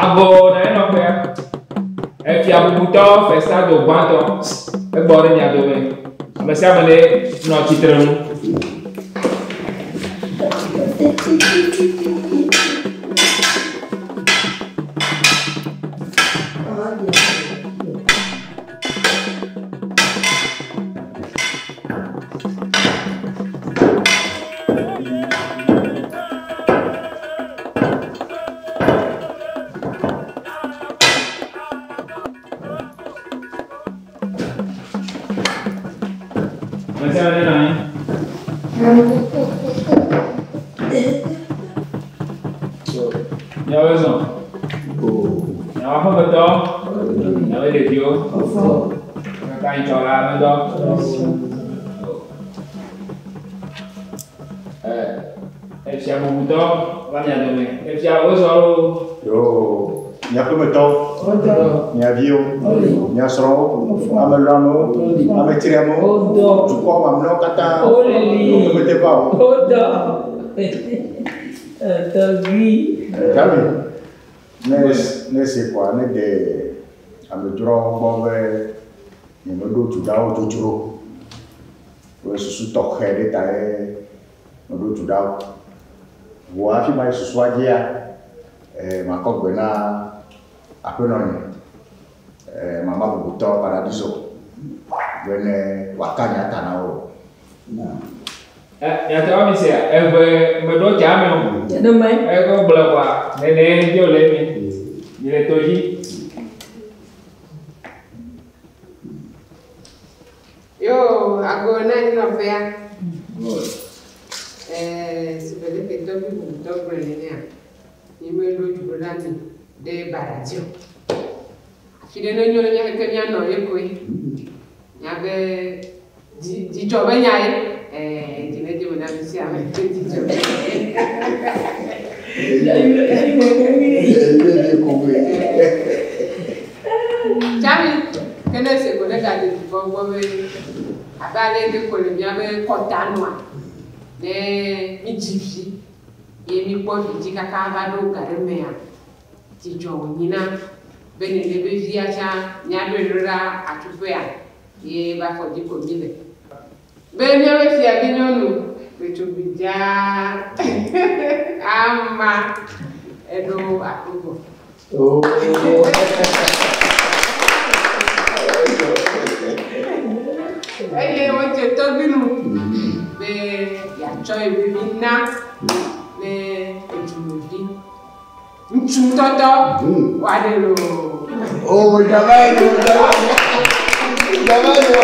Agɔ na enɔƒea. Efia bubutɔ Festado gbãtɔ egbɔ ɖe mia dome. Ame sia ame ne nɔ tsitre nu. Ame sia ame ne nɔ anyi. Miawoe zɔ. Miawo aƒemetɔ, miawoe ɖeviwo. Kaka nyitsɔ la medɔ. Efia bubutɔ va mia dome. Efia wozɔ loo. Yo, mia ƒemetɔwo, mia viwo, mia srɔ̃wo, ame lɔ̃amewo, ame triamewo, dukɔ mamlɛawo katã, wo ƒemete va o. Dami, ne ne se kɔa ne de amedzroawo gbɔ be nyemeɖo du ɖa wo dzodzro. Be susu tɔxɛ ɖe ta ye meɖo du ɖa wo. Vɔa hafi mayi susua dzia, makɔ gbe na aƒenɔnye, mama bubutɔ Paradiso be ne wòaka nya ta na wo. Miate ŋu ami sea, eve meɖo tsa me o. Eke gblɔ kɔa, nene dzo le mi. Mi le to dzi. Yo, ago na anyinɔƒea. Sigbe leke tɔgbi bubutɔ gblɔe nenea, mi meɖo du ɖo ɖa mi ɖe Baradio. Afi ɖe ne nyo ne mía keke míanɔ ye koe. Míabe dzidzɔ be nya ye. Dzi ne dze me na mi sia ame. Dzidzɔ be nya ye. Tsami, ke ne se ko ne gade dukɔ gbɔ be abe ale ke ko le míabe kɔta nua, ne mi dzi vi ye mi kpɔ vi dzi kaka va ɖo ga ɖe mea, dzidzɔ wònyina be nene be via tsã míaɖoe ɖo ɖa atsuƒea ye va xɔ dzi ko mi le. Be míabe fiavi nyɔnu ɖetugbui dzaa ama eɖo aƒe gbɔ. Eye wodze tɔgbi nu be yeatsɔ ye be vi na ne edumevi. Ŋutsu tɔtɔ woaɖe loo. Oh, java yo, java. Java yo.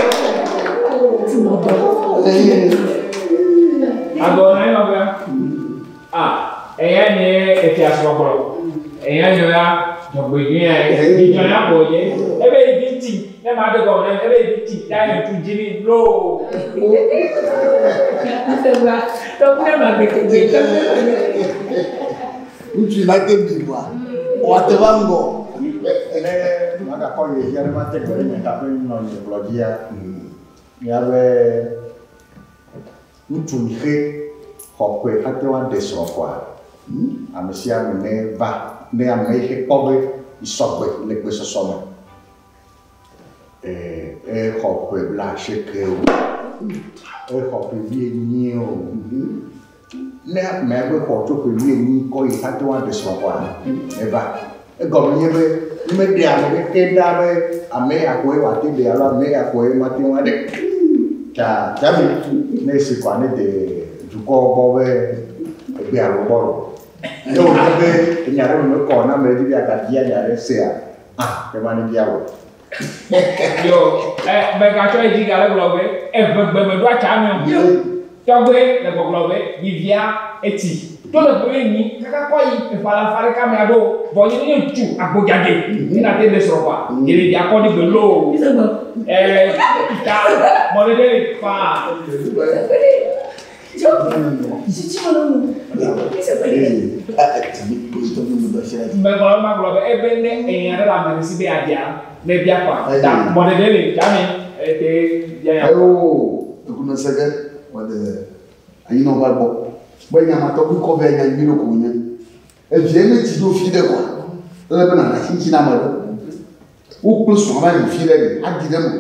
Agɔ na enɔƒea. Ah, eya nye efia srɔ̃kplɔ. Eya nye ya dzɔgbedzi ya ye. Dzidzɔ ya kpo dze. Ebe yi vi tsi, ne ma de gɔme ne ebe yi vi tsi, ya ye tu dzi ni loo. Ŋutsu la te bi wa. Wòate va ŋgɔ. Ne magakɔ yi dzi ne mate gbe ɖe nye ta ƒe nɔ nye gblɔ dzia, míabe ŋutsu yi xe xɔ ƒe ate ŋu aɖe srɔ̃ kɔa, ame sia ame ne va, ne ame yi xe kpɔ be isɔgbe le gbesɔsɔ me, exɔ ƒe 80 o, exɔ ƒe 80 o. Ne amea be xɔ tso ƒe 80 kɔ yi ate ŋu aɖe srɔ̃ kɔa, eva. Egɔme nye be ne meɖe ame ɖeke ɖa be ame ya koe wòate ɖe alo ame ya koe mate ŋu aɖe. Ta Dami ne esi kɔa ne de dukɔ gbɔ be egbe alo gbɔ lo. Ne wònye be enya ɖe me mekɔ na ame ɖe dzi be yeagabia nya ɖe sea, ah, ke ma ne bia wò. Yo, megatsɔ edzi gale gblɔ be eʋegbe meɖo atsa me o. Tɔgbe le gbɔgblɔ be yivia etsi. To le ƒe enyi kaka kɔ yi eƒe alafa ɖeka mea ɖo vɔ nye nye ŋutsu agbodzadze. Ena te ɖe srɔ̃ kɔa. Yele via kɔ ɖi gbe loo. Ta mɔɖeɖe le faa. Megblɔ magblɔ be ebe ne enya ɖe le ame ɖe si be yeaɖia, ne bia kɔa. Ta mɔɖeɖe le dame ete bia nya. Ayo, ekunɔ sege, wɔde. Anyi nɔ va gbɔ. Be nyamatɔ bi kɔ vɛ nya nyui ɖe ko nye. Evie ne tsi ɖo fi ɖe kɔa, ele be nana tsitsi na ame ɖe. Wo kple srɔ̃a va yi fi ɖe ɖe, aɖi ɖe me.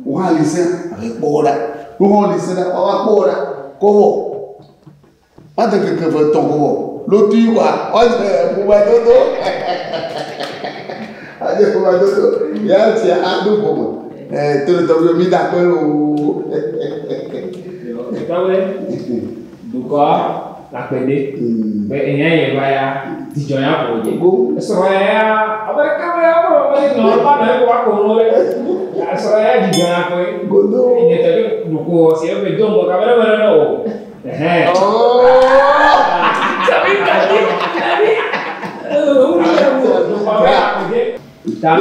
Wo hã li sẽ, ave kpɔ wo ɖa. Wo hã li sẽ ɖa, woava kpɔ wo ɖa. Kɔ vɔ. Mate keke ve tɔn kɔ vɔ. Lotui kɔa, woadze ƒomedodo. Adze ƒomedodo. Ya tsia ado ƒome. Tolotɔgbe mi da kpe loo. Tɔgbe dukɔ lakpede. Be enya yi va ya dzidzɔ ya ko dze. Esrɔ̃ ya abe ɖeka be abe be nɔ ba nɔ eko akɔ nu le. Esrɔ̃ ya dzidzɔ ya koe. Godo. Nye tɔ ke nuko si ebe do ŋgɔ kabe ɖe me ɖe o. Ɛhɛn. Sabi kadi. Kadi. Dukɔ be lakpede. Ta mɔ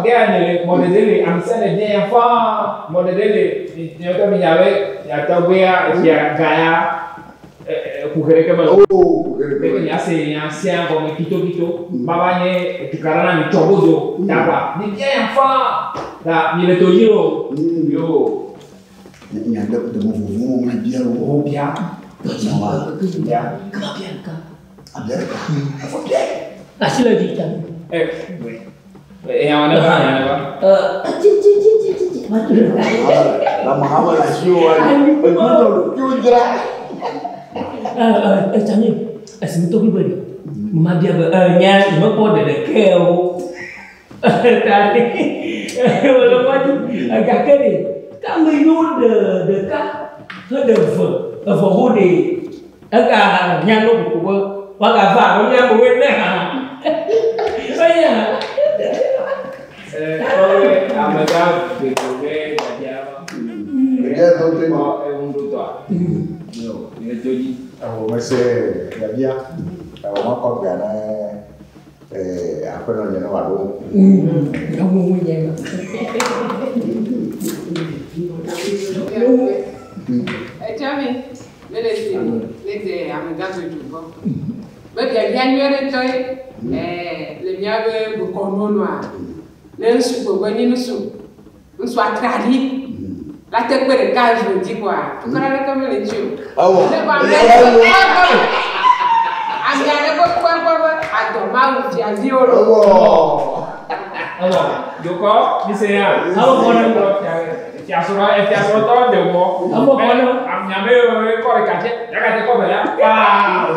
ge ne mɔɖeɖe le amisɛ le bia ya faa mɔɖeɖe le nyɔtɔ mi nya be yatɔgbea fia gã ya kuxe ɖeke mele o. Oh, Be nya se nya sia gɔme kitokito baba nye tukaɖa na mi tsɔ godo takwa mi bia ya faa ta mi le to dzi o. Yo Nya ɖe ɖe mo vovo mo bia o. o bia bia. Kama bia ɖeka. Abia ɖeka. Afɔ bia. Asi le dzi ta. Ɛ enya wa ne va nya ne va. Tsi tsi tsi tsi tsi tsi. Ma tu ɖeka. La Mahama la si o wa. Egbɔ lo kí o dzra. Tsami, esi mi tɔgbi be ɖe, ma bia be nya nye mekpɔ ɖeɖeke o. Ta wòle mɔ dzi. Gake ɖe, ke ame yiwo ɖe ɖeka heɖe eve, eve ho ɖe, ega nya no koko be woagava abe mía amewo ene hã. Eya. Tɔgbe amegã gbegbe be biabia va. Ɖevia tɔ te. Kpɔ eŋuɖotɔa. Yo mi le to dzi. Awɔ mese biabia. Awɔ makɔ gbea ne aƒenɔ nye ne wòaɖo. Eŋu ŋu nye ma. Etsɔ mi, ne le si ne dze amegã gbedzo gbɔ. Be biabia nyuie ɖe tɔ ye. Le míaƒe bokɔnuwo nua, ne ŋutsu gbogbo nyi ŋutsu, ŋutsu atra ɖi. La te kpe ɖeka eve dzi kɔa, tukaɖa ɖeke mele ŋuti o. Awɔ. Ne kɔ ame ame aɖe ƒe kpɔe kpɔ be adɔ mawu fiaviwo lo. Awɔ. Awɔ dukɔ mi se ya. Awɔ kɔ ne. Fiasrɔ̃ fiasrɔ̃tɔ ɖe wɔ. Awɔ kɔ ne. Ame yiwo kɔ ɖeka tse, ɖeka tse kɔ ve la. Paa.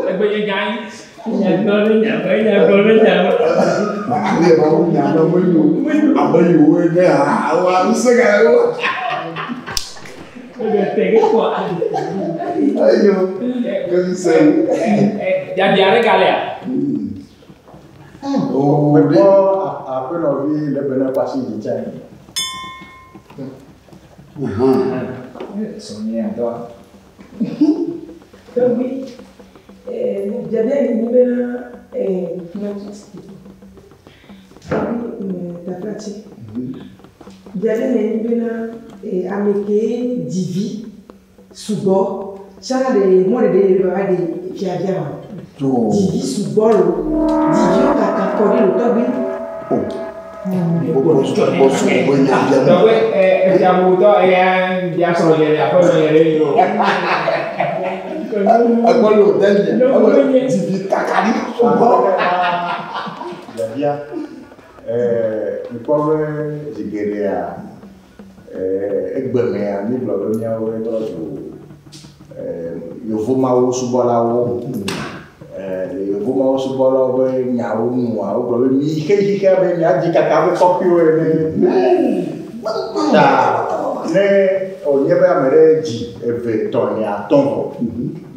Egbe nye gã yi. Nyagblɔ ɖe nyagblɔ nyagblɔ ɖe nyagblɔ. Ale ma wo nya na mo yo. Ame yiwo ne ha wa ŋusẽ ga wo. Eɖe te ke kɔ ali. Ayo. Ke ŋusẽ. Biabia ɖe galea. Oh, Mekpɔ aƒenɔvi le be ne kɔ asi dzi tse. Sɔnyɛ atɔ. Tɔgbi, biabia yi nyi bena tɔgbi taflatse. Biabia yi nyi bena ame ke dzi vi sugbɔ tsã ɖe mɔɖeɖe yi be va ɖe fiavia ma. Dzi vi sugbɔ lo, dzi viwo kaka kɔ ɖi lo tɔgbi. Oh. Bɔ sugbɔ nya bia mo. Tɔgbe fiabutɔ eya fiasrɔ̃ nye aƒenɔ nye ɖe yi o. Agbɔlo dɛnyɛ. Awɔ dzi vi kaka ɖi sugbɔ. Biabia. Ŋkpɔ be zi geɖea egbemea mi gblɔ be míawo trɔ zu yevomawu subɔlawo. Le yevomawu subɔlawo be nyawo nua wogblɔ be mi xe xixia be miadzi kaka be kɔpiwo ene. Ta ne wònye be ame ɖe dzi eve tɔ̃ ene atɔ̃ vɔ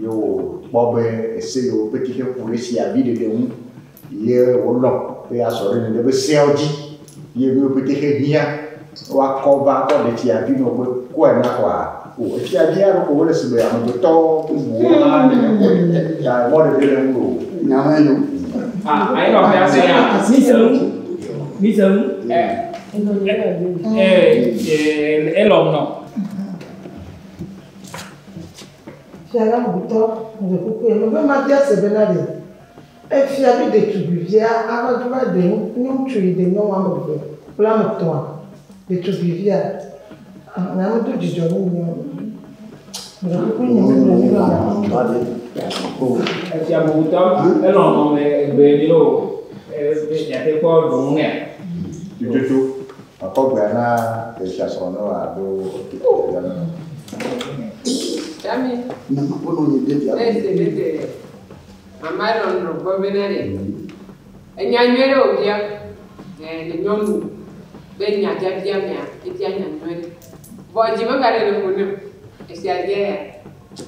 ye wòkpɔ be ese yiwo ƒe xixe ku ɖe fiavi ɖeɖe ŋu ye wòlɔ̃ be yeazɔ ɖe nene be seawo dzi ye nuwo ƒete xe hiã woakɔ va kɔ ɖe fiavi nɔ be kɔe na xɔa o fiavia ɖo ko wole si be amegbetɔ bubuwo hã nene koe ta mɔɖeɖe le ŋu o. Nyame yo. Ah, ayi nɔ fia se ya. Mi se ŋu. Mi se ŋu. Elɔm nɔ. Fiagã bubutɔ le kuku ya me be mabia se bena ɖe efia bi ɖetugbivia ava do va ɖe ŋutsu yi ɖe nyɔnu ame eve kple ame etɔ̃a ɖetugbivia nyamedo dzidzɔ nu nye. Efia bubutɔ elɔ nɔ me egbe mi lo miate kpɔ ɖu nea. Tututu akɔ gbea na efia srɔ̃ ne wòaɖo ya na. Tsami. Mama kpɔ nɔ nye ɖe Ne ese ne de mama lɔlɔ gbɔ bena ɖe enya nyuie ɖe wòbia le nyɔnu be nyabiabia mea ebia nya nyuie ɖe vɔ dzi megaɖe le ƒo ne o esia bia ya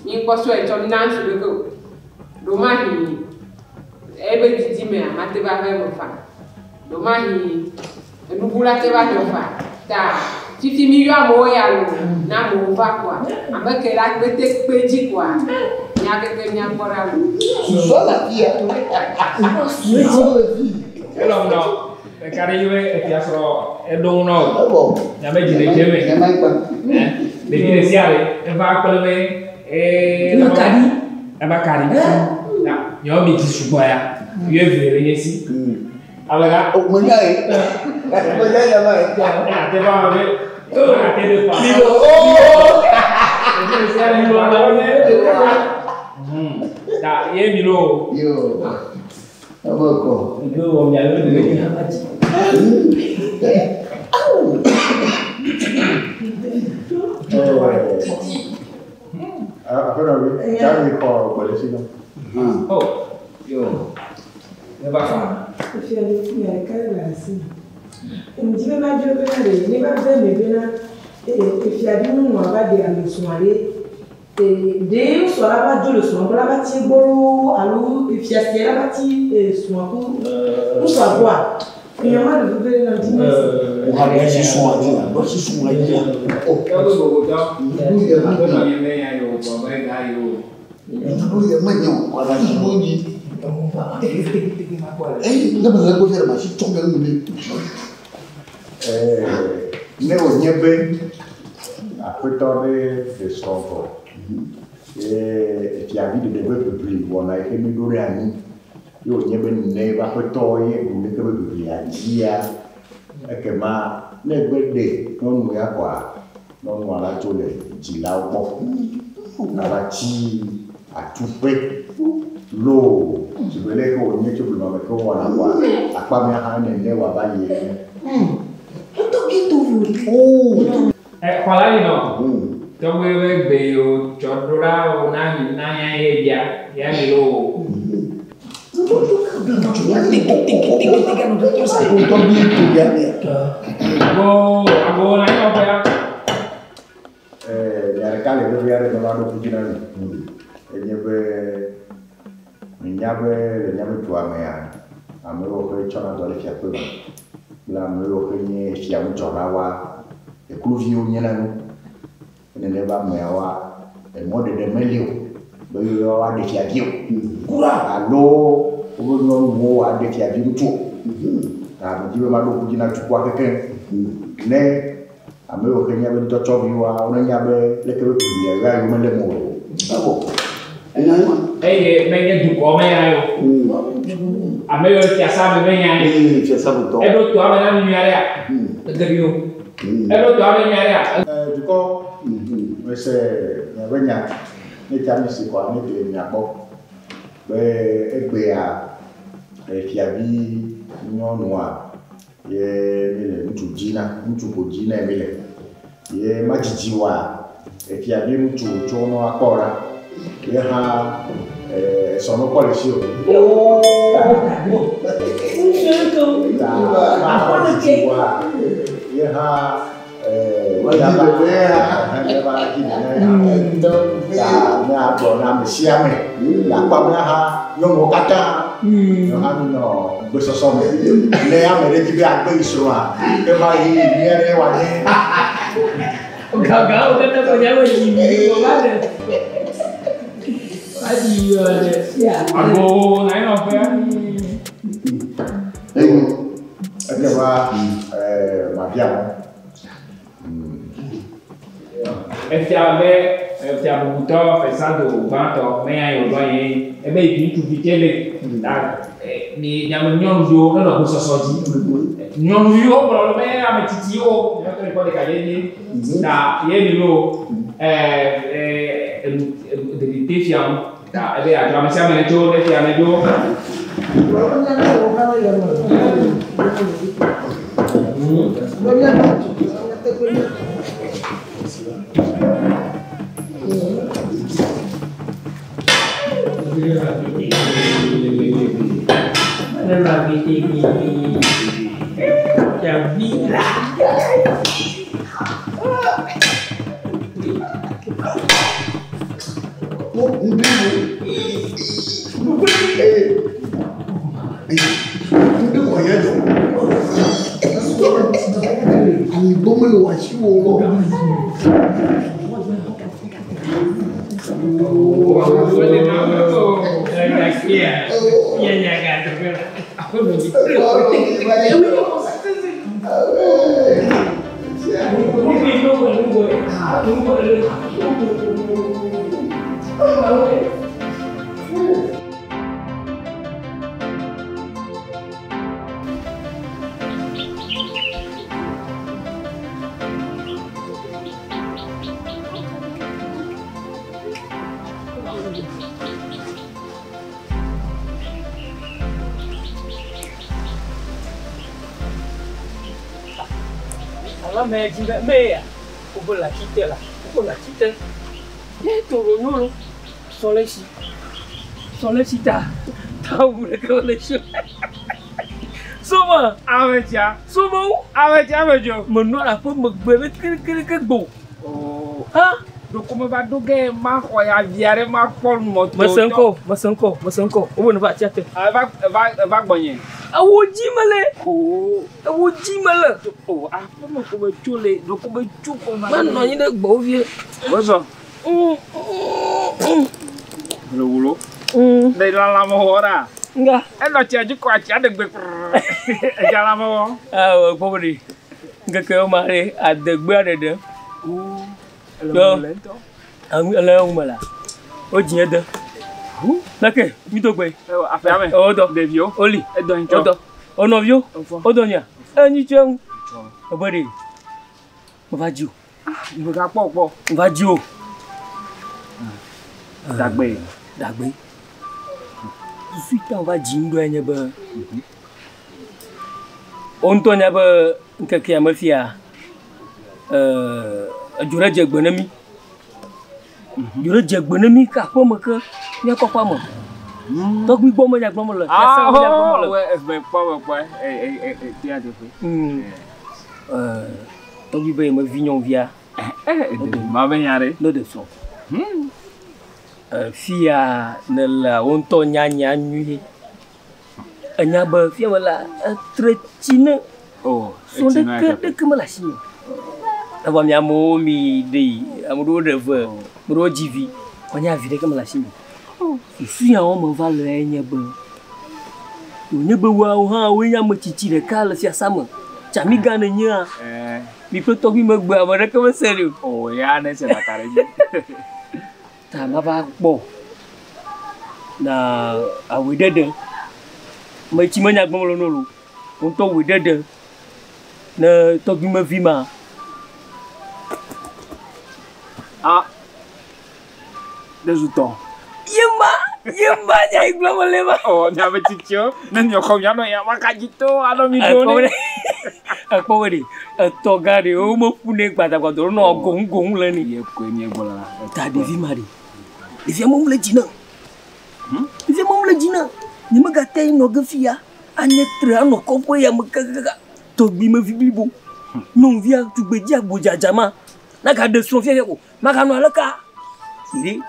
mi kpɔ sɔe tsɔ na ŋutsu ɖeke o ɖomahi ebe didi mea mate va ve eme fa ɖomahi enubu la te va dzɔ fa ta fifi mi yɔ amewo ya lo na amewo va koa ame ke la kpete kpe dzi koa nya keke miakpɔ ɖa lo. Susɔ le afi ya. Susɔ le fi. Elɔ nɔ ɖeka ɖe yi be efia srɔ̃ eɖo ŋu nɔ o. Evɔ. Nyame dzi le dze me. Nyama kpa. Ɖevi ɖe sia ɖe eva kple be ee. Eva kaɖi. Eva kaɖi. Na nyɔnu mi dzi sugbɔ ya. Wuieve le nye si. Alega. O menya ye. Menya nyama ye. Ate va be. Ate ɖe fa. Mi lo. Oo. Ɖevi ɖe sia ɖe va kple be. Ta ye mi lo. Yo. Ebe kɔ. Ŋgbe wɔ mia lo ɖe ɖe hã dzi. Aƒenɔvi, tsami xɔ gbe le si nɔ. Oh. Yo. Ne va fa. Efia ɖe nya ɖeka le asi me. Ŋdi be madzo bena ɖe ne va ve me bena efia ɖe nyɔnua va ɖe ame srɔ̃a ɖe ɖe srɔ̃ la va dzo le srɔ̃a gbɔ la va tsi egbɔ loo alo efia sia la va tsi srɔ̃a ku ŋutsua gbɔa nya ma le veve ɖe na ŋdi ma se. O ha bɔ susu wa dzi la. Bɔ susu wa dzi la. O. Tɔgbe bubutɔ. Nuɖuɖu yɛ Aƒenɔ nye me ya yo gbɔ be ga yo. Nuɖuɖu yɛ menye o. Wala susu dzi. Eyi ne me le gbɔ fia ɖe ma si tsɔ ge nu ɖe. Ne wònye be aƒetɔ ɖe ɖe srɔ̃ vɔ ye efiavi ɖeɖe be ʋiʋli wɔna yi ke mi ɖo ɖe anyi ye wònye be ne eƒe aƒetɔ ye ɖu ɖeke be ʋiʋlia dzia ekema ne egbe ɖe nyɔnu ya kɔa nyɔnua la tso le dzilawo gbɔ ava tsi atuƒe loo sigbe leke wònye tso blema me ke wowɔna kɔa akpamea hã nene wòava yi ene. Xɔ la yi nɔ. Tɔgbe be gbe yo tsɔ ɖo ɖa wo na mi na nya ye bia ya mi lo. Tɔgbi to ya mea. Ago ago na yɔ ƒe ya. Nya ɖeka le vevi aɖe me maɖo ŋku dzi na mi. Enye be menya be le míaƒe dua mea, ame yiwo ke tsɔna dɔ ɖe fiaƒe me kple ame yiwo ke nye fiaŋudzɔlawoa, ekluviwo nyena nu. Nenema be ameawoa, emɔɖeɖe meli o be woaɖe fiavi o. Kura alo woƒe nyɔnuwo aɖe fiavi ŋutsu o. Ta medi be maɖo ŋku dzi na dukɔa kekeŋ. Ne ame yiwo ke nye be ŋutɔtsɔviwoa, wonenya be leke be ʋiʋlia ya yewo mele eme o. Evɔ. Enya ye ma. Eye menye dukɔ me ya yo. Ame yiwo fiasa me menya ye. Ee fiasa me tɔ. Eɖo toa me na mi nyuia ɖea. Egebi o. Eɖo toa me nyuia ɖea. Dukɔ mese miaƒe nya ne tsami si kɔa ne de mia gbɔ be egbea fiavi nyɔnua ye mi le ŋutsu dzi na ŋutsu ko dzi na mi le ye madzidzi wa fiavi ŋutsu tso nɔ akpɔ ɖa ye hã sɔnɔ kpɔ le si o. Ta madzidzi wa ye hã Wadi ɖeɖe ya. eva dzi ɖeɖe ya. Ta míagblɔ na ame sia ame le akpamea hã nyɔnuwo katã nyɔ hã minɔ gbesɔsɔ me ne ame ɖe di be agbe yi srɔ̃a ke ma yi nyuie ɖe wòanye. Gaga wo katã kɔ nyawo yi mi wɔ va ɖe. Va yi yɔ ɖe. Ago na yɔ ƒe ya. Eyo. Ekema mabia mɔ. Efia be efia bubutɔ fesado gbãtɔ menya yi wòɖo anyi ebe yi ŋutsuvi tse le ta mi miame nyɔnuviwo nenɔ gbesɔsɔ dzi. Nyɔnuviwo gblɔ be ame tsitsiwo miaƒe kɔ ɖeka dze dzi ta ye mi lo Enu ɖeɖi te fiam. Ta ebe yeadzɔ ame sia ame netso ne fia nedzo. Ala mɛ dzi be me ya wobe le atsi te la wobe le atsi te ye to ɖo nyɔnu sɔ le si sɔ le si ta ta wu ɖeke wole si soma Ame tsia. soma wo Ame tsia ame dzo. menɔ le aƒe megbe be kerekereke gbo Oh. ha Ɖoko meva ɖo ge maxɔ ya via ɖe makpɔ mɔto. mese ŋkɔ mese ŋkɔ mese ŋkɔ wobe ne va atsia te Eva eva eva gbɔnye. ewo dzi mele Oh. ewo dzi mele Oh, aƒeme ko metso le ɖoko metso ko va. menɔ anyi ɖe gbɔwo vie Wozɔ. Wlowlo. Ne lãmewɔ ɖa. Nga Enɔ tsia dzi kɔ atsia ɖe gbe. Edza lãmewɔ. awɔ gbɔ be ɖe ŋkeke wo ma ɖe adegbea ɖeɖe Oh. Yo. Ele ŋutɔ. Ele eŋu me la wodzi ede leke mi do gbe Ewo aƒea me. wodɔ Ɖeviwo. woli Edɔ ŋutsɔ. wodɔ wonɔviwo Efɔ. wodɔ nya enyi tso eŋu ebe ɖe meva dzi o Megakpɔ kpɔ. meva dzi o Dagbe. dagbe susu yi ta wova dzi ŋɖoe nye be wo ŋutɔ nya be ŋkekea me fia edzo ɖe dze gbe ne mi dzo ɖe dze gbe ne mi ke aƒeme ke mía kɔƒea me tɔgbui gbɔ me nya gblɔm le fiasa me nya gblɔm le Ah, eve kpɔ me kpɔ. E e e e tia teƒe. Tɔgbui be yemevi nyɔnuvia Eh, ma be nya ɖe. ne ɖe srɔ̃ fia ne le wo ŋutɔ nya nya nyuie enya be fia me la etre tsi ne Oh, srɔ̃ ɖeke ɖeke mele asi nye o. Evɔ mi amewo mi ɖe yi ame ɖewo ɖe ve ame ɖewo dzi vi wònye vi ɖeke mele asi nye o. Susu ya wɔme va le nye be wònye be woawo hã woe nye ame tsitsi ɖeka le fiasa me tsamigã ne nyea Eh, mi kple tɔgbui megbe ame ɖeke mese ɖi o. oh ya ne se kaka ɖe dzi. Ta mava kpɔ na awui ɖeɖe metsi menya gblɔm le no lo ŋutɔ wui ɖeɖe ne tɔgbui mevi ma Ah. Ɖe zu tɔ. yema yema nya yi gblɔm le ma. Oh, miabe tsitsiwo ne miɔxɔ mianɔ ya maka dzi to anɔ mi ɖo Ekpɔ ne. ɖe ekpɔ ɖe etɔ gã ɖe wo meƒu ne gbadagbada wonɔ goŋgoŋ le ni. Ye koe miegblɔ la. Ta ɖevi ma ɖe ɖevia mɔmu le dzi na ɖevia mɔmu le dzi na nye megate yi nɔ ge fia anye tre anɔ kɔƒe ya me kakaka tɔgbui mevi blibo nyɔnuvia tugbedzi agbodzadza ma nagaɖe srɔ̃ fiafia ko maganɔ aleka gbeɖe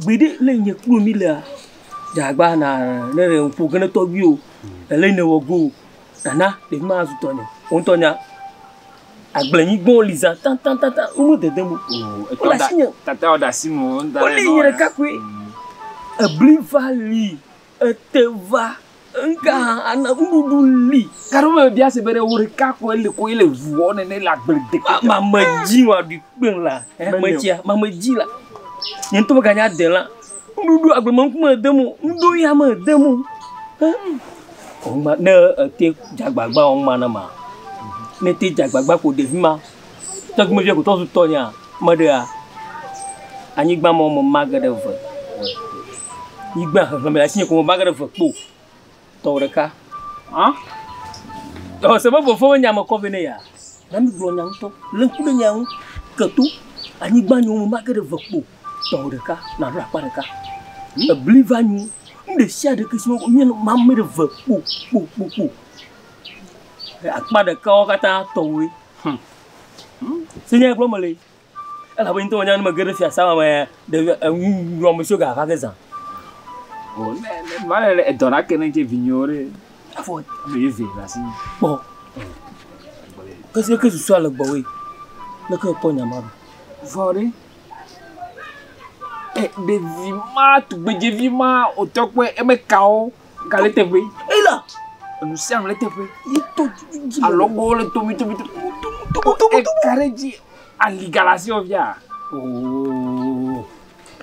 gbeɖe le nye kplo mi lea dzagba na ne ɖe ƒo ge ne tɔgbui o ele ne wɔ go o nana ɖevi ma azu tɔ ne wo ŋutɔ nya agblenyigbawo li zã tãtãtãtã wome dedem o Oh, Wole asi nye. Tata wɔ ɖe asi mo. Wole nye ɖeka koe. Ebli va li, ete va, ŋka ana nuɖuɖu li. Gaɖo me bia se be ɖe wo ɖeka koe le koe le ʋuɔ nene le agble de. Ma me dzi wa ɖui kpem la, Mele me tsia, ma me dzi la. Nye ŋutɔ meganya de la. Nuɖuɖu agbleme ŋkume dem o, nuɖo ya me dem o. Ɔŋma ne ete dzagbagba ɔŋma ne ma. Ne te dzagbagba ko ɖevi ma, tɔgbimevia ko tɔ zu tɔ nya, me ɖea. Anyigba ma me ma ge ɖe ve. Nyigba xexlẽme le asinye ko me ma ge ɖe ve kpo. Tɔwò ɖeka. Hã? Ɔ se be fofo be nya me kɔ vɛ ne ya. Na mi gblɔ nya ŋutɔ. Lé ŋku ɖe nya ŋu. Ke to. Anyigba nyo me ma ge ɖe ve kpo. Tɔwò ɖeka naɖo akpa ɖeka. Ebli va nyo. Nu ɖe sia ɖe ke si míenɔ mame ɖe ve kpo kpo kpo kpo. Akpa ɖekawo katã tɔwòe. Se nya gblɔm mele. Elabe ŋutɔ menya ne mege ɖe fiasa ma me ɖevi ŋuwɔamesiwo gava ge zã. O ne ne ma le edɔ la ke ne dze vinyewo ɖe. Afɔ ame eve le asi. Kpɔ. Kese ke susua le gbɔwoe. Leke kpɔ nya ma ɖo? Vɔ ɖe. E ɖevi ma tugbedzevi ma wòtɔ kpɔe eme kawo gale teƒe. Ela. Enu sia nu le teƒe. Yi to dzi. Alɔgbɔwo le tomi tomi tomi. Eka ɖe dzi ali ga le asi wò fia. Ooo.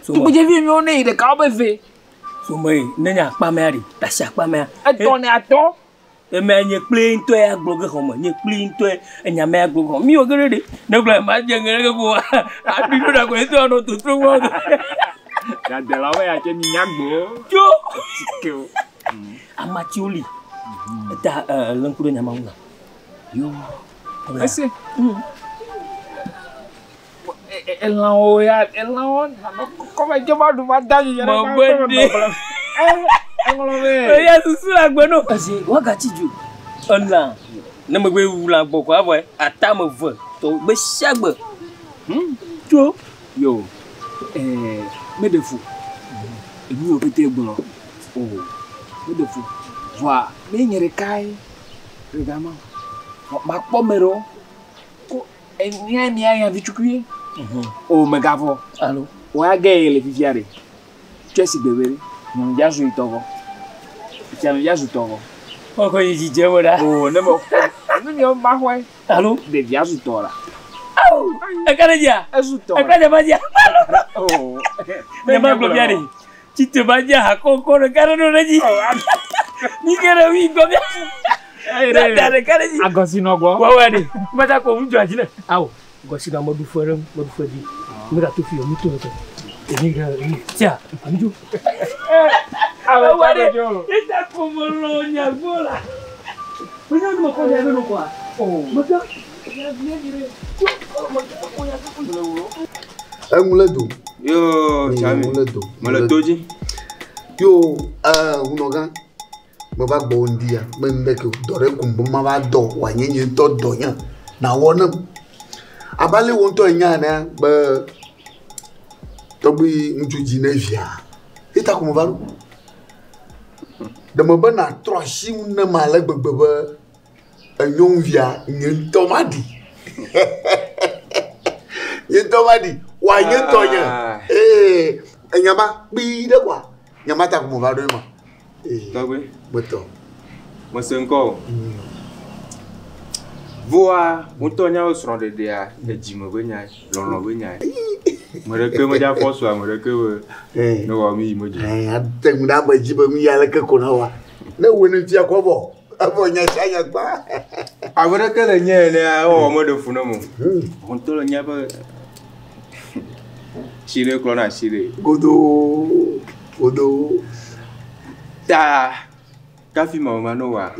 Tugbedzevi miwo ne yi ɖeka wobe eve. Some ne nye akpa mea ɖe, tasi akpa mea. Etɔ ne atɔ. Emea nye kple ŋutɔ ya gblɔ ge xɔme, nye kple ŋutɔ enya mea gblɔ ge xɔme. Mi wɔ ge ɖe ɖe. Ne gblɔ ma dze ŋe ɖe ko aɖi ɖo ɖa ko ŋutɔ anɔ totro gbɔ. Dadelawo ya tse mi nya gbɔ. Tso. Tikewo. Amatiwo li. Eta lé ŋku ɖe nya ma ŋu na. Yo. Ese. Elãwo ya elãwo kɔmɛ dze va ɖu va da dzi. Mɔgbe ɖe. Eŋlɔ be. Eya susu le agbe no. Ese woagatsi dzo. Elã ne megbe wu lã gbɔ ko avɔe ata me ve tɔ gbe sia gbe. Tso. Yo. Me ɖe fu. Enu yiwo pete gblɔ. O. Me ɖe fu. Voa me nye ɖekae le gama. Makpɔ me ɖewo. Ko enya mia ya vi tsukui. O megavɔ. Alo. O ya ge ye le fifia ɖe. Tsɔ esi gbegbe ɖe. Nyɔnuvia zu yi tɔ vɔ. Fianuvia zu tɔ vɔ. Kɔkɔ yi dzi dze me ɖa. O ne me nu miawo ma xɔe. Alo. Ɖevia zu tɔ la. Awo. Eka ɖe dzia? Ezu tɔ. Eka ɖe va dzia? O. Ne ma gblɔ bia ɖe. Tsite va dzia ha kɔkɔ ɖeka ɖe ɖo ɖe dzi. Mi ke ɖe wi gbɔ bia. Da ɖeka ɖe dzi. Agɔsinɔ gbɔ. Wɔwɔ ɖe. Mata ko ŋu dzɔ dzi ne. Awo. Gɔsinɔ me ɖu fe ɖe me ɖu fe dzi. Mi ga to fi mi to ɖe. Emi ɖe emi tia. Ami dzo. Awo ɖe. Eta ko me lɔ nya gbɔ la. Menye nu me kɔ nya ɖe no kɔa. O. Mega. Eŋu le do. Yo, Chami. Eŋu le do. Mele to dzi. Yo, hunɔgã. Meva gbɔ ŋdi ya. Me ŋɖe ke dɔ ɖe kum be mava dɔ wòanye nye ŋutɔ dɔ nye. Nawɔ nem. Abe ale wo ŋutɔ enya enea be tɔgbui ŋutsu dzi ne via. Eta ko meva ɖo. Ɖe me be natrɔ asi ŋu nem ale gbegbe be enyɔnuvia nye ŋutɔ maɖi. Nye ŋutɔ maɖi. Wòanye tɔnye. Ee, enya ma kpui ɖe koa. Nya ma ta ko meva ɖo ema. Ee, Tɔgbui. Metɔ. Mese ŋkɔ o. Voa, ŋutɔ nyawo srɔ̃ɖeɖea, edzime be nyae, lɔlɔ̃ be nyae. Me ɖeke medza fɔ sua, me ɖeke be ne wɔ mi yi me dzi. Ate ŋu ɖe ame dzi be nu ya leke ko na wa. Ne wòe ne fia kɔ vɔ, evɔ nya sia nya gbã. Ame ɖeke le nye enea, ewɔwɔ meɖe fu nam o. Ŋutɔ le nya be tsi ɖe klɔna tsi ɖe. Godoo, godoo. Ta kafi ma ma no wa.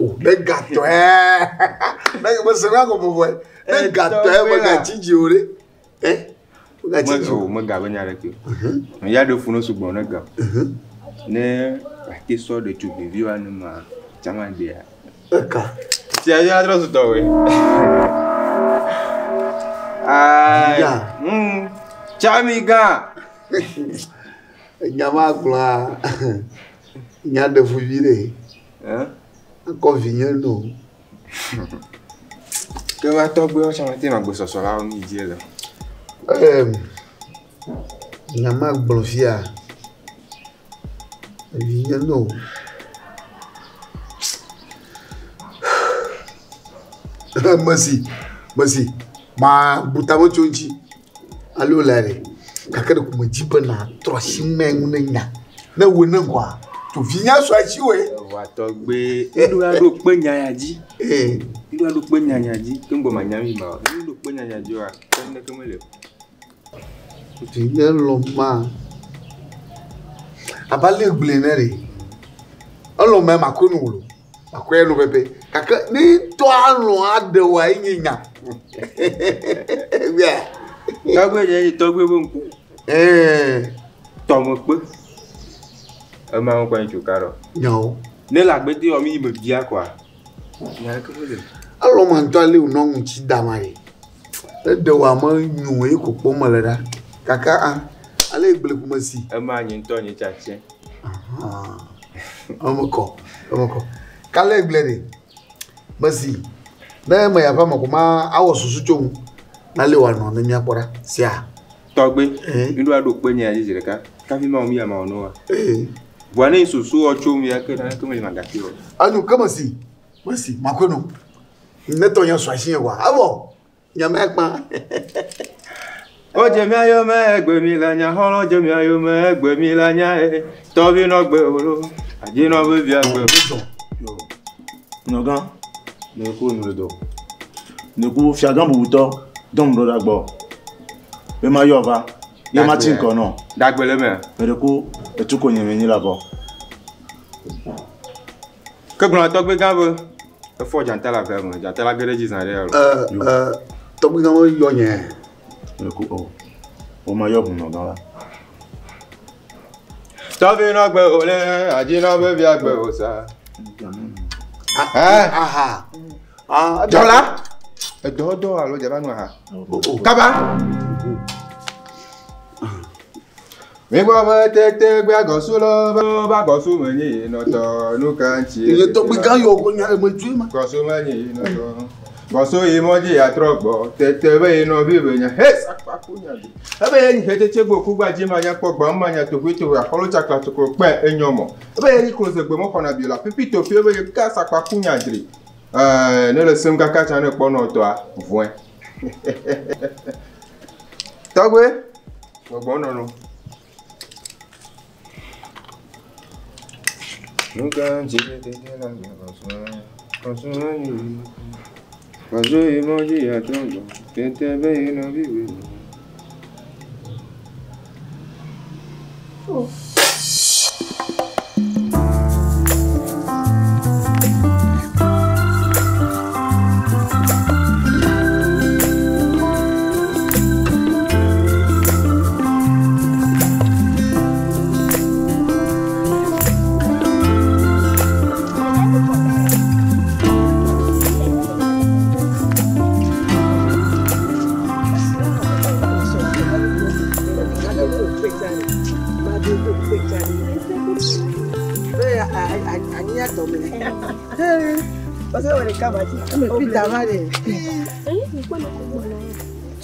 O, ne gatɔe. Ne mese na ko bɔbɔe. Ne gatɔe megatsi dzi o ɖe. Eh? Megatsi dzi o. Mega be nya ɖeke. Ya ɖe fu ne sugbɔ ne ga. Ne ate sɔ ɖetugbivi wa ne ma tsama ɖea. Eka. Tia ya trɔ su tɔwoe. Ai. Ya. Tsami gã. Nya ma gblɔa nya ɖe fu vi ɖe. Akɔ vinye no. Ke va tɔgbewo tsã te nɔ gbesɔsɔ la wo mi dzi le. Nya ma gblɔ fia. Vinye no. Mesi, mesi. Ma butame tso ŋuti. Alo le ɖe. Gake ɖeko medzi be natrɔ asi me ŋu ne nya. Ne wòe ne ŋkɔa, tso vinya sɔ asi wòe. Eʋua tɔgbe, eɖo aɖo kpe nya ya dzi. Eɖo aɖo kpe nya ya dzi. Ke ŋgbɔ manya mi ma o. Eɖo kpe nya ya dzi oa, ke ŋɖeke mele o. Vinye lɔ ma. Aba le gblẽ ne ɖe. Elɔ mɛ makɔe nu wòlo. Makɔe nu pepe. Gake ne tɔ alɔ aɖe wa enye nya. Bia. Tɔgbe nye yi tɔgbe be ŋku. Tɔmekpe. Ema ŋkɔ nye tso ka ɖɔ. Nyawo. Ne le agbede wɔ mi yi me bia koa. Nya ɖeke mele. Elɔ ma ŋutɔ ale wònɔ ŋuti da ma ye. Eɖe wɔ ame nyo ye ko kpɔm mele ɖa. Gake a ale gblẽ ƒome si. Ema nye ŋutɔ nye tsatse. Eme kɔ, eme kɔ. Kale gblẽ ɖe. Mesi. Ne me ya ƒe ame ko ma awɔ susu tso ŋu. Nale wòanɔ ne míakpɔ ɖa. Sia. Tɔgbe. Mi ɖo aɖo kpe nye dzi zi ɖeka. Kafi ma wɔ mi ya ma wɔ nɔ wa. Vɔa ne susu wɔ tso mi ya ke na ke me ma gati o. Anyo ke mesi. Mesi makɔe no. Ne tɔ nye sɔ asi nye wa. Evɔ. Nyame akpa. O dze mia yome gbe mi la nya xɔlɔ dze mia yome gbe mi la nya e tɔvi nɔ gbe wolo adzi nɔ be via gbe. Nɔgã, ne ku nu le dɔ. Ne ku fiagã bubutɔ dɔm ɖo ɖa gbɔ. Be ma yɔ va. Ye ma tsi ŋkɔ nɔ. Dagbe le mea. Me ɖe ku etu ko nye me nyi la vɔ. Ke gblɔ tɔgbe gã be efɔ dzata le avea me dzata la ge ɖe dzi zã ɖe alo. Tɔgbe gã me yɔ nye. Me ku o. O ma yɔ ʋu nɔgã la. Tɔvi nɔ gbe o le adzi nɔ be via gbe o sa. Aha. Dɔla. Edɔ dɔ alo dzaba nu aha. Kaba. Mi gbɔ be tete gbe agɔsu lɔ be ba gɔsu me nyi yi nɔtɔ nu ka ŋuti. Nye tɔgbe gã yɔ ko nya eme tsoe ma. Gɔsu me nyi yi nɔtɔ. Gɔsu yi mɔ dzi atrɔ gbɔ tete be yi nɔvi be nya he sakpa ku nya bi. Ebe ye nyi xetsetse gbo ku gba dzi ma nya kpɔ gbɔ ma nya toƒe toƒe axɔlo tsakla tsoklo kpɛ enyɔ mɔ. Ebe ye nyi kloze gbe mɔ xɔna bi la pipi toƒe ebe ye ka sakpa ku nya dri. Ne le sem kaka tsa ne kpɔ nɔtɔa vɔe. Tɔgbe gbɔgbɔ nɔnɔ. Nuka ŋuti tete la gɔsu me nyi. Gɔsu yi mɔ dzi atrɔ gbɔ tete be yi nɔvi be nya. Oh.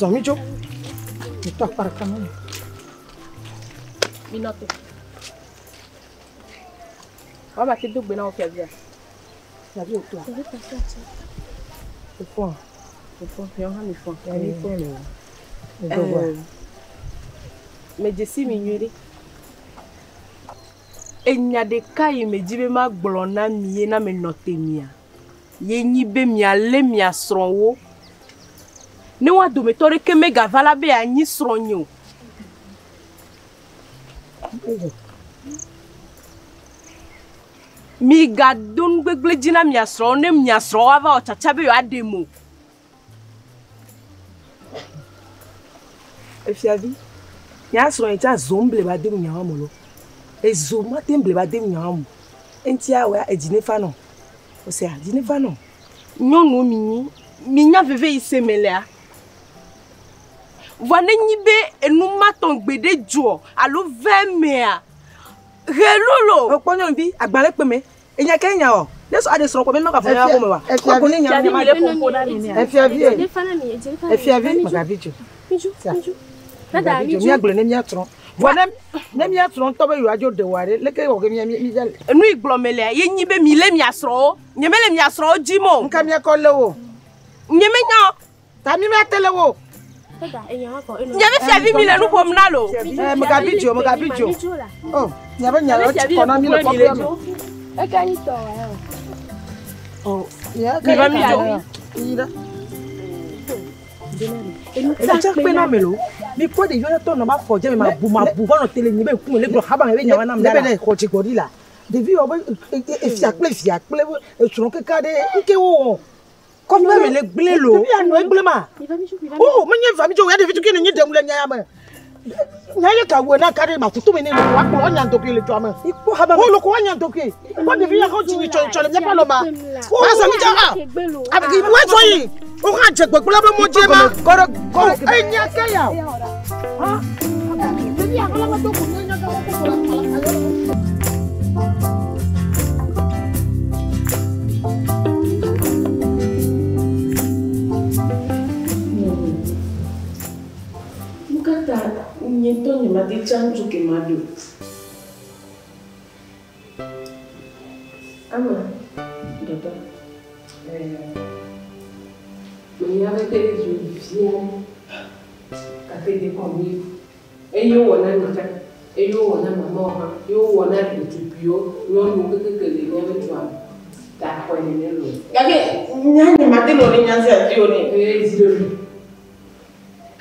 Zɔmidzo. Mitɔ akpa ɖeka na mi. Minɔ te. Wama te do gbe na wo fiavia. Fiavi wòtoa? Wòfɔa? Wòfɔ, miawo hã mifɔ. Mi fɔ le o. Ŋdɔgba. Medze si mi nyuie ɖe. Enya ɖeka yi medzi be magblɔ na mi ye na menɔ te mia. Ye nyi be mialé mia srɔ̃wo. Ne woa dometɔ ɖeke megava la be yeanyi srɔ̃nye o. Migado nugbegblẽ dzi na mia srɔ̃wo ne mia srɔ̃wo ava wɔ tsatsa be yewoaɖe mo. Efiavi, nya srɔ̃ yi tsa zom ble ba dem nyawa mo lo. Ezo ma tem ble ba dem nyawa mo. Eŋutia wɔ edzi ne fa nɔ. Osea, dzi ne fa nɔ. Nyɔnuwo mi nyi, mi nya veve yi se me lea. Vɔa ne nyi be enu ma tɔgbe ɖe dzɔ alo ve mea, helolo. Ekpɔ nyɔnuvi, agbalẽ kpe me. Enya ke nya o. Ne sɔ aɖe srɔ̃ kɔ be mekɔ afɔ ya gome wa. Kɔ ne nya Fiavi mi le ƒoƒo na mi nea. Efiavi ye. Efiavi magavi dzo. Magavi dzo. Míagblɔ ne míatrɔ. Vɔ ne míatrɔ ŋutɔ be yewoadzo ɖe wòa ɖe, leke wɔ ke mía mí dza. Enu yi gblɔ me lea, ye nyi be mi lé mia srɔ̃wo. Nye mele mia srɔ̃wo dzim o. Ŋka míakɔ lé wo. Nye menya o. Ta mi míate lé wo. Nye be fiavi mi le nu ƒom na lo. Megavi dzo, megavi dzo. Oh, nye be nya le tsi kɔ na mi le kɔƒea me. Oh, Mi va mi dzo. Yi ɖa. Enu tsa kpe na me lo. Mi kpɔ ɖeviwo ne tɔ nɔ ba fɔ dze me ma bu ma bu va nɔ tele nyi be ŋkume le gblɔ xaba me be nyawa nam Ne be ne xɔ dzigbɔɖi la. Ɖevi wɔ be efia kple via kple esrɔ̃ keke ɖe ŋke wowɔ. Kɔƒe me le gblẽ lo. Ɖevi ya nɔ egblẽ ma. O menye va mi dzo ya ɖevi tukui ne nyi ɖem le nya ya me. Nya ye ka wɔ na ka ɖe ma kuto me ne lo wa kplɔ anya ŋdɔkui le dua me. O lo ko anya ŋdɔkui. Kpɔ ɖevi ya xɔ dzi tsɔ tsɔ le miaƒe alɔ ma. O azɔ mi dza a. Abi wa zɔ yi. O hã dze gbegblẽ be mo dze ma. Kɔɖe kɔɖe. Enya ke ya o. Ha. Ɖevi ya xɔ la do ko ne nya ka ko ko la la. Nu ka ta nye ŋutɔ nyemate tsa ŋutsu ke maɖe o? Ama. Dada. Menya be ke ɖe dzo via gake de kɔ mi. Eye wowɔ na nye tsã, eye wowɔ na mamawo hã, eye wowɔ na ɖetugbiwo, nyɔnuwo kekeake le míaƒe dua me. Ta xɔe nene loo. Gake nya nyemate nɔ ɖe nya sia dzi o ne. Ee, zi ɖe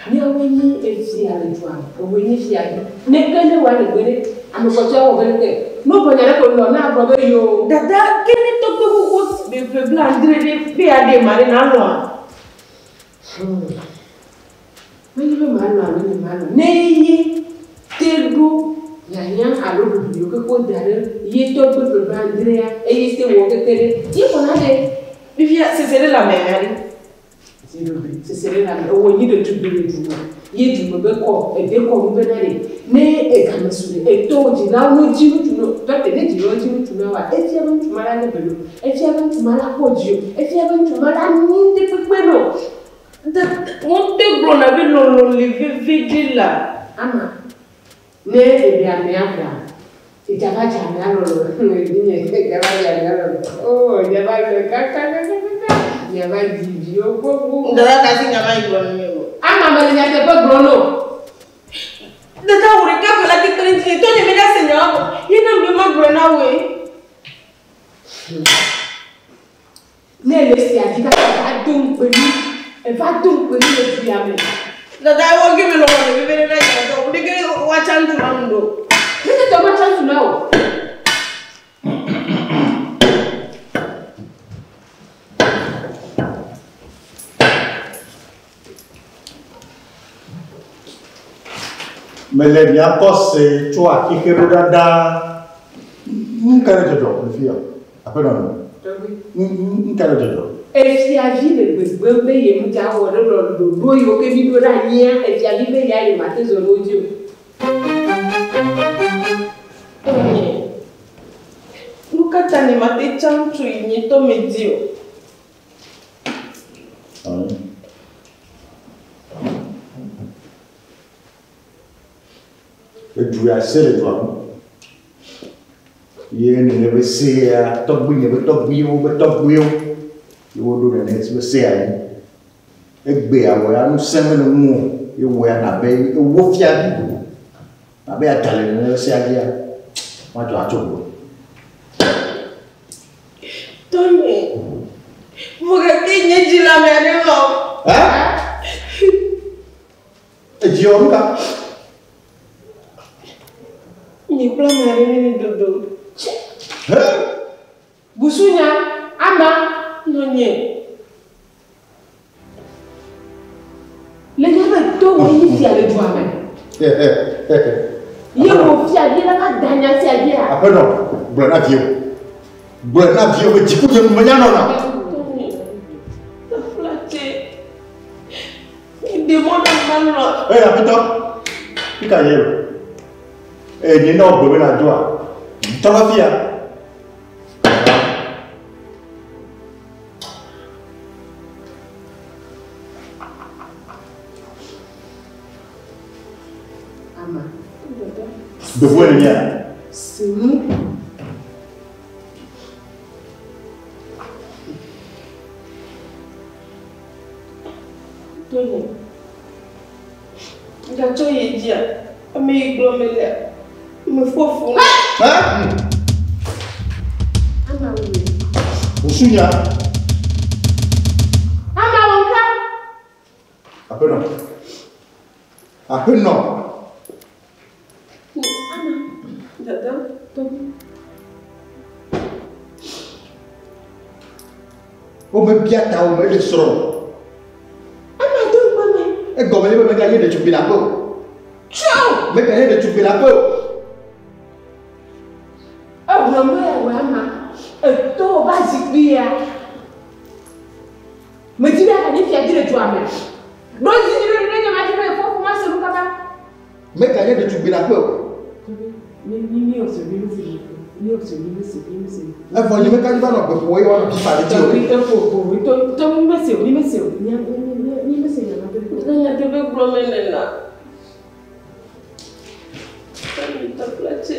Míawoe nyi efia le dua me, ewoe nye fiavi. Ne ke ne wòa le gbe ɖe, ame kpɔtɔewo wɔ be leke? Ne wogblɔ nya ɖe ko lɔ na agblɔ be yoo. Dada, ke ne tɔgbe xoxo be ƒe blaadre ɖe be yeaɖe ma ɖe nalɔa? Menye be malɔ alo nyemalɔ. Ne ye te ɖo hiahiã alo ɖuɖu yiwo keke woda ɖe ye tɔgbe ƒe blaadrea eye te wɔ keke ɖe, ye xɔna ɖe. Fifia sese ɖe le ame ya ɖe. Sese ɖe le ame ewɔ nyi ɖetugbi le du me. Ye du me be kɔ ede kɔ nu bena ɖe ne egame su ɖe etɔwo dzilawo ne dzi ŋutsu no tɔte ne dzilawo dzi ŋutsu na wa efia be ŋutsu ma la ne be lo efia be ŋutsu ma la kpɔ dzi o efia be ŋutsu ma la nyi ŋɖe kpekpe no. Wote gblɔna be lɔlɔ le veve ɖe la. Ama ne eɖe amea vɔa edzava dze amea lɔlɔ nye edzava dze amea lɔlɔ o edzava lɔ kakakakaka miava dzi viwo gbogbo. Dada kasi nya ma yi gblɔ ne mi o. Ama me le nyateƒe gblɔ no. Dada wò ɖeka ko la te kpe ɖe ŋutinye tɔnye me ɖase nya wa ye na be ma gblɔ na woe. Ne le esia dzi kaka eva do ŋukpe mi eva do ŋukpe mi le du ya me. Dada ewɔ ge me lɔlɔ le veve ɖe na nya tɔ ɖeke woatsa ŋutsu na nu ɖo. Ne tete ma tsa ŋutsu na o. Mele mia ŋkɔ se tso axixe ɖo ɖaɖa. Nu ka le dzɔdzɔ le fi ya? Aƒenɔ nɔ. Nu ka le dzɔdzɔ? Efiavi le gbegbe be ye ŋudza wɔ ɖe lɔ ɖoɖo yiwo ke mi ɖo ɖe anyia efiavi be ya ye mate zɔ ɖe wo dzi o. Tɔnye, nu ka ta nyemate tsa ŋutsu yi nye tɔ me di o? Edu ya se le dua me. Ye nene be sea tɔgbi nye be tɔgbiwo be tɔgbiwo ye woɖo nene be sea yi. Egbe awɔ ya ŋusẽ mele ŋu o. Ye wɔ ya nabe ewo fiavi nabe ada le nene be sea dzia madzɔ atso gbɔ. Tɔnye, vɔ gake nye dzi le ame aɖe lɔm. Edzi wɔ nu ka? Nye kple ame aɖe míele dodo. Busunya, ama. Nɔnye. Le nya be tɔwò nyi fia le dua me. Ye wò fia vi la va da nya sia dzia. Aƒenɔ, gblɔ na viwò. Gblɔ na viwò be dziku nye nu menya nɔna. Tɔnye, taflatse. Ɖe mɔ na malɔ. Ee aƒetɔ, fi ka ye o? Ee nye na wò gbe be na doa. Tɔ va fia. Ama. Dovoe le mia. Senu. Tɔnye, gatsɔ ye dzia, ame yi gblɔ melea, mefɔ fu. Ama wo. Busunya. Ama wo nka. Aƒenɔ. Aƒenɔ. Ama, dada, tɔgbi. Womebia ta o, meɖe srɔ̃ o. Ama do ŋkpɔ me. Egɔme nye be meganye ɖetugbui le aƒe o. Tsɔ! Meganye ɖetugbui le aƒe o. Eʋlɔ me ya wɔ ama. Eto ba zikpui ya. Medi be aganye fia dzi le dua me. Ɖo zi dzi ɖe ɖe nye ma dzi be fofo ma se nu kaba. Meganye ɖetugbui le aƒe o. Mi mi mi observe mi se mi observe mi se mi se. Evɔ nye meka dzi va nɔ gbe ƒo eye woanɔ pipa ɖe dzi o. Tɔgbi eƒo ƒo to to mi me se o mi me se o. Nya mi mi mi me se nya ma be. Nya teƒe gblɔm mele la. Tɔgbi taflatse.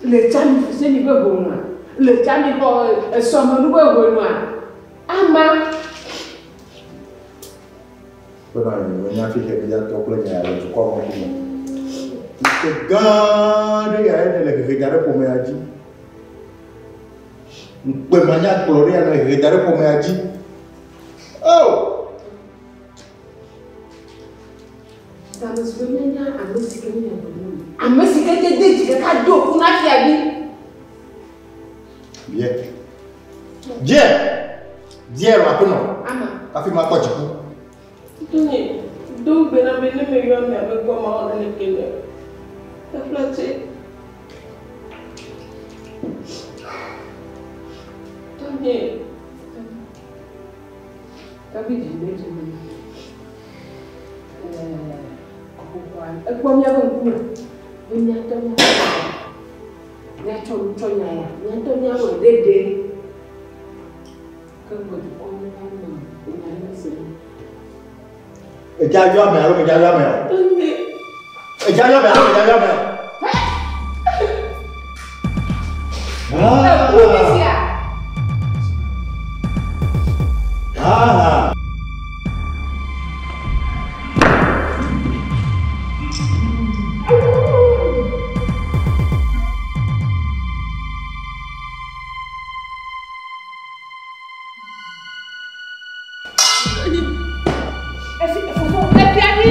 Le tsami fuseni be ʋonua, le tsami xɔ esɔmenu be ʋonua, ama. Ƒenɔ nye menya fi xe mía tɔ kple nya le dukɔ me ŋkume. Ŋkeke gã ɖe ya ene le hehe da ɖe ƒomea dzi. Ŋkpe manyagblɔ ɖe ya le hehe da ɖe ƒomea dzi. Oh! Tamesusu nyanya ame si ke míenya gbɔ Ame si ke te de dzi kaka do ku na fiavi. Bie. Bie. Bie lɔ aƒenɔ. Ama. Hafi makpɔ dziku. Tony, do ŋugbe na be ne meyɔ ame abe gbɔ mawɔ naneke nɛ o. Taflatse. Tony. Tɔgbi dzi ne dzi me. Ekpɔ míaƒe ŋkume be míatɔ míaƒe míatsɔ nu tsɔ nya ya míatɔ míawɔe ɖeɖe. Ke ŋgɔ dukɔ me va nɔ nya ɖe se. Edza yɔ ame alo medza yɔ ame o? Tony. Edza yɔ ame alo medza yɔ ame o? Eku mi sia. Ah. Efi fofo efiavi.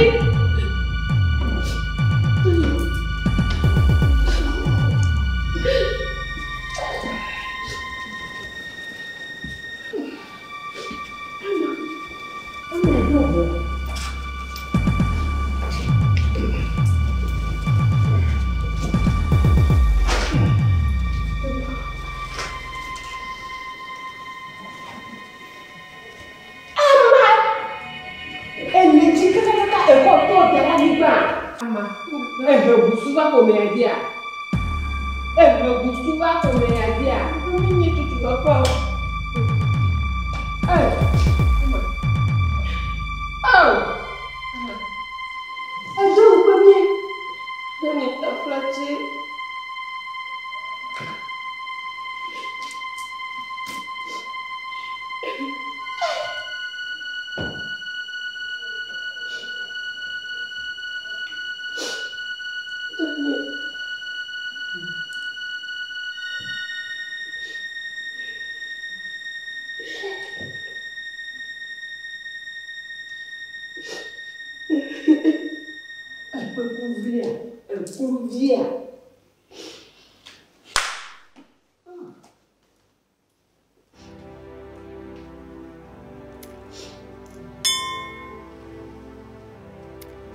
Ama. Ele dzi kakakaka exɔ tɔ da ɖe anyigba. Ama. Ehe busu va ƒomea dzia. Ehe busu va ƒomea dzia. Menye tutu papa o. Ee. Ama. Oh. Ama. Edo ŋukpe mie. Tony, taflatse. Tony. Ekpekuvia. Ekluvia.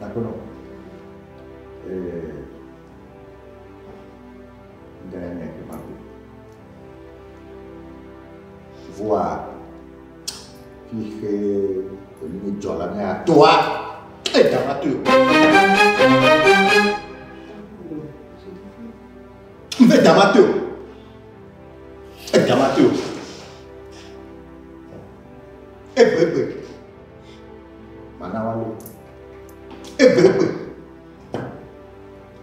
Aƒenɔ. Ee. Ŋdɔ ya nye ke ma ko. Voa fixe enu dzɔ la mía toa. Edza ma to. Nfe dza ma to. Edza ma to. Egbe egbe. Mana wa le. Egbe egbe.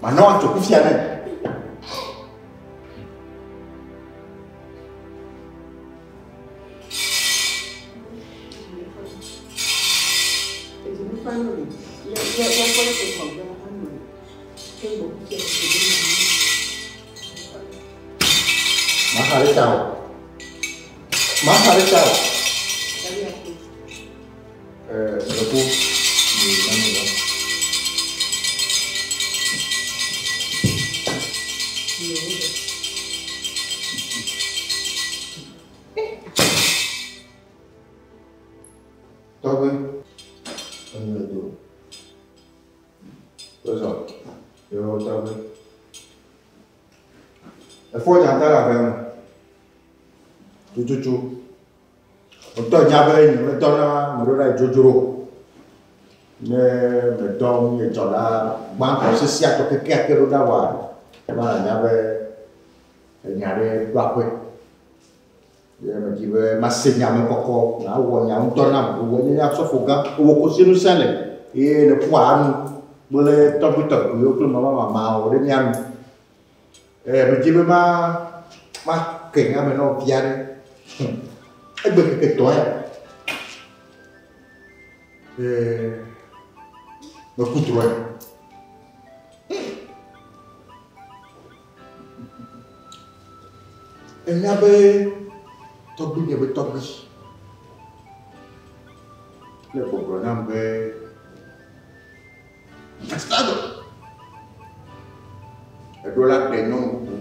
Mana wa tso kufia nɛ. Edzi nufa nɔ mi. Mía míakpɔ ɖe ke xɔ gbe la va nɔ. Ke gbɔ kufia ke be. Maxa ɖe ta o. Maxa ɖe ta o. Ɛɛ, leko. Tɔgbe. Enu le do. Tɔzɔ. Yo tɔgbe. Efɔ dzata le ave me. Tututu. Ŋutɔ nya be nye medɔ na ame ɖo ɖa yi dzodzro. Ne medɔ nye dzɔla gbãtɔ sesiatɔ kekeake ɖo ɖa wɔa, eva nya be enya ɖe ɖo aƒe. Ye medzi be mase nya me kɔkɔ, nawɔ nya ŋutɔ nam. Wòwɔ nye asɔfo gã, wòwɔ kosinu sia le eye ne ƒoa anu kple tɔgbitɔgbiwo kple mamamamawo ɖe mía nu. Medzi be ma ma ke nya me na wo fia ɖe. Egbe keke tɔ ya. Meku drɔ̃e. Enya be tɔgbi nye be tɔgbi le gbɔgblɔ nam be Estado eɖo la ɖe nyɔnu bubu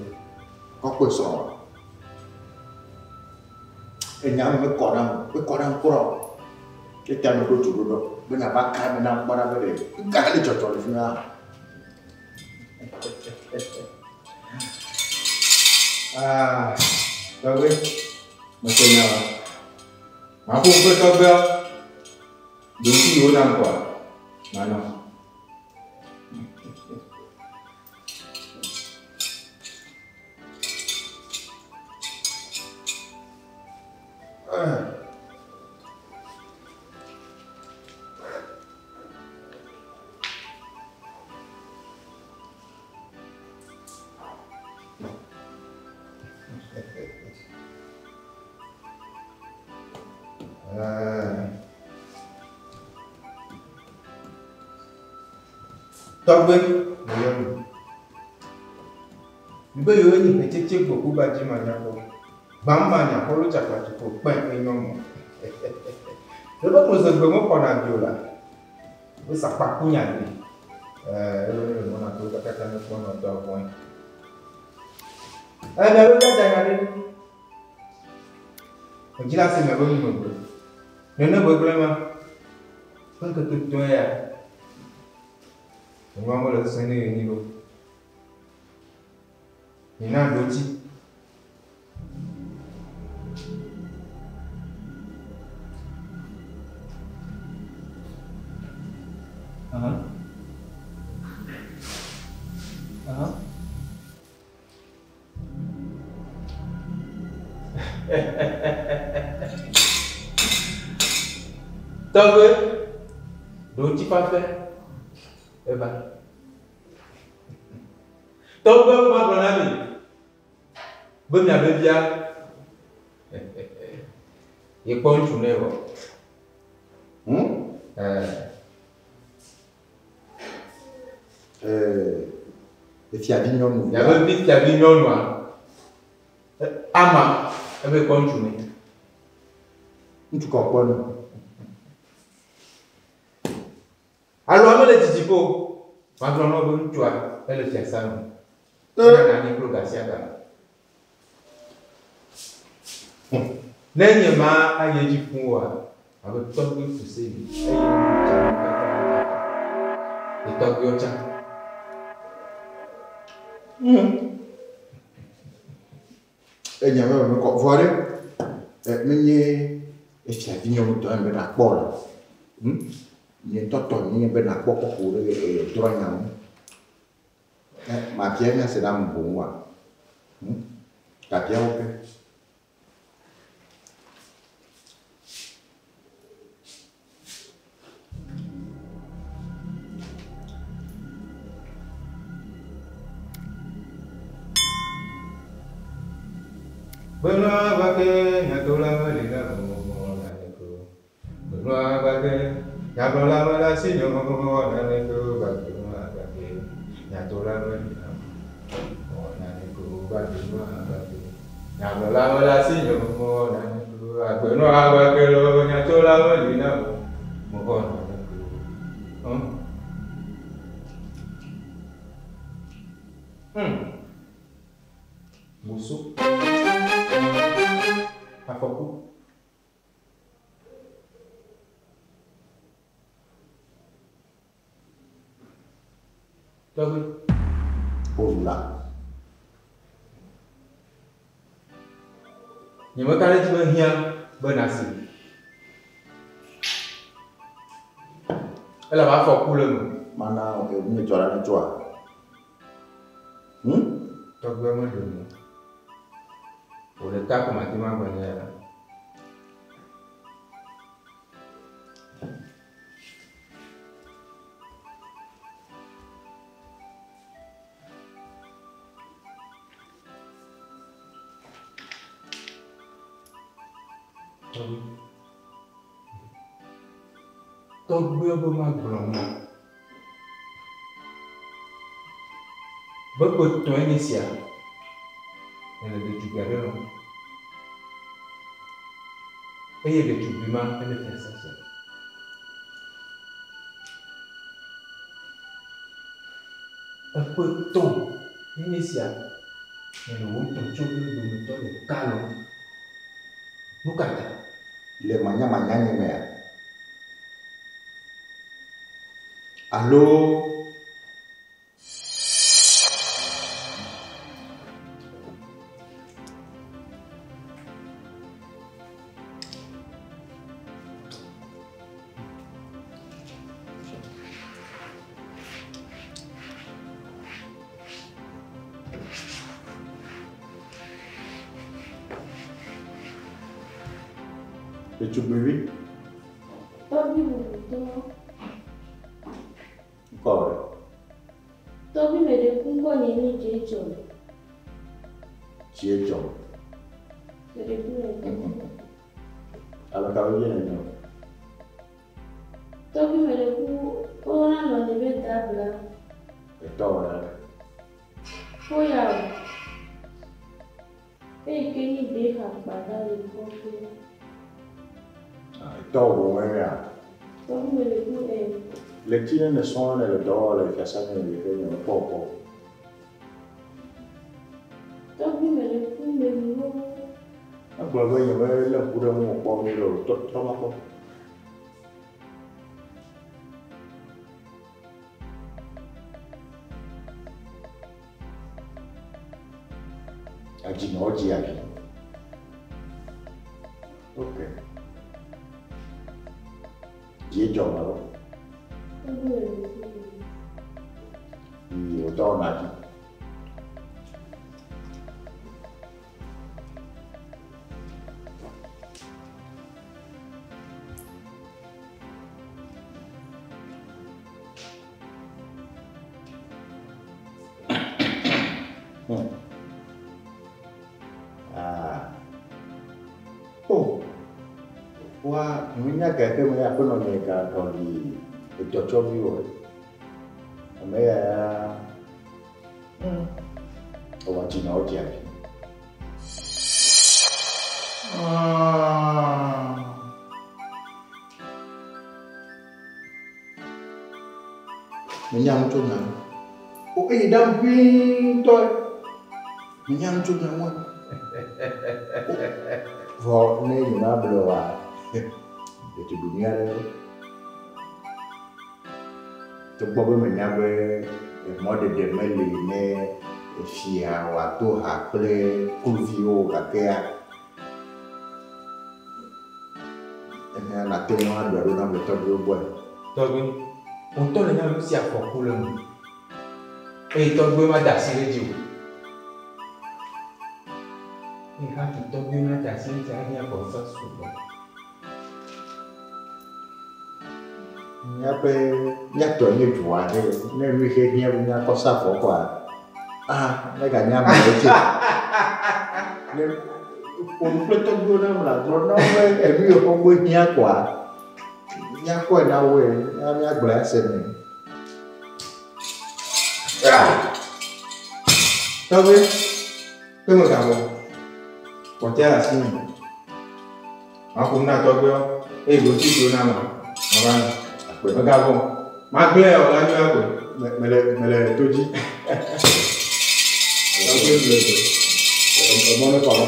kɔkpe srɔ̃. Enya me mekɔ nam o, mekɔ nam kura o. Eta me ɖo du ɖo ɖɔ be nava ka eme nam kpɔ ɖa be ɖe nuka le dzɔdzɔ le fi ma. Ah, tɔgbe, mese nya wa. Maƒo ƒe tɔgbea, ɖoŋti yiwo nam kɔa, manɔ. Tɔgbe, meyɔ mi. Mibe yewo nyi hetsetse gbɔku ba dzi manyakpɔ. Gbam manya xɔlo tsakpatsoko kpẽ enyɔ mɔ. Lebe klose gbe mexɔna vi o la. Wo sakpaku nya gbe. Ɛɛ, elo ne le mɔna to kakaka ne kpɔ nɔ tɔ vɔe. Ɛɛ, miabe via da nya ɖe. Medzi la se miabe nu megbe. Nene gbegblẽ ma. Ƒe ŋkeke tɔe ya. Enua mele sesẽ ne yenyi ɖo. Mina ɖo dzi. Aha. Aha. Tɔgbe, ɖo ŋuti fafe. Eva. Tɔgbe magblɔ na mi be miabe via yekpɔ ŋutsu nɛ vɔ. Efiavi nyɔnu. Miabe vi fiavi nyɔnua ama ebe kpɔ ŋutsu nɛ. Ŋutsu kɔkpɔ nu. Alo ame le dzidziƒo. Magblɔ na wo be ŋutsua ele fiasa me. Ena anyi kple gasiaga. Ne nye ma ayi edzi fũ oa, abe tɔgbui Fuseli eye ŋutsu katã ye tɔgbuiwo tsã. Enya me mekɔ vɔ ɖe menye efiavi nyɔnu tɔ be nakpɔ la. Nye ŋutɔ tɔ nye be nakpɔ kɔkɔ ɖe drɔ nya ŋu. Mabia nya se ɖe ame boŋ wa. Gabia wo ke. Benua gbake nyatola meli na naneko. Benua gbake nyagblɔla mele asi nyɔ naneko. Benua gbake nyatola meli na naneko. Benua gbake. Nyagblɔla mele asinye o, mewɔ naneke o. Agbenɔ aʋakelo, nyatsola meli nam o, mewɔ naneke o. Hm. Hm. Boso. Afɔku. Tɔgbi. Wòzu la. Nyemeka ɖe edzi be hiã be nàsi. Elabe afɔku le eme. Mana nu dzɔ la netsɔa? Hm? Tɔgbia meɖe mɔ. Wò ɖeka ko mate ŋu agblɔ nya ya la. Tɔgbi. Tɔgbuiwo be magblɔ na be ƒe etɔ̃e nye esia nèle ɖetugbui aɖe lɔ̃m eye ɖetugbui ma ele fiasã sia. Eƒe etɔ̃ ye nye esia nèle wò tɔtsoviwo dometɔ ɖeka lɔ̃m. Nu ka ta? Le manyamanya nye mea? Alo Ɖetugbivi. Tɔgbi bubutɔ. Ŋkɔ wò ɖe? Tɔgbi meɖe ku ŋkɔ nye nyi Dziedzɔ. Dziedzɔ. Meɖe ku le tɔgbi. Ame ka be vie nènye o? Tɔgbi meɖe ku woyɔna nɔnye be Dabla. Etɔ wò ya ɖe? Foya o. Eyi ke nyi Deha kpada le kɔƒe. Etɔ wò boŋ ya? Tɔgbi meɖe ku ɛ. Le tsi ne nèsrɔ̃ nèle dɔ wɔm le fiasã me le ke nye mekpɔ wò kpɔ o. Tɔgbi meɖe ku melu. Egblɔ be nyemelé ŋku ɖe ŋuwò kpɔ nyuie o. Trɔ trɔ va kpɔ. Adzinɔwo dzia vi. Ok. Dziedzɔ me ɖo. Yi wòdɔ wɔna dzi. Ah. Oh. Wa, nunya gake me ya aƒenɔ nye ga ɖɔli edɔtsɔvi wɔ. Ame ya ya. Ewɔ dzi na wodzi abi. Menya nu tso nya ŋu. O eye ɖam ʋĩi ŋutɔe. Menya nu tso nya ŋua. Vɔ ne nyemable oa, ɖetugbui nyui aɖe ɖo. Togbɔ be menya be mɔɖeɖe meli ne fia wòado ha kple kluviwo o gakea, ehiã nàte ŋu aɖɔe ɖo nam le tɔgbuiwo gbɔe. Tɔgbui, wò ŋutɔ nènya be nu sia afɔku le ŋu eye tɔgbuiwo mada asi ɖe edzi o. Eye hafi tɔgbuiwo nada asi ɖe edzi ahiã vɔsa sugbɔ. Míaƒe míatɔ nye du aɖe ne nu yi ke hiã be míakɔ sa vɔ kɔa, ah meganye ame ɖe tse. Ne ƒo nu kple tɔgbuiwo na mla gblɔ na wo be enu yi xɔ gbɔ hiã kɔa, míakɔe na woe, míagblɔe ase nɛ. Tɔgbui, kpe megavɔ. Kpɔtɔe le asi nye. Maƒo nu na tɔgbuiawo eye gotsi si wona ma, mava na. Mègavɔ̃ o. Magblẽe o la nyuia koe. Mele mele to dzi. Tɔgbui gblɔe koe. Emɔ mekɔ o.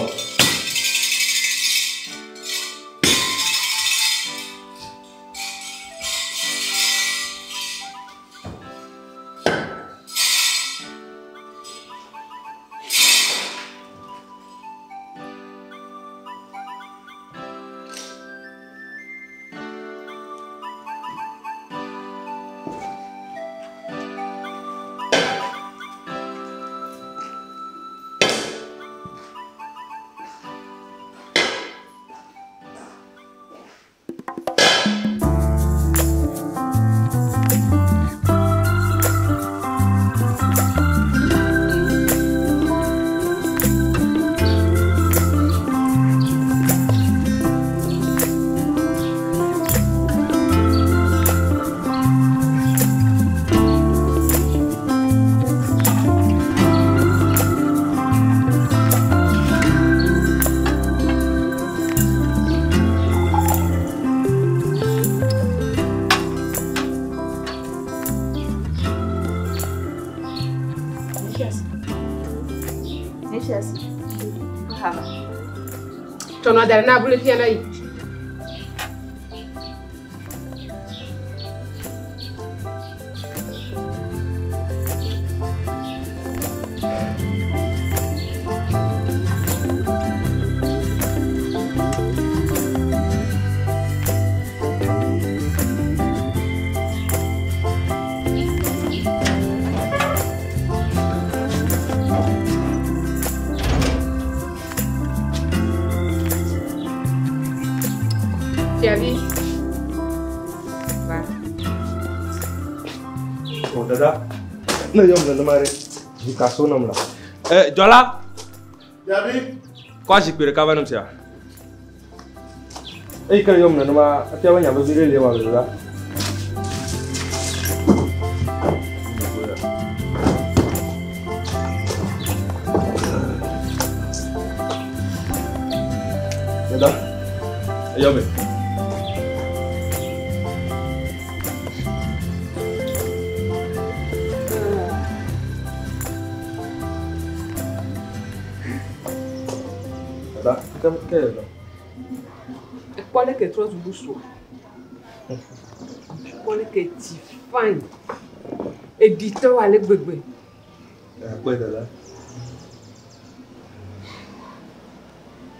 Tsɔnɔ da ɖe na abolo fia na yi. Fiavi. Va. O dada, ne yɔm nenema ɖe, dzika so nam la. E, dzɔla. Fiavi. Kɔ azikpui ɖeka va nam sia. Eyi ke yɔm nenema, efia be nya vevi ɖe li ema dada. Dada, eyɔ me. Dada, ke ke yɔ. Ekpɔ leke trɔ zu busua. Ekpɔ leke tsi fine. Eɖitɔ ale gbegbe. Akpɔe dada.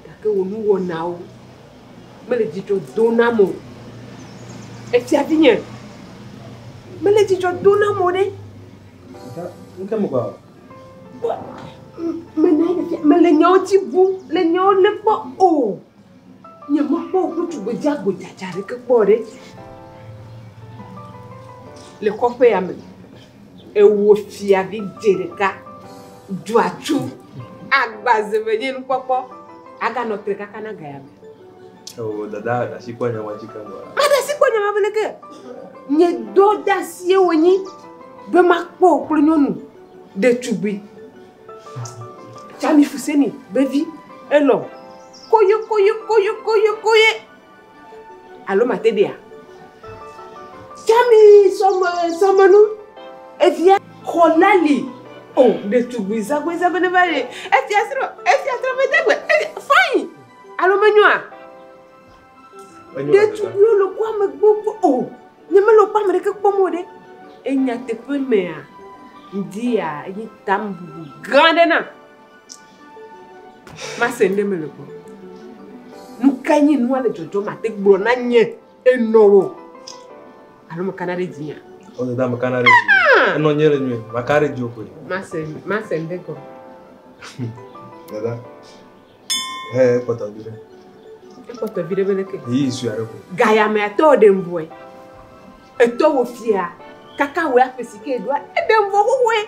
Gake wò nuwɔnawo mele dzidzɔ dom nam o. Efia vinye, mele dzidzɔ dom nam o ɖe. Nu ke mekpɔ? Mena yi mele nyawo dzi bum, le nyawo lé kpɔ o. Nye mekpɔ wò ŋutsu gbedzi agbodzadza ɖeke kpɔ o ɖe. Le kɔƒe ya me, ewò fiavi dze ɖeka, dzɔatsu, agbazeme nye nukpɔkpɔ, aganɔ tre kaka na ga ya me. O dada ɖe asi kpɔ nya ma dzi keŋ oa? Maɖe asi kpɔ nya ma be leke? Nye dɔdeasie wònyi be makpɔ wò kple nyɔnu ɖetugbui. Tsami Fuseni be vi elɔ koye koye koye koye koye alo mate ɖea? Tsami sɔme sɔmenu evia xɔla li o ɖetugbui zagbe zagbe ne va le efia srɔ̃ efia srɔ̃ be degbe fine alo menyoa? Ɖetugbuiwo le kɔ ame gbogbo o nye mele wokpɔ ame ɖeke kpɔm o ɖe. Enyateƒe mea ŋdi ya enye tamebubu gã aɖe nam. Mase ŋɖe mele gbɔ. Nu kae nye nua le dzɔdzɔm mate gblɔ na nye enɔ wò alo mekana ɖe dzinyea? O dada mekana ɖe dzi. Enɔ nye le nyuie, maka ɖe dziwò koe. Mase mase ŋɖe gɔme. Dada, he ekpɔtɔ vi ɖe. Ekpɔtɔ vi ɖe be leke? Ɣeyiɣi sue aɖe ko. Gayame etɔ ɖe ŋvɔe. Etɔ wò fia kaka wò aƒe si ke ɖoa eɖe ŋvɔ xoxoe.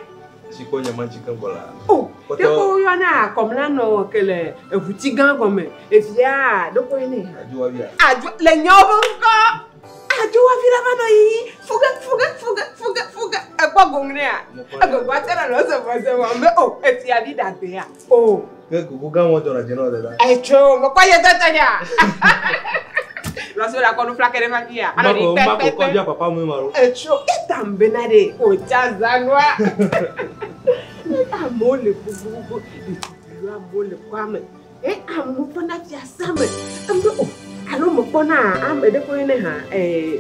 Si kpɔ nya ma dzi keŋ gbɔ la. O, ɖeko woyɔna akɔmla nɔ ke le eʋuti gã gɔme. Evia ɖeko ye ne. Adzowavia. Adzo le nyawo ƒe ŋkɔ. Adzowavi la va nɔ yiyi fuge fuge fuge fuge fuge. Ekpɔ goŋ nea? Egogo ate nɔ zɔzɔm be o efia vi ɖagbea. O. Ke kuku gã mɔ dzɔna dzi na wò dada. Etso, mekpɔ ye tɔtɔ nya. Lɔsɔ la kɔ nu flakɛ ɖe va fia. Anɔ ɖi Mako pɛ mako pɛ kɔ pɛ. bia papa mu ma lo. Etso, etam bena ɖe wòtsa zanua. Amewo le gbogbogbò, ɖetugbiwo amewo le kɔa me. E amewo kpɔna fiasa me. Ame o alo mekpɔna ame ɖe koe ne hã ee.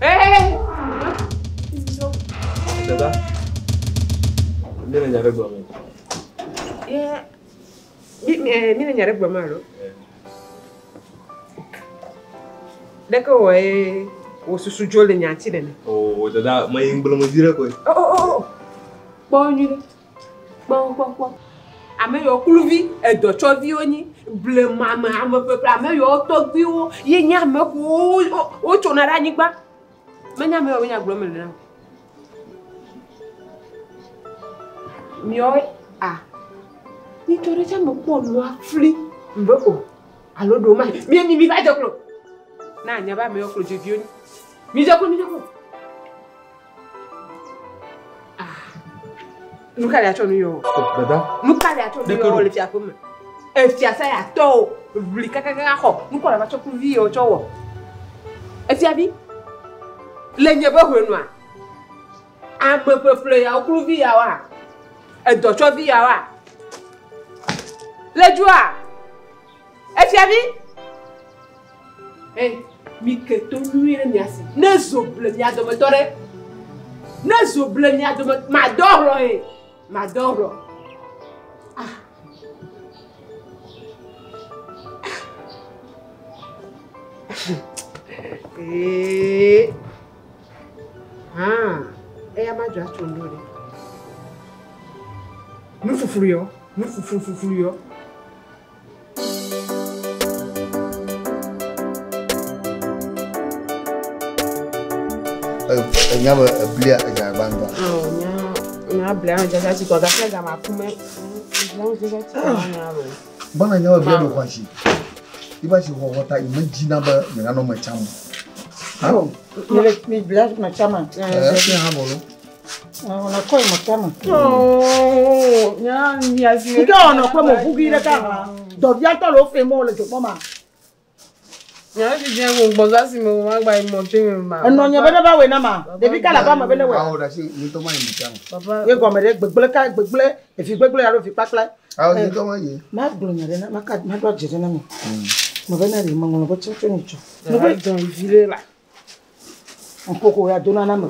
Ee. Dada. Mi le nya ɖe gblɔm. Ye mi mi mi le nya ɖe gblɔm alo? Ɖeke wɔ ye wò susu dzo le nya ŋuti nene. O dada, me yi ŋgble me vi ɖe koe. O o o kpɔ nyuie ɖe. Kpɔ kpɔ kpɔ. Ame yiwo kluvi edɔtsɔviwo nyi blema ame ame ƒeƒle ame yiwo tɔgbuiwo ye nye ame kewo wotsona ɖe anyigba. Menye ame yiwo nya gblɔm mele na o. Miawo a nyitsɔ ɖe tsɛ mekpɔ nua fli be o alo ɖewo ma mi mi mi va dze klo. Na anya be ame yiwo klo dzeviwo nyi. Mi dze klo mi dze klo. Nu ka le atsɔ nu yɔ? Dada. Nu ka le atsɔ nu yɔ le fiaƒe me? Efiasa ya tɔ o, ʋli kakaka xɔ. Nu ka le va tsɔ kluvi yɔ tsɔ wɔ? Efiavi, le nye be ʋenua, ame ƒeƒle yawo kluvi yawoa, edɔtsɔvi yawoa, le dzoa, efiavi. Hey, mi ke to nyuie ɖe mia si. Ne zo ble mia dometɔ ɖe. Ne zo ble mia dome, madɔ hlɔ ye, madɔ hlɔ. Ah. Ee. Ah, eya ma dzɔ atso ŋɖo ɖe. Nu fuflu yɔ, nu fuflu fuflu yɔ. Enya be eblia edza gbãtɔ. Nya blia ŋu dzadza tsi kɔ gake gama kume. Blia ŋu dzadza tsi kɔ nya lo. Gbana nya be blia ɖo xɔ asi. Iba si xɔxɔ ta yi medzina be nyeganɔ me tsam o. Mi mi blia me tsama. Ɛ hã bɔ lo. Ɔnɔ kɔ yi me tsama. Nya nya si. Nke ɔnɔ kple mo ʋugi ɖeka hã. Dɔvia tɔ le wo fe mɔ le dzokpɔ ma. Nya si dze wo gbɔza si me wo ma gba yi mɔ tse me ma. Enɔ nye be ne va wɔe na ma. Ɖevi ka le ava me be ne wɔe. Awo ɖe asi ŋutɔ ma yi me tsam. Ye gɔme ɖe gbegble ka gbegble efi gbegble alo fi kpakple. Awo ŋutɔ ma yi. Ma gblɔ nya ɖe na ma ka ma ɖo adze ɖe na mi. Me be na ɖe meŋlɔ be tsɔ tso ni tsɔ. Me be dɔn vi ɖe la. Ŋkoko ya dona na me.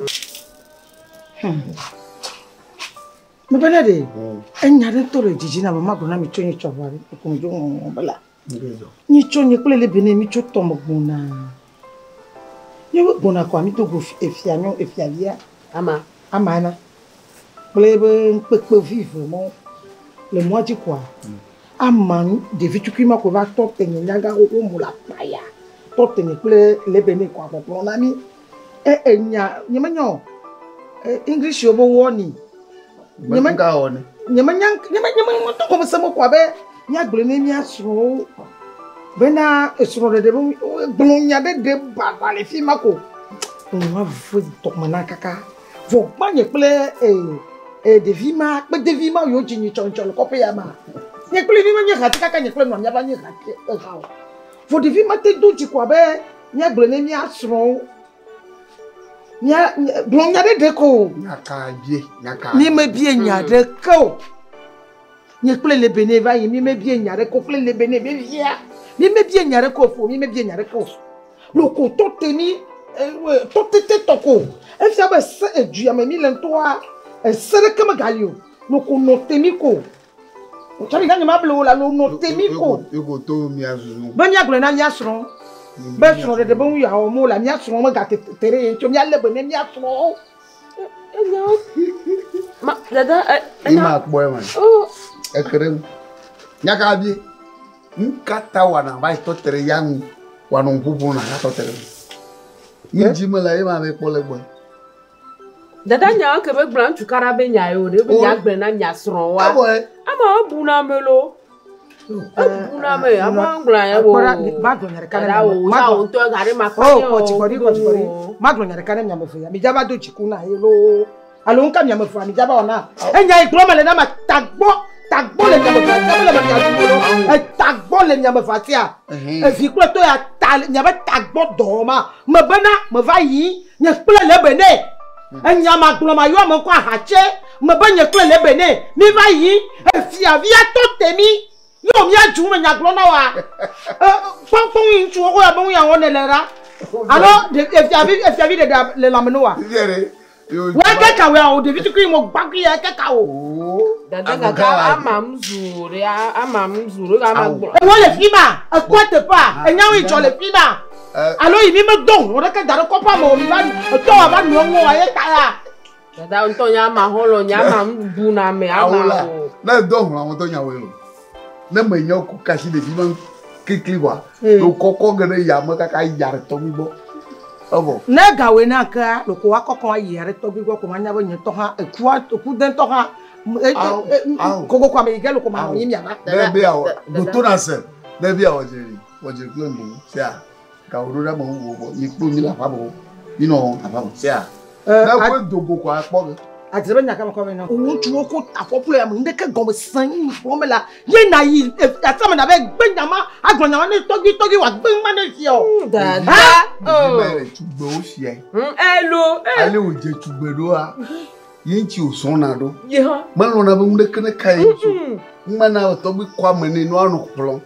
Me be na ɖe enya ɖe ŋutɔ le dzidzi na me ma gblɔ na mi tso ni tsɔ vɔ ɖe ko dzo ŋɔŋɔ be la. Ni tso nye kple le bene mi tso tɔme gbɔna. Nye wo gbɔna kɔa mi do go efia nyɔ efia via. Ama. Ama na. Kple be ŋkpekpe vive mɔ le mɔa dzi kɔa. Ama ɖevi tukui ma ko va tɔ te nye nyaga xoxo mu le akpa ya. Tɔ te nye kple le bene kɔa gbɔgblɔ na mi. E enya nye menya o. English yo be wɔni. Nye me ka wɔni. Nye menya nye me nye me ŋutɔ gɔme se me kɔa be míagblɔe ne míasrɔ̃wo bena esrɔ̃ɖeɖe be gblɔ nya ɖe ɖe baɖa le fi ma ko. Nua ve dɔme na kaka. Vɔ gbanye kple ɖevi ma kple ɖevi ma yiwo dzi nyitsɔnyitsɔ le kɔƒe ya ma. Nye kple vi ma nye hati kaka nye kple nɔa míava nye hati eha o. Vɔ ɖevi ma te do dzi kɔa be míagblɔe ne míasrɔ̃wo. Mía gblɔ nya ɖe ɖe ko. Nya ka bie nya ka. Mi mebie nya ɖeke o. Nye kple le bene va yi mi mebie nya ɖeke o kple le bene be via. Mi mebie nya ɖeke o fo mi mebie nya ɖeke o. Loko tɔ te mi tɔ tete tɔ ko. Efia be se edu ya me mi le ŋutɔa ese ɖeke megali o. Loko nɔ te mi ko. Tsabi gã nye ma ble wo la lo nɔ te mi ko. Eko to mia zuzu. Be míagblɔe na mía srɔ̃. Be srɔ̃ɖeɖe be ŋu yawo mo la mía srɔ̃ megate te ɖe ye ŋuti o. Míalé be ne mía srɔ̃wo. Ma dada Ima kpɔe ma. Eke ɖe ŋu. Nya ka bie. Nu ka ta wɔna va yi tɔ te ɖe ya ŋu. Wɔnɔ ŋu ƒoƒo na ya tɔ te ɖe ŋu. Nu dzi me le ye ma be kpɔ le gbɔe. Dada nya ke be gblɔ ŋutsu kara be nya yi o ɖe be nya gblɔe na mia srɔ̃woa. Ebɔe. Ama ebuna ame lo. Ebuna ame ama gblɔ ya wo. Magblɔ nya ɖeka ne Dada wo miame. sa wo ŋutɔ ga ɖe ma Oh, kɔ tsi kɔ ɖi kɔ tsi kɔ ɖi. Magblɔ nya ɖeka ne miame ve ya. Mi dza va do dziku na ye loo. Alo ŋka miame fua mi dzaba wɔna. Enya yi gblɔ me le na ma tagbɔ tagbɔ le miame fua sia mele me mia dzugo ɖo. Etagbɔ le miame fua sia. Evi kple to ya ta miabe tagbɔ dɔ ma. Me bena me va yi nye kple le be ne. Enya ma gblɔ ma yɔ ame ŋkɔ ahatse. Me be nye kple le be ne. Mi va yi efia via tɔ te mi. Yo mia dzu me nya gblɔ na wa. Kpɔnkpɔn yi ŋutsu wo ya be ŋu ya wɔ ne le ra. Alo efia vi ɖeɖe le lãme no wa. Wa ke ka wa o ɖevi tukui mo gbakui ya ke ka o. Dada gaka ama mzu re ama mzu re ama gblɔ. Ewo le fi ma, ekpɔ teƒea, enyawo yi dzɔ le fi ma. Alo yi mi me do hlɔ ɖeke da ɖe kɔƒea me o mi va etɔ wa va nɔ ŋu wa ye ta ya. Dada ŋutɔ nye ama xɔlɔ nye ama bu na ame ama o. Ne do hlɔ ŋutɔ nyawoe lo. Ne me nya ku kasi ɖevi ma kekli wa. Lo kɔkɔ ge ɖe ya me kaka ya ɖe tɔgbi gbɔ. Evɔ. Ne gawoe na kea loko wa kɔkɔ ayi ya ɖe tɔgbi gbɔ ko ma nya be nye tɔ hã ekua eku de ŋutɔ hã. Koko ame yi ge loko ma nɔ anyi miava. Ne be awɔ doto na se. Ne be awɔ dzre wɔ dzre kple ŋgo sia. Gawo ɖo ɖe ame ŋu gbɔ. Mi kplo mi le aƒa me. Mi nɔ aƒa me sia. Ne koe dogo ko akpɔ ge. Adzre be nya ka me kɔ me na. Ŋutsuwo ko afɔƒle ame ŋɖeke gɔme sẽ yi kplɔ me la. Ye na yi asame na be gbe nyama agblɔ nyama ne tɔgbi tɔgbi wa gbe ŋma ne fia o. Dada. Oh. Tugbewo fia. Elo. Ale wo dze tugbe ɖoa. Ye ŋuti wòsrɔ̃na ɖo. Melɔ̃na be ŋu ɖeke ne ka ye ŋuti o. Ŋma na tɔgbi kɔ ame ne nua nɔ kplɔm.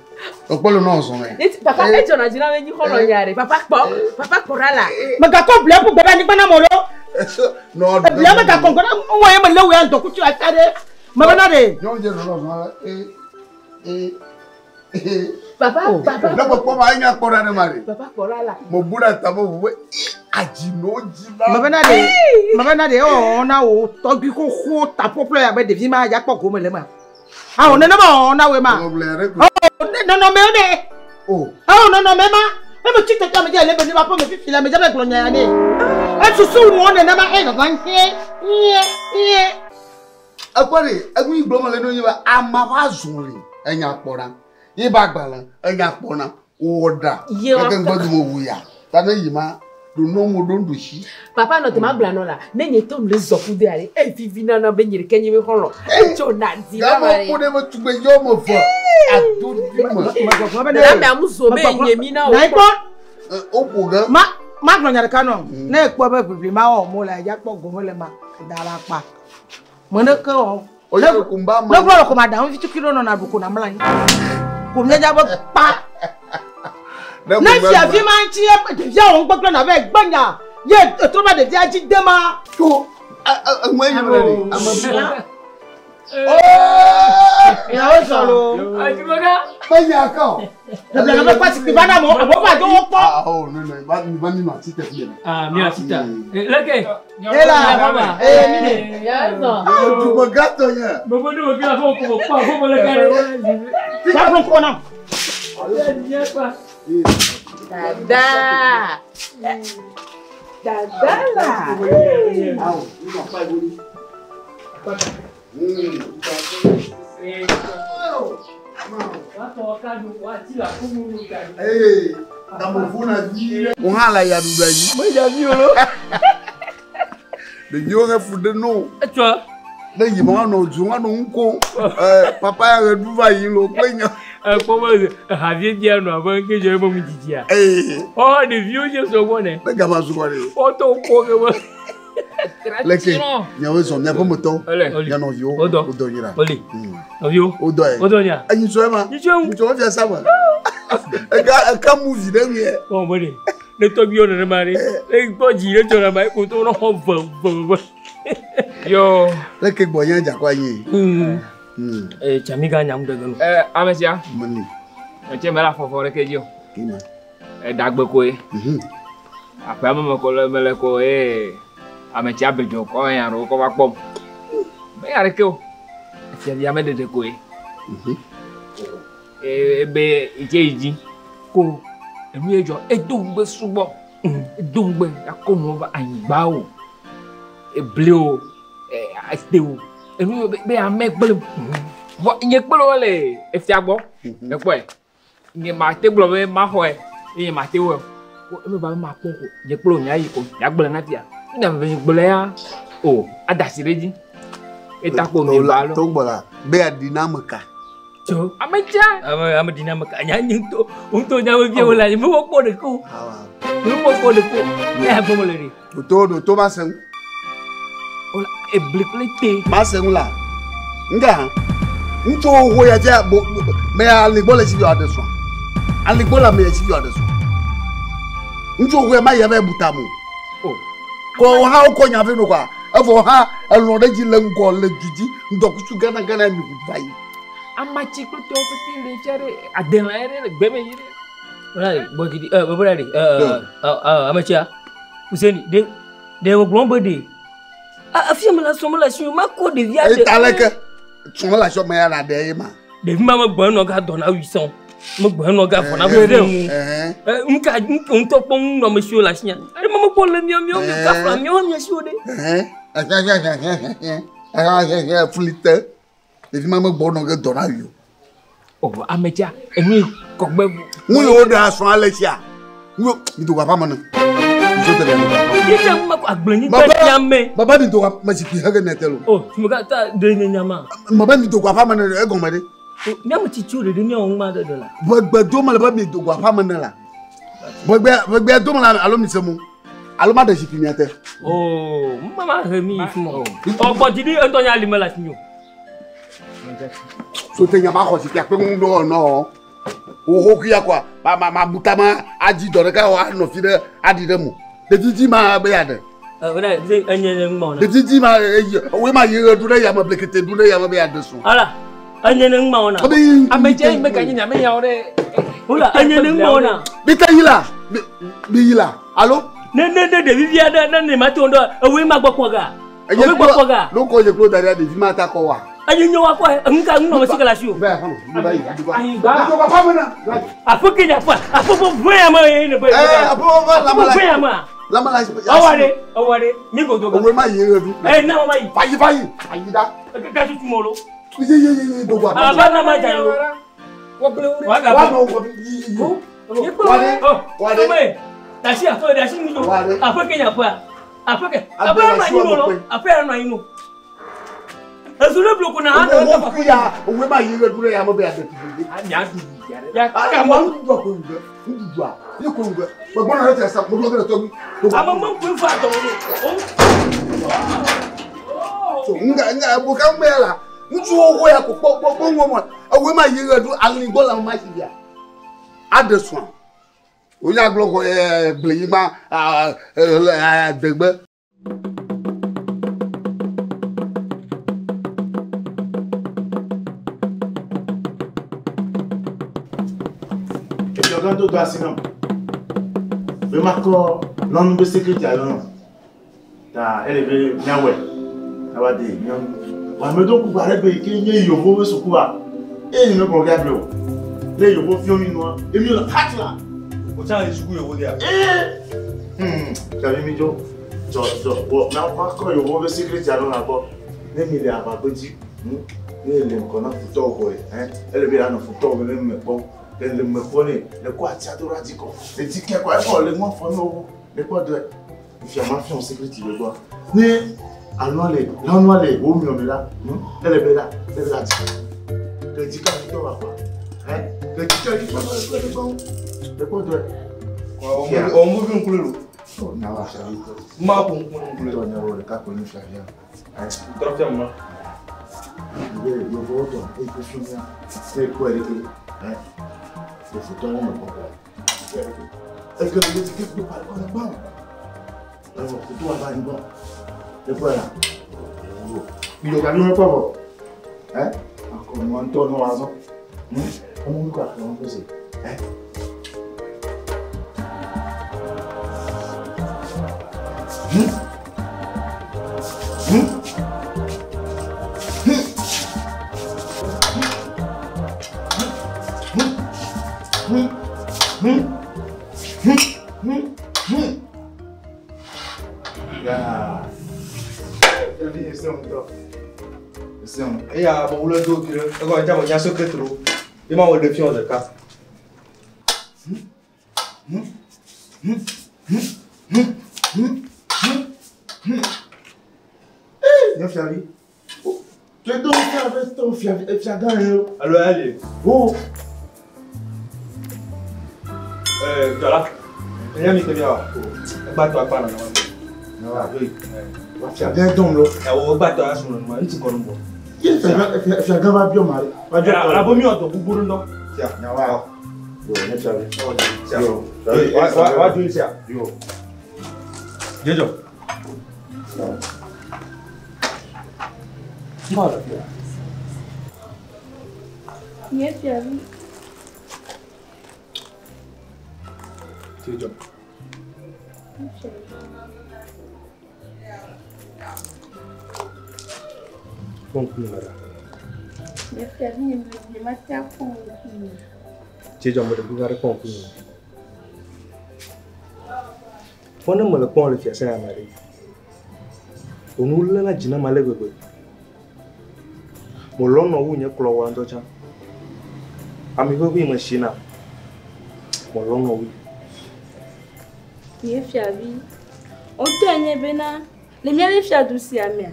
Ekpɔ le nɔ zɔm ɛ. Papa edzɔna dzi na be nyi xɔlɔ̃ nya ɖe. Papa kpɔ, papa kpɔ ɖa la. Megakɔ blia ƒu gbe ɖe anyigba na mo ɖo. Eblia megakɔ ŋgɔ na ŋwɔ ye mele wò ya ŋdɔkutsu ata ɖe. Mebena ɖe. Nyɔnu dze nɔ zɔm la e e. Papa papa. Ne mekpɔ ma enya kpɔ ɖa ne ma ɖe. Papa kpɔ ɖa la. Mebu ɖe ta me ʋu be adzinɔ dzi la. Mebena ɖe mebena ɖe ewɔwɔ na wò tɔgbi xoxo taƒoƒlo ya be ɖevi ma ya kpɔ gome le ema. Awo nenema wɔwɔ na wòe ma. Nɔnɔmewo ɖe. Awo nɔnɔme ma. Eme tsi tete ame dze le be ne va ƒe me fifi le ame dze be gblɔ nya ya nɛ. Esusu wɔ nenema e zazã hie hie hie. Ekpɔ ɖe enu yi gblɔm le ne nye be ama va zɔ li enya kpɔ ɖa. Ye ba gbalẽ enya kpɔ na wò ɖa. Keke ŋgbe dome wu ya. Ta ne yi ma ɖo nɔ mo ɖo ŋɖusi. Papa nɔ te ma gblɔ nɔ la. Ne nye tɔ le zɔ ƒu de ale e vivi na na be nye ɖeke nye be xɔlɔ̃. Etso na di na ma ɖe. Gamɔ ƒo ɖe be tugbe yɔ me vɔ. Ado di me. Dada me amu zo be nye mi na o. Na ikpɔ. O ƒo ge. Ma ma gblɔ nya ɖeka nɔ. Ne ekpɔ be ʋiʋli ma wɔ mo la ya kpɔ gome le ma da la kpa. Me ne ke wɔ. Ne gblɔ le ko ma da ŋu fitukui ɖo nɔna ɖu ko na mla anyi. Ko mía dza be kpa. Ne fiavi ma ŋuti ɖevia wɔ ŋgbegblẽ na be gbenya ye etrɔ va ɖevia dzi de ma. To eŋue yi ɖe ame bu. Miawo zɔ lo. Menya ka o. Ɖevia be kpasi kpi va na amewo amewo va do wo kpɔ. Awo ne ne va va mi nɔ ati te fi. Ah mi ati ta. Leke. Ela ee mi ne. Dugbe gatɔ nye. Gbogbo ne wo kila fɔ ko kpɔ fɔ mo le ka ɖe. Sakro kɔ na. Dada. Dada la. Wo hã le ya ɖuɖu dzi. Meja vi o lo. Ɖeviwo he fu ɖe no. Etsɔ. Ne yi ma nɔ du ma nɔ ŋko. Papa ya ɣe ɖu va yi lo kple nya. Ekpɔ be havie bia nɔ abe ŋke be mu dzidzia. Ɔ ɖeviwo dze sɔgbɔ ne. Ne gama sɔgbɔ ɖe. Wotɔ kpɔ ke be. Leke nyawo zɔ miaƒe metɔ mia nɔviwo wodɔ nyira. Oli. Nɔviwo. Wodɔ ye. Wodɔ nya. Enyitsɔ ma. Nyitsɔ ma fia sama. Eka eka mu vi ɖe mie. Ɔ mo de. Ne tɔgbiwo nenema ɖe. Ne gbɔ dzi ɖe dzɔ na ma eko to nɔ xɔ ve ve ve. Yo. Leke gbɔ nye dzakɔ anyi. Ee tsami ga nyam ɖe genu. Ame sia. Meni. Etse me la fɔfɔ ɖe ke dzi o. Kima. Ɖagbe koe. Aƒea me me ko le me le ko eye ame tsia be dzo kɔ nya ɖewo kɔ va kpɔm. Me ya ɖeke o. Efia ame ɖeɖe koe. Ebe itse yi dzi ko enu ye dzɔ edo ŋugbe sugbɔ. Edo ŋugbe akɔ nuwo va anyigba o. Ebli o. Ete o. Enu ye be ame gblẽ. Vɔ nye kple wo le efia gbɔ. Ekpɔe. Nye ma te gblɔ be ma xɔe eye ma te wɔe. Eme va be ma kpɔ ko nye kple wo nya yi ko ya gblẽ na fia. Ne be gblẽ ya O adasi ɖe dzi. Eta kpo mi ba lo. Togbɔ la be aɖi na ame ka. Tso. Ame tsa. Ame ame ɖi na ame ka. Nya nye ŋutɔ ŋutɔ nya me fia wo le anyi. Me kpɔ ɖeke o. Me kpɔ ɖeke o. Ne ya gbɔm le ɖe. Ɖoto ɖoto ma se ŋu. Ola ebli kple te. Ma se ŋu la. Nga hã. Ŋutsuwo ho ya fia bo me aligbɔ le si fi aɖe srɔ̃. Aligbɔ le ame ya si fi aɖe srɔ̃. Ŋutsuwo ho ya ma ya va buta mo. Kɔ hã wokɔ nya vɛ no kɔa. Evɔ hã elɔ̃ ɖe dzi le ŋgɔ le du dzi ŋdɔkutsu gana gana mi ʋu va yi. Amatsi kple tɔwo pete le fia ɖe adelã ɖe le gbeme yi ɖe. Wala gbɔgidi ɛ bɔbɔ ɖe ɛ ɛ ametsia Hussein ɖe ɖe wògblɔ be ɖe afia me la sɔm le asi ma kɔ ɖevia ɖe. Eta leke sɔm le asi me ya la ɖe ye ma. Ɖevi ma me gbɔ enɔ ga dɔ na wi sɔn me gbɔ enɔ ga fɔ na wi ɖe ŋu. Nka ŋutɔ kpɔ ŋu nɔ ame siwo le asia. Ɖe ma me kpɔ le miɔ miɔ miɔ kafla miɔ mia siwo ɖe. Fulite ɖevi ma me gbɔ nɔ ge dɔ na wi o. O ametsia enu kɔgbe. Ŋu yi wo ɖe asrɔ̃ ale sia. Ŋu mi do aƒa me ne. Baba mi do me zikpui hege ne te lo. O me ka ta ɖe nye nyama. Baba mi do aƒa me ne egɔme ɖe. Miame tsitsiwo ɖeɖe miawo ŋu ma ɖe ɖe la. Ʋegbe do me le be mi do aƒa me ne la. Ʋegbe ʋegbe do me la alo mi se mo. Alo ma ɖe zikpui mia te. O mama he mi yi fún o. Ɔ gbɔdzi ɖi etɔ nya ali me le asi nyo. Sote nya ma xɔ zikpui akpe ŋu ɖo nɔ. Woxo kuya kɔa ma ma ma buta ma adzi dɔ ɖeka wɔ anɔ fi ɖe aɖi ɖe mo. Ɖevi dzi ma be ya ɖe. Enye ne ŋmɔ na. Ɖevi dzi ma eyi woe ma yi ɣe ɖu ɖe yame blekete ɖu ɖe yame be ya ɖe srɔ̃. Ala enye ne ŋmɔ na. Ame tse yi me ka nye nya me yawo ɖe. Wala enye ne ŋmɔ na. Bi te yi la bi yi la alo. Ne ne ne ɖevi vi aɖe ne ne ma to ŋdɔ ewoe ma gbɔ kpɔ ga. Ewoe gbɔ kpɔ ga. Lóko ye klo da ɖe ɖevi ma ta kɔ wa. Enye nye wa kɔ ŋka ŋu nɔ me si ke le asi o. Aƒe ke nya aƒe aƒe ƒe ʋe ya me ye ne be. Aƒe ƒe lamala. Ƒe ya me. Lamala. Ɔwɔ ɖe ɔwɔ ɖe mi godo ga. Owe ma yi ɣe ɖu. Ɛ na ma yi. Fayi fayi fayi da. Kaka tutu mo lo. Ye ye ye dogo aƒe. Aba na ma dza yi lo. Wa nɔ wɔ yi yi. Wa ɖe wa ɖe. Dasi aƒe dasi nu do. Aƒe ke nya aƒea. Aƒe ke aƒe ya nɔ anyi lo. Aƒe ya nɔ anyi lo. Ezu ɖe bloko na hã. Owó kuya owó ma yi ɣe ɖu ɖe yame be ya ɖe tutu. Nya ɖu. Ya kama. Nuɖuɖua ko ŋgbe nuɖuɖua ye ko ŋgbe gbɔgbɔna ɖe te sa gbɔgbɔ ɖe tɔgbi. Ame me ŋkue fa dɔ lo. So nga nga bo ka ŋgbe la ŋutsuwo wo ya ko kpɔ kpɔ kpɔ ŋgɔ mɔ owó ma yi ɣe ɖu aligbɔ la ma si bia aɖe srɔ̃ wonya gblɔ kɔ ɛɛ gblẽnyigba adegbe. Fiagã to do asi nam. Be makɔ nyɔnu be sécurité ayɔ nɔ. Ta ele be míawɔe. Ava de nyɔnu. Vɔ ame ɖewo ku gba ɖe gbe yi ke nye yevowo be sukua. Eye nye mekplɔ ge able o. Ne yevo fiɔ mi nua, emi le hati la. O tsã yi suku yevo dia? Ee. Fiavi mi dzo. Dzɔ dzɔ wɔ makɔ yevowo be sécurité ayɔ nɔ gbɔ. Ne mi le aʋagbedzi, ne le ŋgɔ na futɔwo koe, ele be yeanɔ futɔwo be me kpɔm. Le me kpɔ ne le kɔ atia do ɖe adi kɔ. Le dzi ke kɔ efɔ le ŋua fɔ ne wo le kpɔ dɔe. Fia ma fiɔ sécurité le gbɔ. Ne alɔa le lãnua le wo miɔ me la, ele be la ele be la dzi. Le dzi ka futɔ wa kɔ. Le dzi ke dzi kɔ le kpɔ le kpɔ dɔe. Ɔ mu vi ŋku le lo. Nyawo fiavi. Ma ko ŋku ŋku le. Tɔ nyawo ɖeka ko nye fiavia. Trɔ fia ma. Ye yevowo tɔ eye ko fi mia. Ne kpɔe ɖe ke. Le futɔ wo me kpɔ. Eke le dzi ke kpɔ kɔ le gbɔ. Ɛwɔ futɔ wa va anyigba. Le kpɔ ya. Mi ɖo gavi me kpɔ vɔ. Ɛ akɔ nua ŋutɔ nɔ azɔ. Ɔmɔ mi kɔ akɔ ŋu se. Ɛ. Eya amewo le do vi ɖe egɔme dze ame nya secret lo. Ye ma wɔ ɖe fiɔ ɖeka. Nye fiavi. Ke do fiavi to fiavi fiagã ye o. Alo ali. O. Dɔla. Enye mi ke mia wa. Egba to akpa nana wa. Wa fiagã dɔm lo. Ɛwɔ egba to asu nana ma ŋuti kɔnu bɔ. Ye fiagã va biɔ ma. Va biɔ tɔ. Abo mi wɔ dɔ gbogbo ɖe ŋutɔ. Tia nyawa. Yo nye fiavi. Tia. Yo. Wa do sia. Yo. Jejo. Mbɔ le fia. Nye fiavi. Jejo. Nye fiavi. Kpɔ ŋkume me ɖa. Nye fiavi nye me mate akpɔ ŋkume. Jejo me ɖe kuku aɖe kpɔ ŋkume me. Fɔ ne mele kpɔm le fiase ya me ɖe. Wò nu léna dzi nam ale gbegbe. Melɔ̃ wu nye kplɔwɔa ŋutɔ tsã. Ami ʋeʋĩ me si nam. Melɔ̃ wui. Nye fiavi. Wotɔe nye bena le míaƒe fiadu sia mea,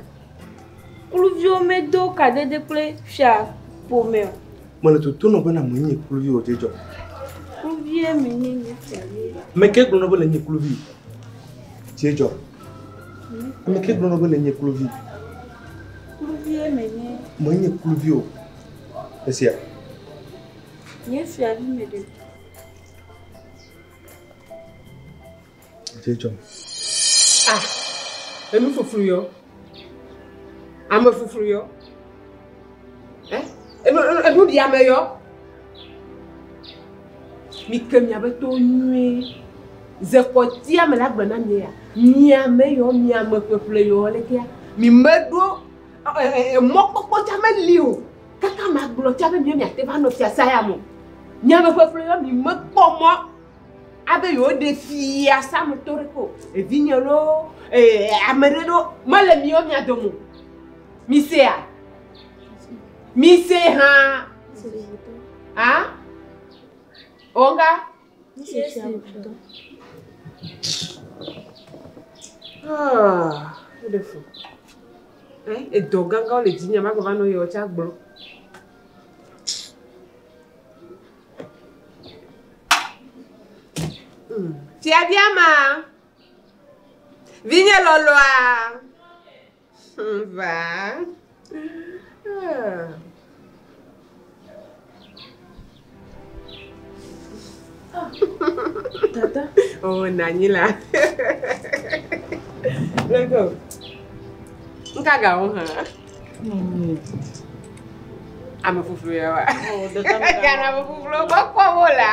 kluviwo medo kadede kple fiaƒome o. Mele toto nɔ bena menye kluvi o Dzidzɔ. Kluvie menye nye fiavi. Ame ke gblɔ be le nye kluvi. Dzidzɔ. Ame ke gblɔ be le nye kluvi. Kluvie menye. Menye kluvi o. Esia. Nye fiavi me ɖe. Dzidzɔ. Ah, enu fuflu yɔ. Ame fuflu yɔ. Eh, enu ɖi ame yɔ. Mi ke miabe to nyuie. Zekɔtia me la gblɔ na mi ya. Miame yɔ, miame ƒeƒle yɔ lekea. Mi meɖo mɔkpɔkpɔ tsa meli o. Kaka magblɔ tsa be mia miate va nɔ fiasa ya me o. Miame ƒeƒle yɔ, mi mekpɔ mɔ abe yewo ɖe fiasa me to ɖe ko. Evinye loo, ame ɖe ɖo mele miwo mia dome o. Mi sea? Mi se hã? Ah? Onga? Ah, eɖe fu. Edɔ gãgãwo le dzinye magava nɔ yewo tsa gblɔ. Fiavia ma. Vinye lɔlɔa. Va. Tata. Oh, nanyi la. Lego. Nka ga wo hã. Ame fuflu ya wa. Oh, dada me ga Gana ame fuflu gbɔ kpɔ wo la.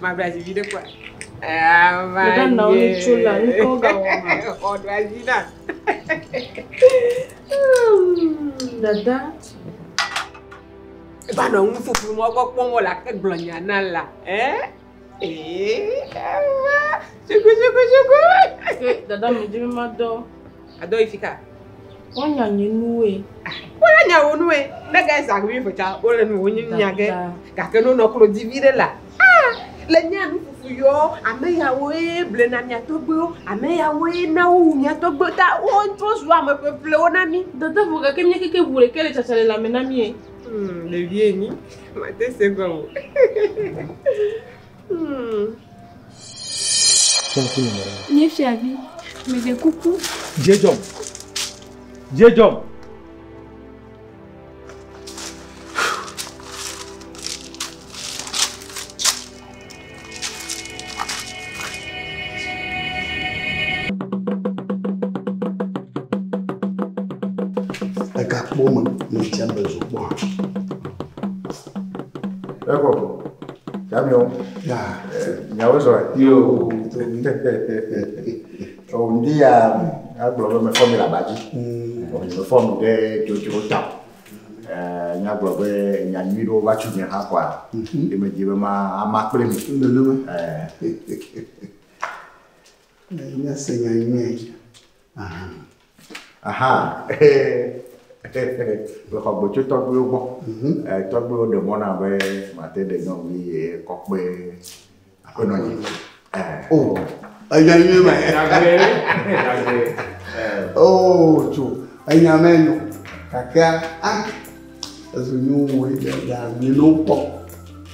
Mabla dzivi ɖe kpɔa. Dada na wo ne tso la, nu kɔ ga wɔ hã. Xɔ ɖo azi na. Dada. Eva nɔ nu fuflu mɔ gbɔ kpɔm wo la ke gblɔ nya na la. Eva. Suku suku suku. Ke dada me dzi be madɔ. Adɔ yi fi ka? Woanya nye nuwoe. Wole nya wo nue. Ne ga eza wi fetsa wole nu wo nye nya ge. Gake no nɔ klo dzivi ɖe la. Ah! Le nya nu fufu yɔ, ame yawoe blena mia tɔgbewo, ame yawoe na wowu mia tɔgbewo ta wo ŋutɔ zu ame ƒeƒlewo na mi. Dada vɔ gake mía keke ʋu ɖeke le tsatsa le lãme na mí. Ɖevi enyi, mate se gɔme o. Kpɔ ŋkume me ɖa. Nye fiavi, meɖe kuku. Dziedzɔm. Dziedzɔm. Egakpɔ me ne tsia me zo kpɔ. Ekɔ. Jamiɔ. Ya. Nyawo zɔ. Yo. O ŋdi ya agblɔ be mefɔ mi le aba dzi. Mefɔ mi ɖe dzodzro ta. Nyagblɔ be nya nyui ɖewo va tso nye hã kɔa. Ye medzi be ma ama kple mi. Nenema. Míase nya nyuie. Aha. Mexɔ gbe tso tɔgbuiwo gbɔ. Tɔgbuiwo ɖe mɔ nam be mate ɖe nyɔnuvi ye kɔ kpe aƒenɔ nye. O, enya nyuie ma. Nyagbe, nyagbe. Oh, tso enya me nyo. Gake ah, ezu nyo wo ye ya mi no kpɔ.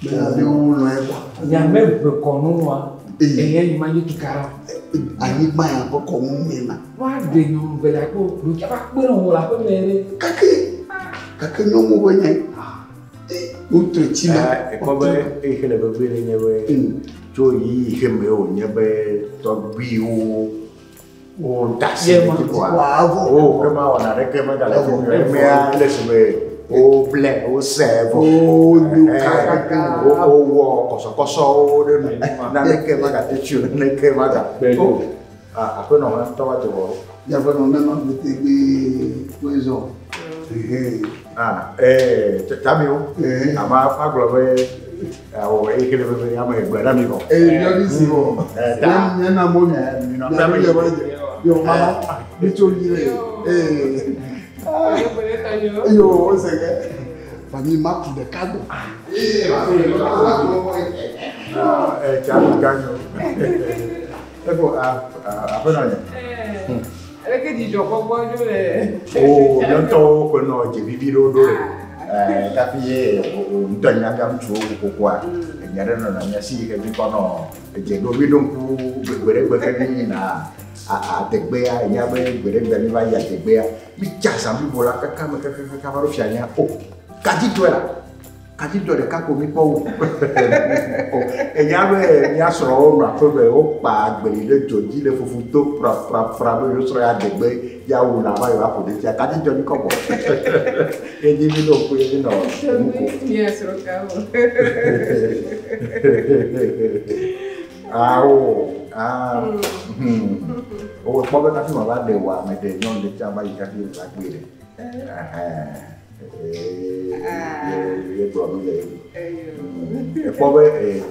Me ya mi wo lɔ ye kpɔ. Nyame ʋe kɔnu nua. Eya yi ma nye tukara. Anyigba ya ƒe kɔnu me ma. Woaɖe nyɔnu ve la ko ɖokia va kpe ɖe ŋu le aƒe me ɖe. Kake kake nyɔnu ƒe nye. Wotrɔe tsi me. Ekpɔ be eyi le vevie ɖe nye be tso ɣeyiɣi ke me wònye be tɔgbuiwo wo da asi ɖe dzi koa, wo ke ma wɔna ɖeke megale fi mi o. Emea ele si be woblɛ, wosɛ vɔ. Wowɔ kɔsɔkɔsɔwo ɖe nu. Naneke megate tsi o, naneke magate. O, aƒenɔ hã tɔ va do vɔ. Miaƒe nɔ nenɔ gbetegbee kpɔe zɔ. Ah, tamiwo, ama agblɔ be awɔ eyi ke le veve ame gblɔ na mi vɔ. Ee, miavi si vɔ. Ta. Miana mɔ mi. Miavi le va dze. Yo mama, mi tso yi le. Ee. Yo, o se ke. Fami ma ku ɖeka gbɔ. Ee, Tsa ganyo. Efo aƒenɔ nye. Aleke dzidzɔkpɔkpɔ dzo le. O míawo ƒe nɔ dzevivi ɖewo ɖo le. Kafi ye ŋutɔ nya mía ŋutsuwo kokokoa, enya ɖe nɔna mía si yi ke mi kɔ nɔ edze ɖo. Mi ɖo ŋku gbe ɖe gbe ke mi yina adegbea, enya be gbe ɖe gbe mi va yi adegbea, mi tsa zã blibo la kaka me kakakaka va ɖo fia nya. O, kadzidɔe la. Kadzidɔ ɖeka ko mi kpɔ wo. Enya be mía srɔ̃wo nɔ aƒe me wokpa agbeli ɖe dzo dzi le fufu do prafrafra be yewo srɔ̃ ya adegbe ya wu la va yewoaƒo ɖe tsia. Kadzidɔ mi kɔ bɔ. Ye dzi mi ɖo ŋku ye mi nɔ nu ko. Mía srɔ̃ kawo. Awo, ah, Wo kpɔ be kafi ma va ɖe wòa, me ɖe nyɔnu ɖe tsã va yi kafi va gbe ɖe. Ye gblɔ mi le. Ekpɔ be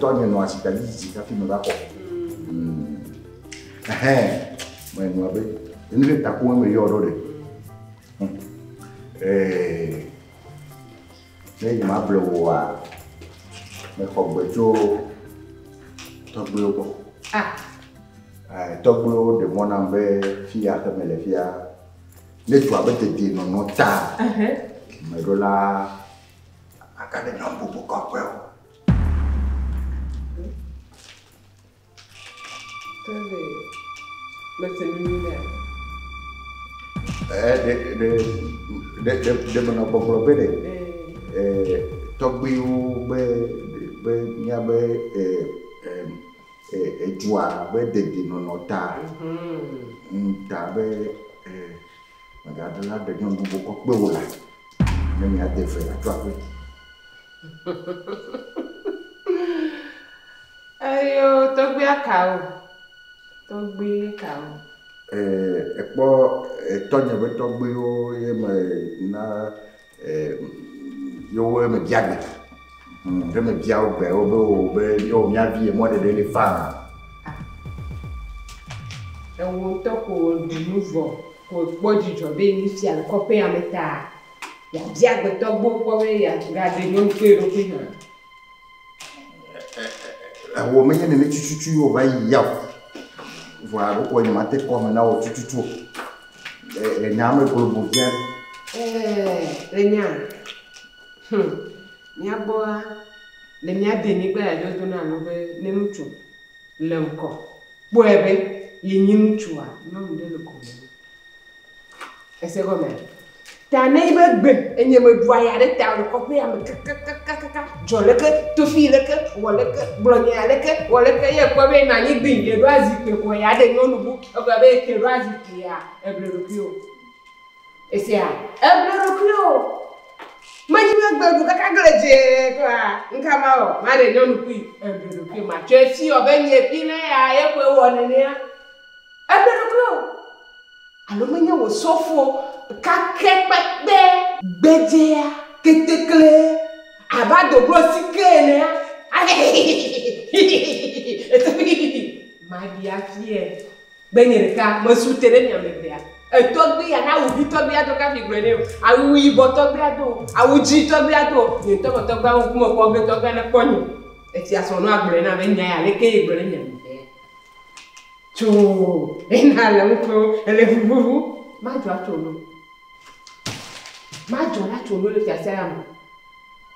tɔnye nɔ asita dzi dzi kafi me va xɔ. Me nua be nu ɖe ta ko me yɔ ɖo ɖe. Ne yi ma ble woa, me xɔ gbe tso tɔgbuiwo gbɔ. Tɔgbuiwo ɖe mɔ nam be fia ke me le fia. Ne dua be dedienɔnɔ ta, meɖo la agaɖe nyɔnu bubu kɔkɔe o. Tɔgbe mese nu nyui ɖea? Ɖe ɖe ɖe menɔ gbɔgblɔ be ɖe tɔgbuiwo be be míabe edua be dedienɔnɔ ta, ta be megaɖo la ɖe nyɔnu bubu kɔ kpe wò la, ne miade ve atso aƒe. Eyo tɔgbuia kawo? Tɔgbui kawo? Ekpɔ tɔnye be tɔgbuiwo ye me na yewo me bia gbe. Ye me bia wo gbe wo be wo be yewo mía vi mɔ ɖeɖe le faa. Ewo ŋutɔ ko ɖu nu vɔ ko kpɔ dzidzɔ be nu sia le kɔƒe ya me ta. Yabia gbe tɔgbuiwo kpɔ be yeagaɖe nyɔnu kpe ɖokui hã. Ewo menye nene tututu ye wòva yi ya o. Vɔa wokɔ nye mate kɔ me na wò tututu o. Enya me globo via. Le nya. Mía gbɔa, le mía denyigba ya dzi wodona nu be ne ŋutsu le ŋkɔ kpɔe be yenyi ŋutsua, nyɔnu ɖe le gɔme nɛ. Ese gɔmea? Ta ne yi be gbe enye me ɖu aya ɖe ta le kɔƒe ya me kakakakaka dzɔ leke, tofi leke, wɔ leke, gblɔ nya leke, wɔ leke ye kpɔ be nɔ anyi gbi ye ɖo azikpui ko ya ɖe nyɔnu bu egblɔ be ke ɖo azikpui ya eble ɖokui o. Esia eble ɖokui o. Medzi be gbe ɖu kaka gle dze koa ŋka ma wɔ ma ɖe nyɔnu kui eble ɖokui ma tsɔe fi wɔ be nye fi ne ya ye koe wɔ nenea eble ɖokui o. Alo menye wò sɔfo kake kpekpe gbedzea ketekle abe adoglo sike enea maɖi afie gbe nye ɖeka mesu te ɖe mia megbea etɔgbi ya na awu vi tɔgbi ado kafi gblɔe nɛ o awu yibɔ tɔgbi ado awu dzi tɔgbi ado nye ŋutɔ me tɔgbi awu ŋkume kpɔ ge tɔgbi ne kpɔ nye etsia sɔnu agblɔe na be nya ya leke ye gblɔ ne mia megbea tso ena le ŋku ele vuvuvu. Madzɔ atso no. Madzɔ la tso no le fiase ya me.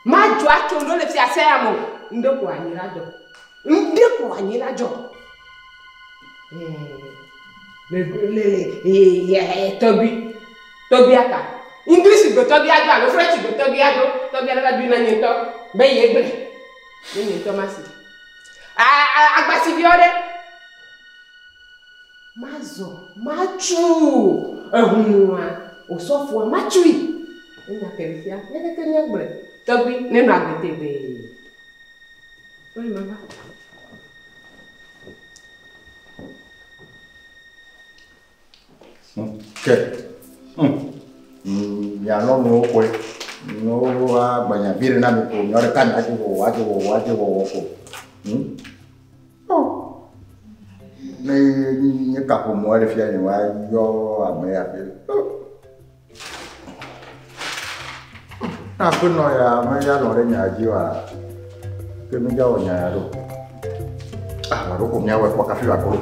Madzɔ atso no le fiase ya me. Ŋɖe ko anyi la dzɔ. Ŋɖe ko anyi la dzɔ. Le le le tɔgbi. Tɔgbi aka. English gbe tɔgbi ado alo French gbe tɔgbi ado. Tɔgbi ale va dui na nye ŋutɔ. Be ye gblẽ. Ne nye ŋutɔ masi. Agbasiviwo ɖe. Mazɔ, matsu ehunua, osɔfoa matsui. Enya ke ɖe fia, ne keke míagblɔe. Tɔgbi, nenɔ agbe tegbee. Oye mava. Ke. Mialɔnuwo koe. Nuwo agbanya vi ɖe na mi ko. Miawo ɖeka miadzi wɔwɔ, adzi wɔwɔ, adzi wɔwɔ ko. Ne nye kaƒomɔ le fia nye woayɔ ame ya fi. Ne aƒenɔ ya meya lɔ̃ ɖe nya dzi oa, ke mi dza wɔ nya ya ɖo. Ah, wòaɖo ko míawɔe kpɔ kafi wòaklo.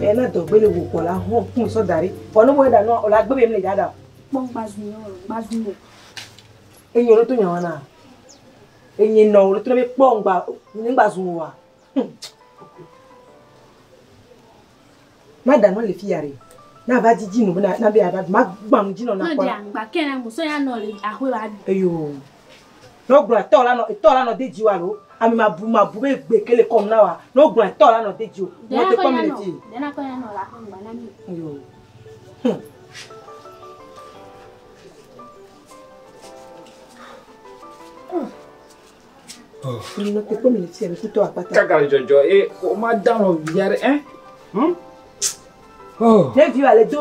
Ena dɔgbe le wò kɔ la hɔn kun sɔ da ɖi. Vɔ ne wo ɖa nɔ o la gbe be mi le dza ɖa o. Kpɔ ŋgbazu yɔ ŋgbazu o. Enye lo to nya wana. Enye nɔ wo to be kpɔ ŋgba ŋgbazu wa. Ma da nɔ le fi ya ɖe. Na va dzidzi nu na na be ava ma gbã nu dzi nɔ na Nɔ kpɔ. ɖe ŋgba ke na musɔ ya nɔ le axɔe wa ɖu. Eyo. Ne wogblɔ etɔ la nɔ etɔ la nɔ de dzi wa alo ame ma bu ma bu be gbe ke le kɔm na wa. Ne wogblɔ etɔ la nɔ de dzi o. Mo te kpɔ mi le fi. Ɖe na kɔ ya nɔ le axɔe ŋgba na mi. Eyo. Nɔ te kpɔ mi le fi ya mi kutɔ akpata. Kaka le dzɔdzɔ ye o ma da nɔ via ɖe ɛ. Ne vi wa le do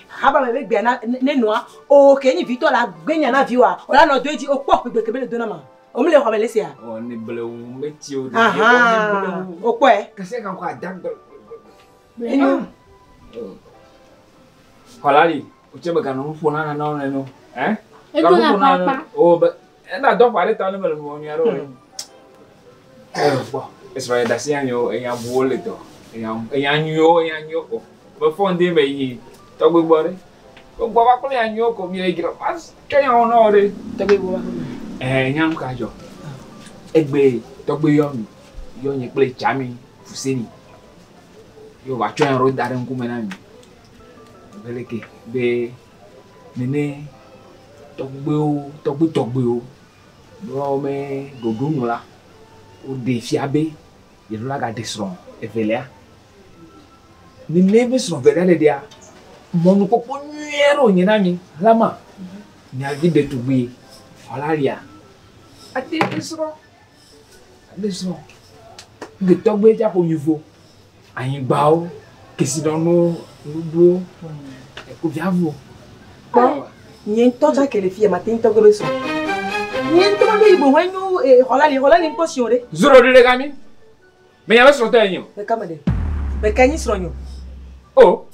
haba me be gbea na ne nɔa o ke nyi vitɔ la gbe nya na vi wa o la nɔ do edzi o kpɔ gbe ke be le do na ma o mi le xɔ me le sia. Ɔ ne blewu meti o. Ahan o kpɔe. Kasi kan ko ada gbe. Enyo. Xɔlali, o tse be ganɔ nu ƒo na nanawo nene o. Ɛ? Edo na kpakpa. O be ena dɔ ƒo aɖe ta ne mele nu wɔm nyuie aɖe o. Ɛ gbɔ. Esrɔ̃ ya dasi anyi o, enya buwo le dɔ. Enya enya nyuiwo, enya nyuiwo ko. Me fɔ ŋdi me yi tɔgbe gbɔ ɖe. Gbɔ va kple nya nyuiwo ko mi le dzra. Ma tsɔ nyawo na wo ɖe. Tɔgbe gbɔ va. Ɛ nya nu ka dzɔ. Egbe tɔgbe yɔ mi. Yɔ nye kple Tsami Fuseni. Ye wòva tsɔ nya ɖewo da ɖe ŋkume na mi. Be leke be nene tɔgbewo tɔgbitɔgbewo be woawo me ɖoɖo nu la woɖe fia be yeɖo la gaɖe srɔ̃ evelia. Nene be srɔ̃ evelia ɖeɖea mɔnukpɔkpɔ nyui aɖe wònye na mi hlama miavi ɖetugbui xɔlalia ate ɖe srɔ̃ aɖe srɔ̃. Ŋge tɔgbe dza ƒo mi vo anyigbawo kesinɔnuwo nuɖuɖuwo ekuvi avo. Kpɔ nye ŋutɔ tsa ke le fi ya ma te ŋutɔ gbe be srɔ̃. Nye ŋutɔ ma be yibo hɔn nyo xɔlali xɔlali ŋkpɔ si o ɖe. Zoro ɖe ɖe gami. Menya be srɔ̃tɔ ye nye o. Meka me ɖe. Meka nyi srɔ̃ nyo. O.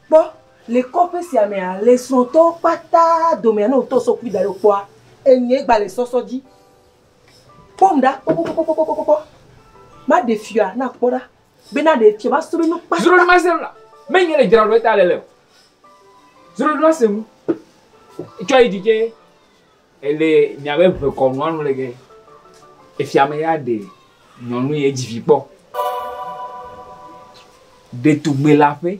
Kpɔ le kɔƒe sia mea le srɔ̃tɔwo kpata domea ne wotɔ sɔ kui da ɖe kpɔa enye gba le sɔsɔ dzi. Kpɔm ɖa kpɔkpɔkpɔkpɔkpɔkpɔ. Ma ɖe fia na kpɔ ɖa. Be na ɖe fia ma so be nu kpata. Zoro ma se la. Menye le dzra ɖo ta le le o. Zoro ma se mu. Tsɔ yi dzidze ele miabe ʋe kɔnua nu le ge. Efia me ya ɖe nyɔnu ye dzi vi kpɔ. Ɖetugbe la ƒe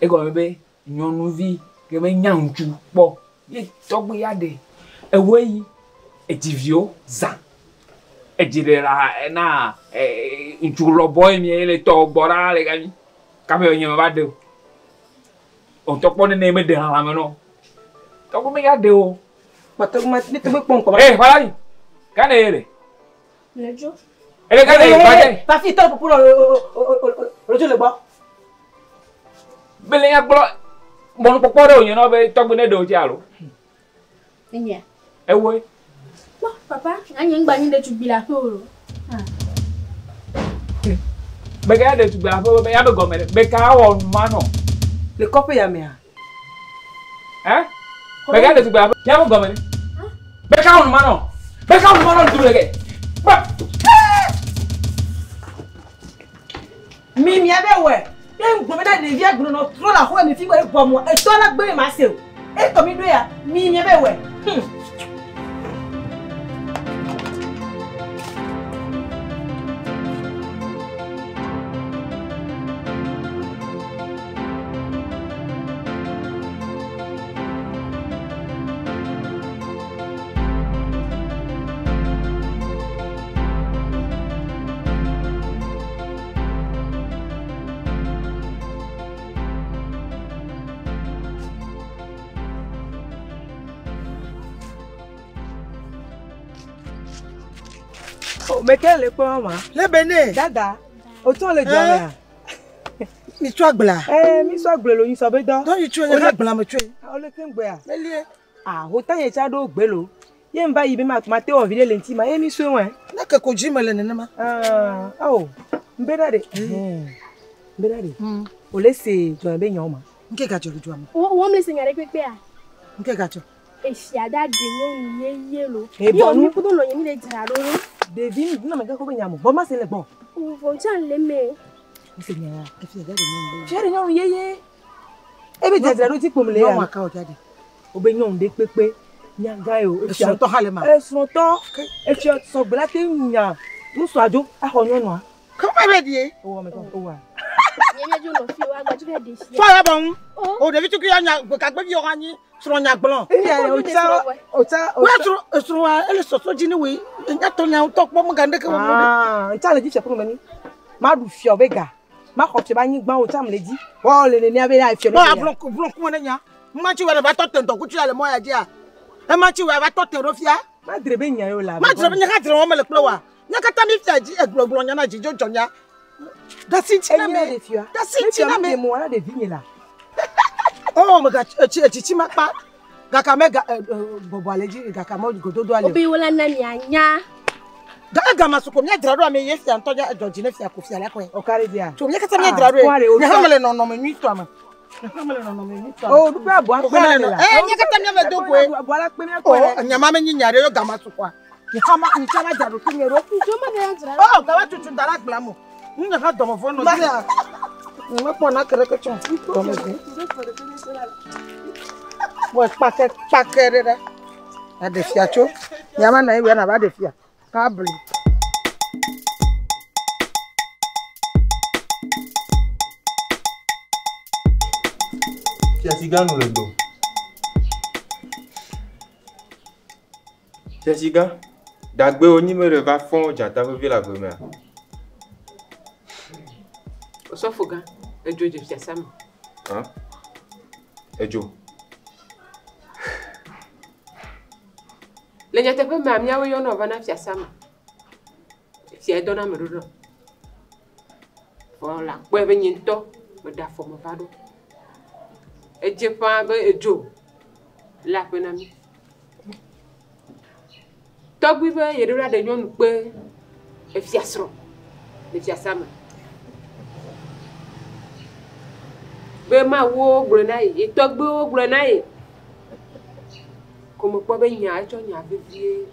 egɔme be nyɔnuvi ke me nya ŋutsu kpɔ ye tɔgbe ya ɖe. Ewoe yi edziviwo zã. Edzi ɖe la na ŋutsu lɔbɔ ye mi le tɔ gbɔ ɖaa le gami. Kaƒe nye me va ɖe o. Ŋutɔ kpɔ nene me ɖe hã lãme nɔ. Tɔgbe me ya ɖe o. Kpɔtɔgbe ma ne tɔgbe kpɔ ŋkɔ. Ee xɔlali, ka ne ye le? Le dzo. Ele ka ne ye ba dze? Pafi tɔ ƒoƒo nɔ o dzo le gbɔ. Bele nya gblɔ mɔnukpɔkpɔ ɖe wònye na be tɔgbe ne ɖe o tse alo? Enyia. Ewoe. Kpɔ papa, anye ŋgba nyi ɖetugbi le aƒe o. Meka ya ɖetugbi le aƒe be ya be gɔme ɖe. Meka awɔ nu ma nɔ. Le kɔƒe ya mea. Ɛ? Meka ya ɖetugbi le aƒe ya be gɔme ɖe. Meka awɔ nu ma nɔ. Meka awɔ nu ma nɔ ɖetugbi le ke. Mi mia be wɛ. Ne ŋgbɔ bena ɖevia gblɔ nɔ trɔ le axɔme fi gbɔ egbɔ mɔ etɔ la gbe ma se o. Etɔ mi ɖo ya mi mia be wɛ. Meke le kpɔ ma. Le bene. Dada, o tɔ le dzɔ mea. Mi tsɔ agblea. Ee, mi sɔ agble lo nyi sɔ be dɔ. Dɔ yi tso nye agblea me tsoe. O le ke ŋgbea. Melie. Ah, o ta nye tsa ɖo gbe lo. Ye ŋva yi be ma ma te wɔ vi ɖe le ŋuti ma ye mi sɔe wɛ. Ne ke ko dzi me le nenema. Ah, awo. Mbe ɖa ɖe. Mbe ɖa ɖe. O le se dzɔ be nyawo ma. Nke gadzɔ le dzoa me. Wo me se nya ɖe kpekpea. Nke gadzɔ. Efia da ɖe nyɔnu yeye lo. Eh, Ye bɔnu. mi kudo nɔ nye mi le dzra ɖo lo. Ɖevi mi na me ke ko be nyamo. Bɔ ma se le gbɔ. Vɔ tsa le me. O se nya ya. Efia da ɖe nyɔnu yeye. Fia ɖe nyɔnu yeye. Ebe dzadzra ɖo dzi kpom le ya. Nyɔnua ka wòdza ɖe? O be nyɔnu ɖe kpekpe. Nyagã ye o. Esrɔ̃tɔ hã le ma. Esrɔ̃tɔ. Efia sɔgbe la te nya nusua dzo axɔ nyɔnua. Ke wo be die. Owɔ me tɔ. Owa. Nye nye dzo nɔ fi wa gba dzo ɖe fia. Fɔ ya bɔ ŋu. O ɖevi tukui ya nya gbekagbe vi wɔ anyi srɔ̃ nya gblɔ. Eya o tsa o tsa o Wo srɔ̃ esrɔ̃a ele sɔsɔ dzi ne woe. Nya tɔ nya ŋutɔ kpɔ mega ɖeke wɔ ɖe. Ah, ntsa le dzi fia kpɔ meni. Ma ɖu fia be ga. Ma xɔ fia be anyigba o tsa me le dzi. Wɔ le nenea be na fia. Bɔn ablɔ blɔ kuma ne nya. Matsi wɛ va tɔ te ŋdɔkutsu ya le mɔ ya dzia. Ematsi wɛ va tɔ te ɖo fia. Ma dre be nya yo la. Ma dre be nya ka dre wɔn mele kple wa. Nya katã mi fia dzi egblɔgblɔ nya na dzidzo dzɔ nya. Dasi ŋuti na me. Dasi ŋuti na me. Mo wala ɖevi nye la. Oh, mega etsi etsitsi ma kpa. Gaka me ga bɔbɔ ale dzi gaka me gododo ale. Obe wo la na mi anya. Ga egama soko mía dzra ɖo ame ye fia ŋutɔ dza dzɔ dzi ne fia ko fia la kɔe. O ka ɖe dzia. Tso mía katã mía dzra ɖo ye. Nye hã mele nɔnɔme nyuitɔa me. Nye hã mele nɔnɔme nyuitɔa me. O ɖuƒe aboa kpe Hã na le le la. Eh, mía katã mía me do goe. Aboa la kpe mía O kpe. nyama me nyi nya ɖe yo gama sokoa. Nye hã ma nye tsã ma dzra ɖo kple nye ɖo. Dzo me ne dzra. Oh, gama tutu da ɖe agblea me. Nye hã dɔmevɔ nɔ dzia. Nye mekpɔ na ke ɖeke tsɔ. Dɔmevɔ. Wɔ kpakɛ kpakɛ ɖe ɖa. Aɖe fia tso. Nyama na ye wia na va ɖe fia. Kabli. Fiasigã nu le gbɔ. Fiasigã, dagbe wonyi me ɖe va fɔ dzata vevi le ave mea? Osɔfo gã, edzo dze fiasa me. Hã? Edzo. Le nyateƒe mea, míawo yɔna va na fiasa me. Fia dɔ na ame ɖo ɖo. Vɔ le akpɔe be nye ŋutɔ meɖe afɔ me va ɖo. Edze ƒãa be edzo le aƒe na mí. Tɔgbui be yeɖo la ɖe nyɔnu kpe efiasrɔ̃ le fiasa me. Be Mawuwo gblɔe na ye, ye tɔgbuiwo gblɔe na ye. Ko mekpɔ be nya etsɔ nya vevie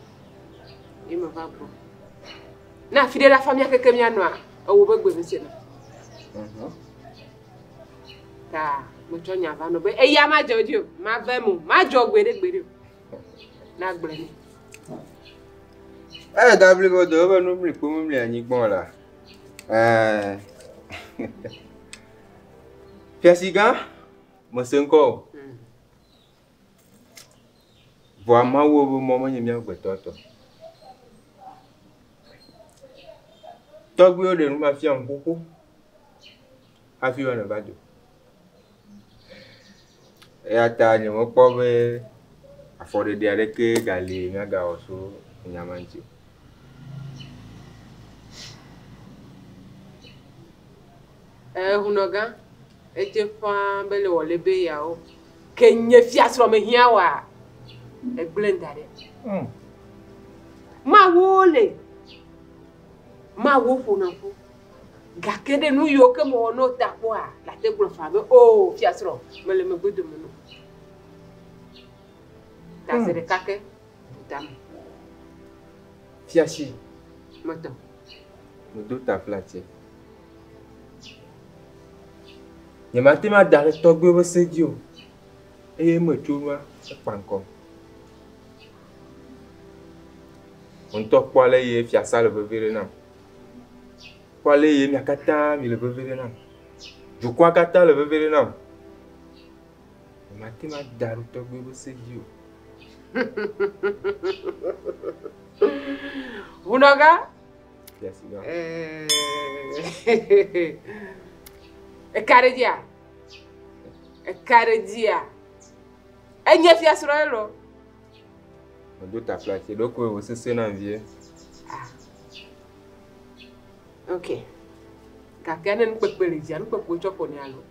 ye meva gbɔ. Ne afi ɖe le afa mía keke míanɔa, ewɔ be gbe mesena. Ta metsɔ nya va nɔ be eya madzɔ dzi o, mave eme o, madzɔ gbeɖe gbeɖe o. Na gblɔe nɛ. Eye gabli be do be nu mli kpo mli anyigba la. Ɛɛ. Fiasigã, mese ŋkɔ o. Vɔa Mawu be mɔ menye mía gbetɔ tɔ. Tɔgbuiwo ɖe nu ma fiam xoxo hafi woanɔ va do. Eya ta nye mekpɔ be afɔɖeɖe aɖeke gali míagawɔ so nya ma ŋuti o. Ehunɔgã, edze ƒãa be le wɔ le be yawo. Ke nye fiasrɔ̃ mehiã oa, egblẽ da ɖe. Mawuwo le. Mawuwo ƒona ƒu. Gake ɖe nu yiwo ke mewɔ ne wo ta kpɔa, le ate gblɔ faa be o fiasrɔ̃ mele megbe dome no. Ta zi ɖeka ke bu tame. Fiasi. Metɔ. Medo taflatse. Nyemate ŋu ada ɖe tɔgbuiwo ƒe se dzi o. Eye metso nua, ekpa ŋkɔm. Wò ŋutɔ kpɔ ale ye fiasa le vevie ɖe nam. Kpɔ ale ye mia katã mi le vevie ɖe nam. Dukɔa katã le vevie ɖe nam. Nyemate ŋu ada ɖe tɔgbuiwo ƒe se dzi o. Ʋunɔga. Fiasigã. Eka ɖe dzia? Eka ɖe dzia? Enye fiasrɔ̃ ye lo. Medo taflatse ɖokoe wòsesẽ nam vie. Ok. Gake ne nukpekpe le dzia, nukpekpe wotsɔ ƒonɛ alo.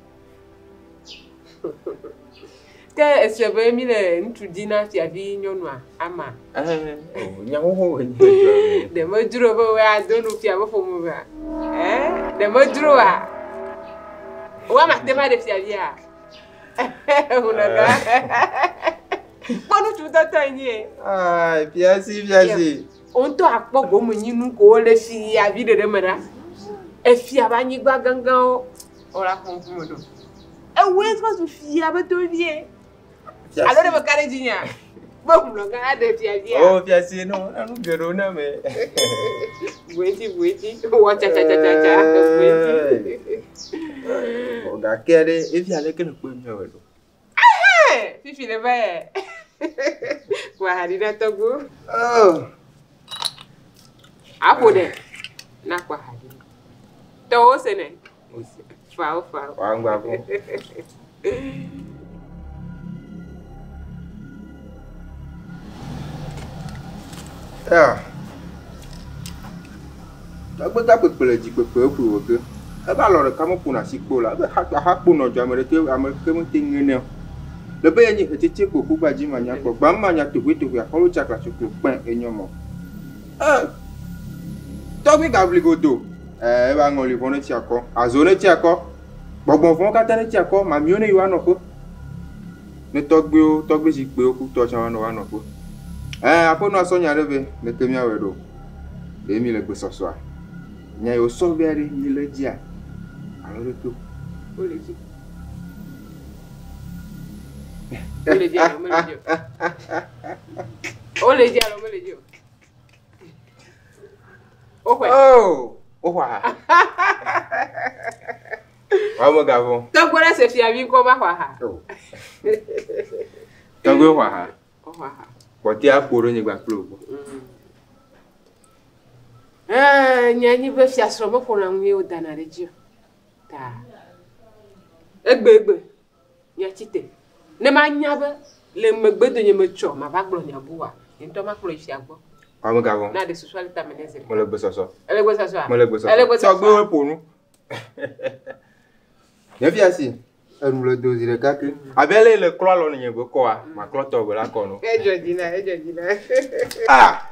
Ke ese be mi le ŋutsu di na fiavi nyɔnua ama. Nya xoxo wònye dzɔ. Ɖe medzro be woado nu fia be ƒome mea? Eh? Ɖe medzroa? Woama te ma ɖe fiavia? Hunɔga. Kpɔ ŋutsu tɔtɔ enye. Ai, fiasi, fiasi. Wo ŋutɔ akpɔ gomenyinu ko wole fiavi ɖeɖe me ɖa. Efia be anyigba gãgãwo wola kpɔ ŋkume ɖo. Ewoe trɔ zu fia be tovie. Alo ɖe meka ɖe dzinyea? Be hunɔga aɖe fiavia. Oh, fiasi no, na nu geɖewo na me. Bueti, bueti. Wɔ tsatsatsatsatsa. Bueti. Gake ɖe efia leke ne kpɔe miawɔe ɖo? Fifi le va yɛ. Kɔ aha ɖi na tɔgbu. Aƒo ɖe. Na kɔ aha ɖi. Tɔwo se nɛ. Fawo fawo. Wa ŋgba vɔ. Ya. Tɔgbe ga kpekpe le dzi kpekpe eƒo wɔ ge. Ebe alɔ ɖeka meƒona asi kpo la. Ebe xa kpo nɔ dzɔ ame ɖeke ame ke mete ŋu nɛ o. Le be yenye hetsetse kpo ku gba dzi manya kpɔ. Gbam manya toƒe toƒe akɔlo tsakla tsoklo kpẽ enyo mɔ. Tɔgbe gaʋli godo. Ebe aŋɔli vɔ ne tsi akɔ. Azo ne tsi akɔ. Gbɔgbɔ vɔwo katã ne tsi akɔ. Mamiwo ne yi woanɔ ƒe. Ne tɔgbewo, tɔgbe zikpuiwo ku tɔ tsã woanɔ woanɔ ƒe. Aƒenɔ asɔ nya ɖe vɛ. Leke miawɔe ɖo? Ɖe mi le gbesɔsɔa? Nya yi wosɔ vɛ ɖe mi le dzia? Alo ɖeke o? Wole dzi. Wole dzi alo mele dzi o? Wole dzi alo mele dzi o? Woxɔe. Oh, woxɔa. Woame gavɔ. Tɔgbe ɖe se fiavi ŋkɔ va xɔ aha. Tɔgbe xɔ aha. Woxɔ aha. Kpɔtɛ aƒo ɖe nyigba kple wò. Nye nyi be fiasrɔ̃ meƒona nu ye wodana ɖe dzi o. Ta egbegbe miatsi te. Ne manya be le megbe donye metsɔ mava gblɔ nya bua, nye ŋutɔ makplɔ yi fia gbɔ. Woame gavɔ. Na ɖe susua le tame ne zi ɖeka. Mele gbesɔsɔ. Ele gbesɔsɔa? Mele gbesɔsɔ. Ele gbesɔsɔa? Tɔgbe ƒo nu. Nye fiasi, enu le do zi ɖeka ke. Abe ale le klɔ alɔ nye be kɔa, maklɔ tɔ be la kɔ no. Edzɔ dzi na, edzɔ dzi na. Ah!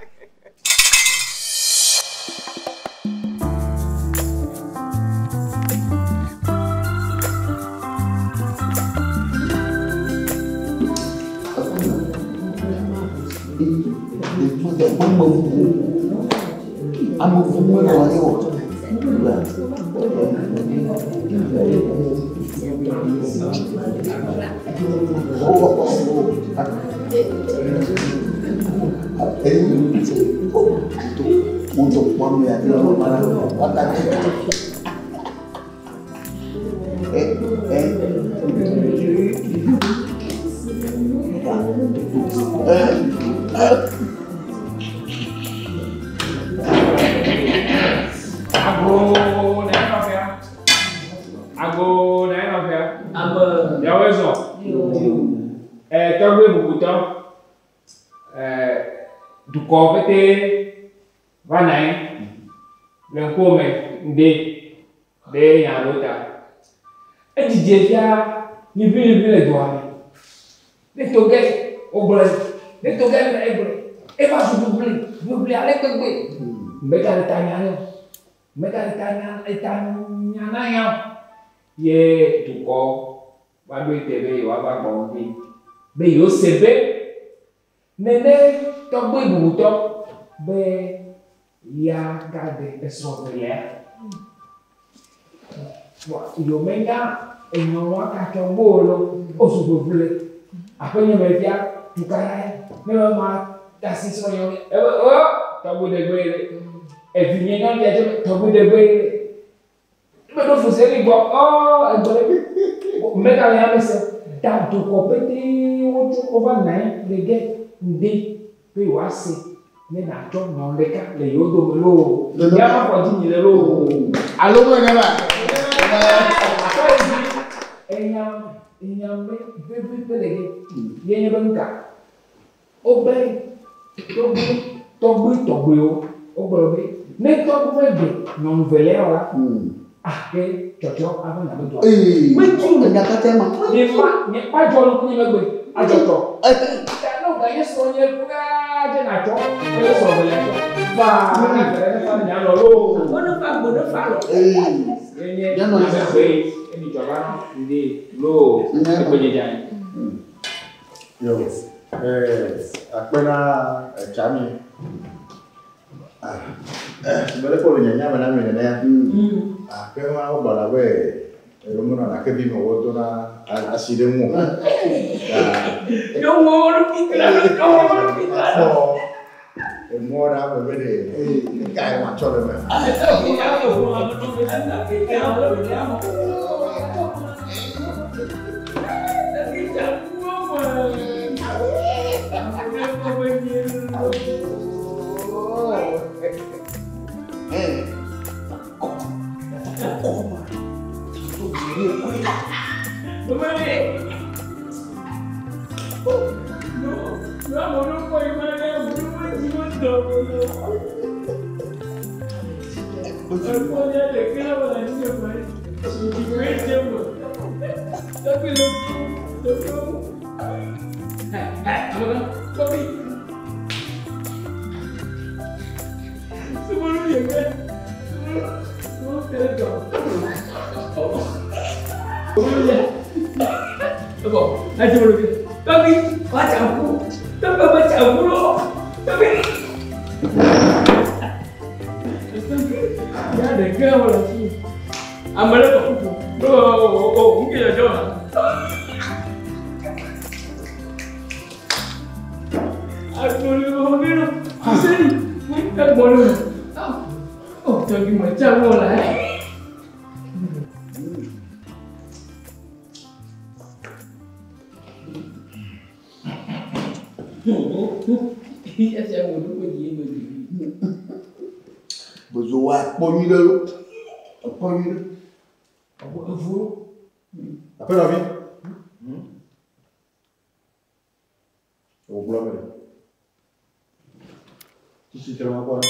Ago na enɔfea. Ago na enɔfea. Ame. Miawoe zɔ. Tɔgbe bubutɔ. Dukɔ pete va na anyi le ŋkuwòme ŋde ɖe nya ɖewo ta. Edzidze fia liʋiliʋi le dɔa me. Ne to ge wogblɔe, ne to ge egblɔe. Eva zu ʋiʋli, ʋiʋli ale gbegbe. Megale ta nya nɛ o. Megale ta nya eta nya na ya o. Ye dukɔ va ɖo ete be yewoava gbɔ ŋdi. Be yewo se be nene tɔgbe bubutɔ be Ya gade esrɔ̃ velia. Yomenya enyɔnua katsɔ gboo lɔ ozu gbegble. Aƒenye me fia tukara ya. Ne me ma dasi srɔ̃ nyɔ ebe o tɔgbi ɖegbe ye. Evinye nyɔnuvia tse be tɔgbi ɖegbe ye. Ebe ɖo fuseli gbɔ ɔ egbe ɖe meka le ya me se. Da dukɔ pete wotso wova na anyi le ge ŋdi be yewoase ne natsɔ nyɔnu ɖeka le yewo dome loo. Ya ma xɔ dzi nyi le loo. Alo me ne ma. Enya enya be veveve le ge. Ye nye be nuka. Wobe tɔgbi tɔgbi tɔgbiwo wogblɔ be ne tɔgbi meɖe nyɔnu velia o la, ake tsɔtsɔ ava na be doa. Ee, enya katã ma. Nye ma nye kpadzɔ nuku nye megbe adzɔtɔ. Ta ne wòganye srɔ̃ nye kura dze natsɔ eye srɔ̃ velia tsɔ. Faa ne vele ne fa ne nyalɔ loo. Wone fa gbo ne fa lɔ. Ye nye nyamegbe emi dzɔba ŋdi loo egbe dzedze anyi. Yo, akpena etsami. Mele kpɔ le nyanya me na mi nenea. Akpena wo gbɔna be elo menɔna ke vi me wodona asi ɖe ŋu o. Yo wo lo fitra lo yo wo lo fitra. Afɔ emɔ ɖe ame be ɖe eka ye matsɔ le me. Bozo wa kpɔ nyui ɖe lo. Ekpɔ nyui ɖe. Evu. Aƒenɔvi. Wògblɔ be ɖe. Tsitsi tre ma kpɔ ɖe.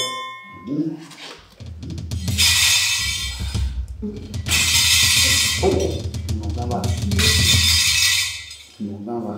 Nɔ gã va. Nɔ gã va.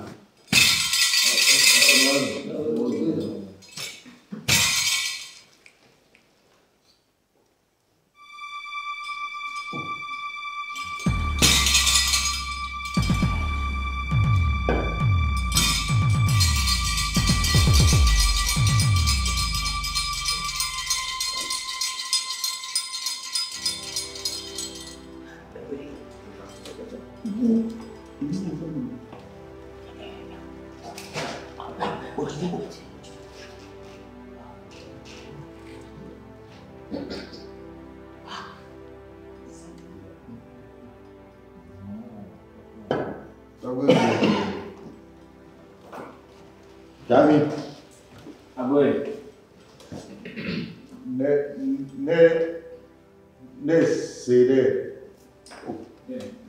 Dami. Aboye. Ne ne ne se ɖe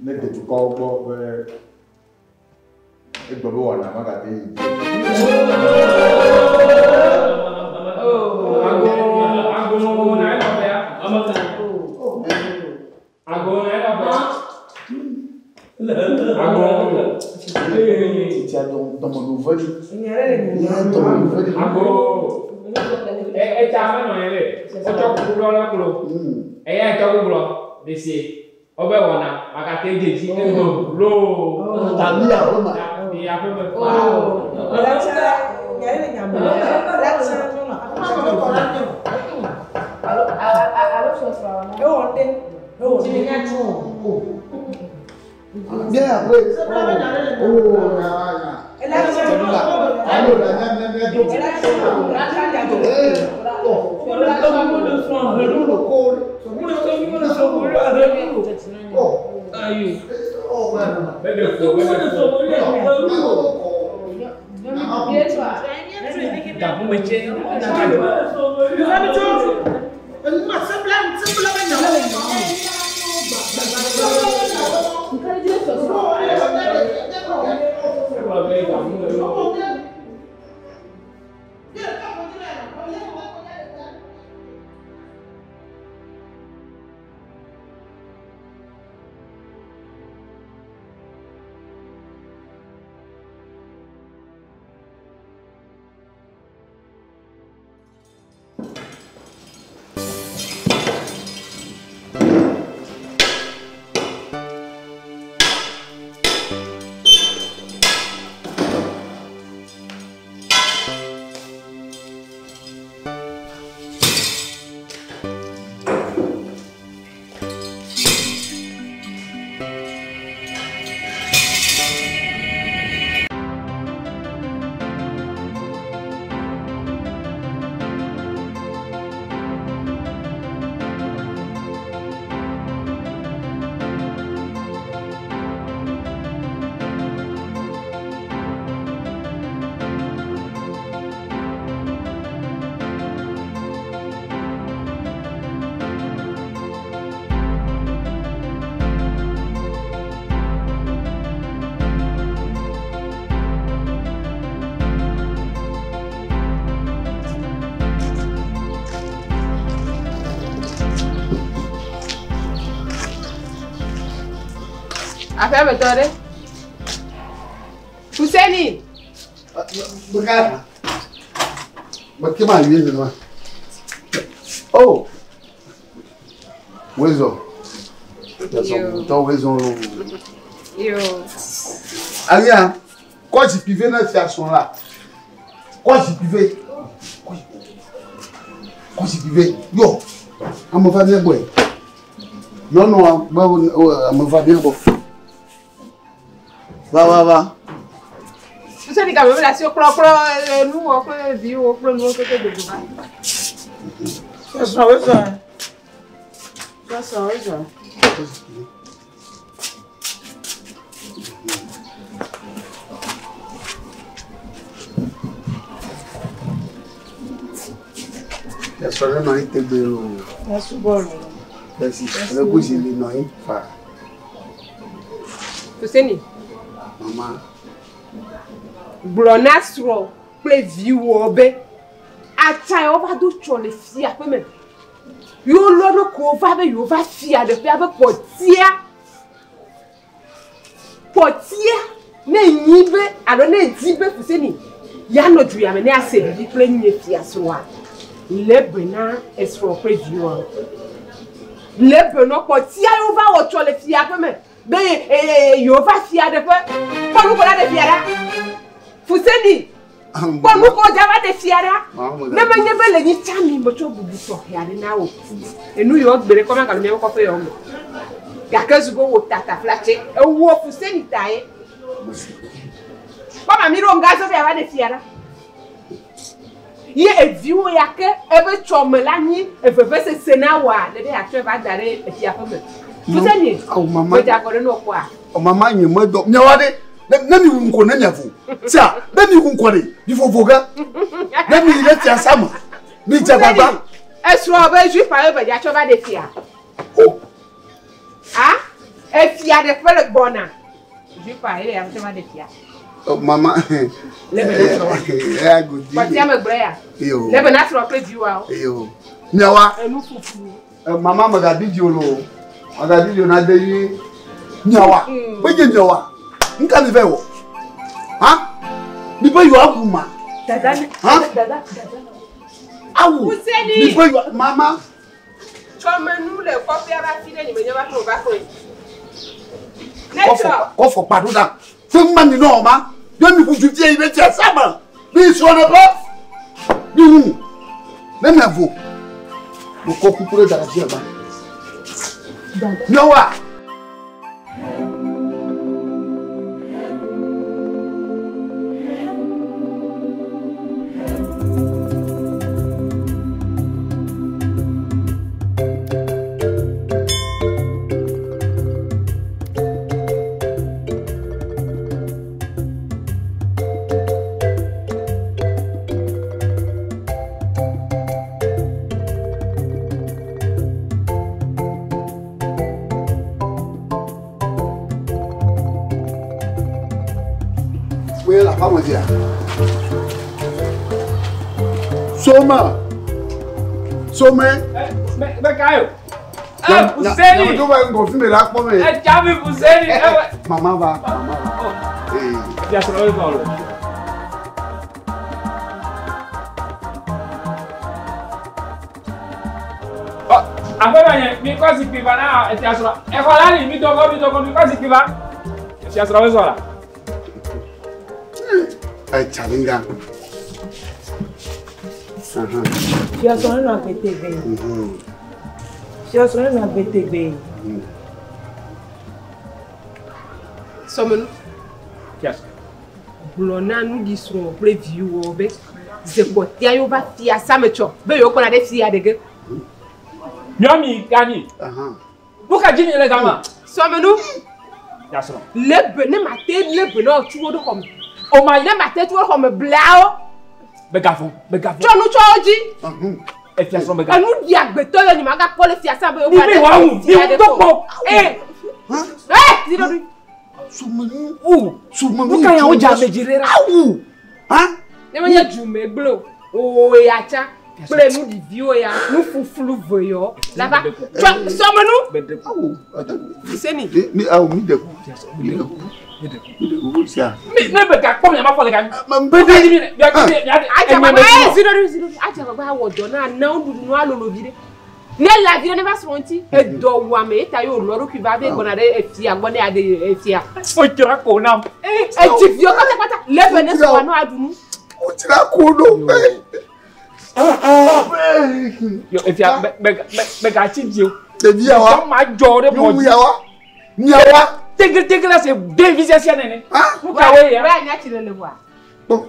ne detukɔwo gbɔ be egbe be wɔna magate yi dzi. Ago na ɛnɔ bɛ ya. Ago na ɛnɔ bɛ ya. Ago. Titi dɔmɔdɔ vɛli. Dɔmɔdɔ vɛli. Ago. Etsa menɔ yɛ le. Wotsɔ kuku ɖɔ ɖe klo. Eya etsɔ gblɔ ɖesie. Wobe wɔna magate dze dzi egbe loo. Tami aƒe me. Tami aƒe me. Ewɔ ɖe. Ewɔ ɖe. Bien après. Oh, Aƒeametɔ ɖe. Fuseni. Beka. Beke ma yue nua. Oh. Wezo. Wezo, to wezo lo. Yo. Anya, ko si pivé na fi ason la. Ko si pivé. Ko si pivé. Yo. Amo va bien boy. Non non, ba amo va bien boy. Va va va. Fuseni ka me la si kplɔ kplɔ nuwɔ kple viwo kple nuwo keke dogo va. Sɔsɔ wozɔ. Sɔsɔ wozɔ. Ẹsọ rẹ náà ń tẹgbẹ o. Ẹsùn bọ́ọ̀lù. Bẹ́sì, ẹlẹ́gùsì lè nà yín fà. Fuseni. Mama. Gblɔ na srɔ̃ kple viwò be atsa yawo va do tsɔ le fia ƒe me. Yewo lɔ ɖokuiwo va be yewo va fia ɖeƒea be kpɔtia. Kpɔtia ne nyi be alo ne di be Fuseni yanɔ du ya me ne ase vivi kple nye fia srɔ̃a le be na esrɔ̃ kple viwò. Le be nɔ kpɔtia yewo va wɔ tsɔ le fia ƒe me be yewo va fia ɖeƒe kpɔ nu ko la ɖe fia ɖa. Fuseni kpɔ nu ko dza va ɖe fia ɖa. Ne menye be le nyi tsa mi metsɔ bubu tɔxɛ aɖe na wò. Enu yiwo gbe ɖe kɔ magalo miaƒe kɔƒe yawo me. Gake zu be wò tataflatse ewɔ Fuseni ta ye. Kpɔ mami ɖo ŋgazɔ be yeava ɖe fia ɖa. Ye eviwo ya ke ebe tsɔme la nyi evevesese na wòa ne be yeatsɔe va da ɖe efia ƒe me. Fuseni medze agɔ ɖe ne wòkpɔa. Mama nye medɔ miawa ɖe. Ne mi wu ŋkɔ ne miavo. Tia, ne mi wu ŋkɔ ɖe, mi vovo ge. Ne mi yi ɖe fia sama, mi dze gbagba. Esrɔ̃ be juif aɖe be dzatsɔ va ɖe fia. Ah, efia ɖe ƒe le gbɔna. Juif aɖe ya tsɔ va ɖe fia. Mama. Le be na srɔ̃. Ya godi. Kpɔtia me gblɔ ya. Yo. Le be na srɔ̃ kple viwoawo. Yo. Miawa. Enu fufu. Mama magabi dzi o lo. Magabi dzi o na de yi. Miawa. Be miawa. Nka mi fẹ́ wọ̀. Ha? Mi bɛ yɔ awu ma. Dada. Ha? Dada. Awu. Fuseni. Mi bɛ yɔ mama. Tsɔmenu le kɔƒea va fi ɖe nye menye va ƒe va ƒe. Ne Kɔfɔ tsɔ. kɔfɔ kpa ɖo ɖa. Fɛn ma mi nɔ ma. Yɔ mi kutu fie yi bɛ tia sama. Mi srɔ̃ ɖe ƒe. Mi wu. Ne mia vo. Mo kɔ kuku ɖe da ɖe afi ya ba. Miawoa. Soma. Soma. Bɛ kayo. Fuseni. Nyame tó bá ń gọ̀ fún mi lápọ̀ mi. Ẹ já mi Fuseni. Màmá va, màmá va. Bí a sọ̀rọ̀ lórí bọ̀ọ̀lù. Àfẹ́rẹ́ yẹn mi kọ́ sí pípa náà ẹ̀ ti àsọ̀rọ̀. Ẹ̀kọ́ lánìí mi dọ́gọ́ mi dọ́gọ́ mi kọ́ sí pípa. Ẹ̀ ti àsọ̀rọ̀ mi sọ̀rọ̀. Ẹ tsalinga. Fiasɔ nínú agbètègbè. Fiasɔ nínú agbètègbè. Sɔmenu. Gblɔ na nuɖi srɔ̃ kple viwò be zekpɔtia yewo va fia sametsɔ be yewo kpɔna ɖe fia ɖe ge. Nyɔmi gani. Nuka dzi mi le gama? Sɔmenu. Fiasɔ. Lebe ne ma te lebe na tsu wo ɖo xɔme. O ma ne ma te tsu wo ɖo xɔme blawo. Begafɔ, begafɔ. Tsɔ nu tsɔ wo dzi. Efia srɔ̃ begafɔ. Enu ɖi agbetɔ yɔ nyima gakpɔ le fiasa be yewo Ni mi wa wu, ni wu to kpɔ. Ee. Ee, zi ɖoɖoe. Sumenu. Wu. Sumenu. Nuka ya wo dza ame dzi ɖe la? Awu. Ha? Ne menye dzume gblẽ o, o ya tsã kple nu ɖiviwo ya, nu fuflu ve yɔ la va tsɔ sɔmenu. Awu. Seni. Mi awu mi de ku. Mi de ku. Mi de ku sia. Mi ne be gakpɔ mi ama fɔ le gami. Mbe de. Adzagba ee zi ɖoɖoe zi ɖoɖoe adzagba awɔ dɔ na na nuɖuɖu nu alolo vi ɖe. Ne la vi ɖe ne va srɔ̃ ŋuti edɔ wuame eta ye wòlɔ eɖokui va be gbɔna ɖe efia gbɔ ne aɖe efia. O dzra ko nam. Edzi viwo katã le be ne srɔ̃a no aɖu nu. O dzra ko ɖo. Yo efia be be be gatsi dzi o. Ɖevi yawa. Tɔ ma dzɔ ɖe mɔ Nyɔnu yawa. Miawa. Tegele tegele se ɖevi siasia nene. Nuka wo ya? Wɛ anya tsi lele voa.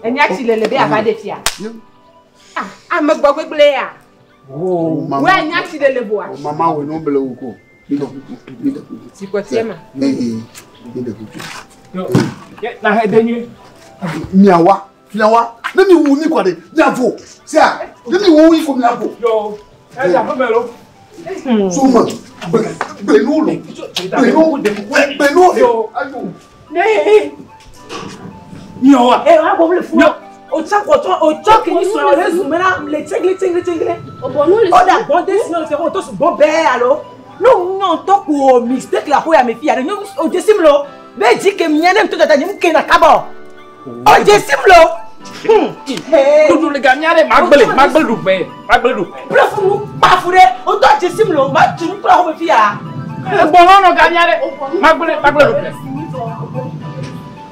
Enya tsi lele be ava ɖe fia. Ah ame gbɔ gbegble ya. Wɛ anya tsi lele voa. Mama wo no bele wo ko. Mi de kuku. Mi de kuku. Sikɔtiɛ ma. Ee. Mi de kuku. Yo na he de nyui. Miawa. Miawa. Ne mi wu ni kɔ de miavo. Sia. Ne mi wu yi ko miavo. Yo. Ɛ dza ƒe me lo. Soma. Gbenu lo. Gbenu. Gbenu. Yo. Ayo. Ne. Miawa. Ẹ wá bọ̀ wọlé fún wa. O tsɔ kɔtɔ o tsɔ kìíní sɔrɔ le zùmɛ la le tsegle tsegle tsegle. O da gbɔn de sinɔ le fɛ o to sùn bɔn bɛɛ alo. Ne o ɲɔn tɔ ko mistake la ko ya mi fi ya de o jesi mi lo. Bɛ dzi ke miɛ ne mi to tata nye mu ke na kabɔ. O jesi mi lo. Dudu le gamia ɖe magble magble ɖu ƒe magble ɖu ƒe. Kple funu kpafu ɖe o tɔ jesi mi lo ma tu nu kple xɔ mi fi ya. Egbɔlɔ nɔ gamia ɖe magble magble ɖu ƒe.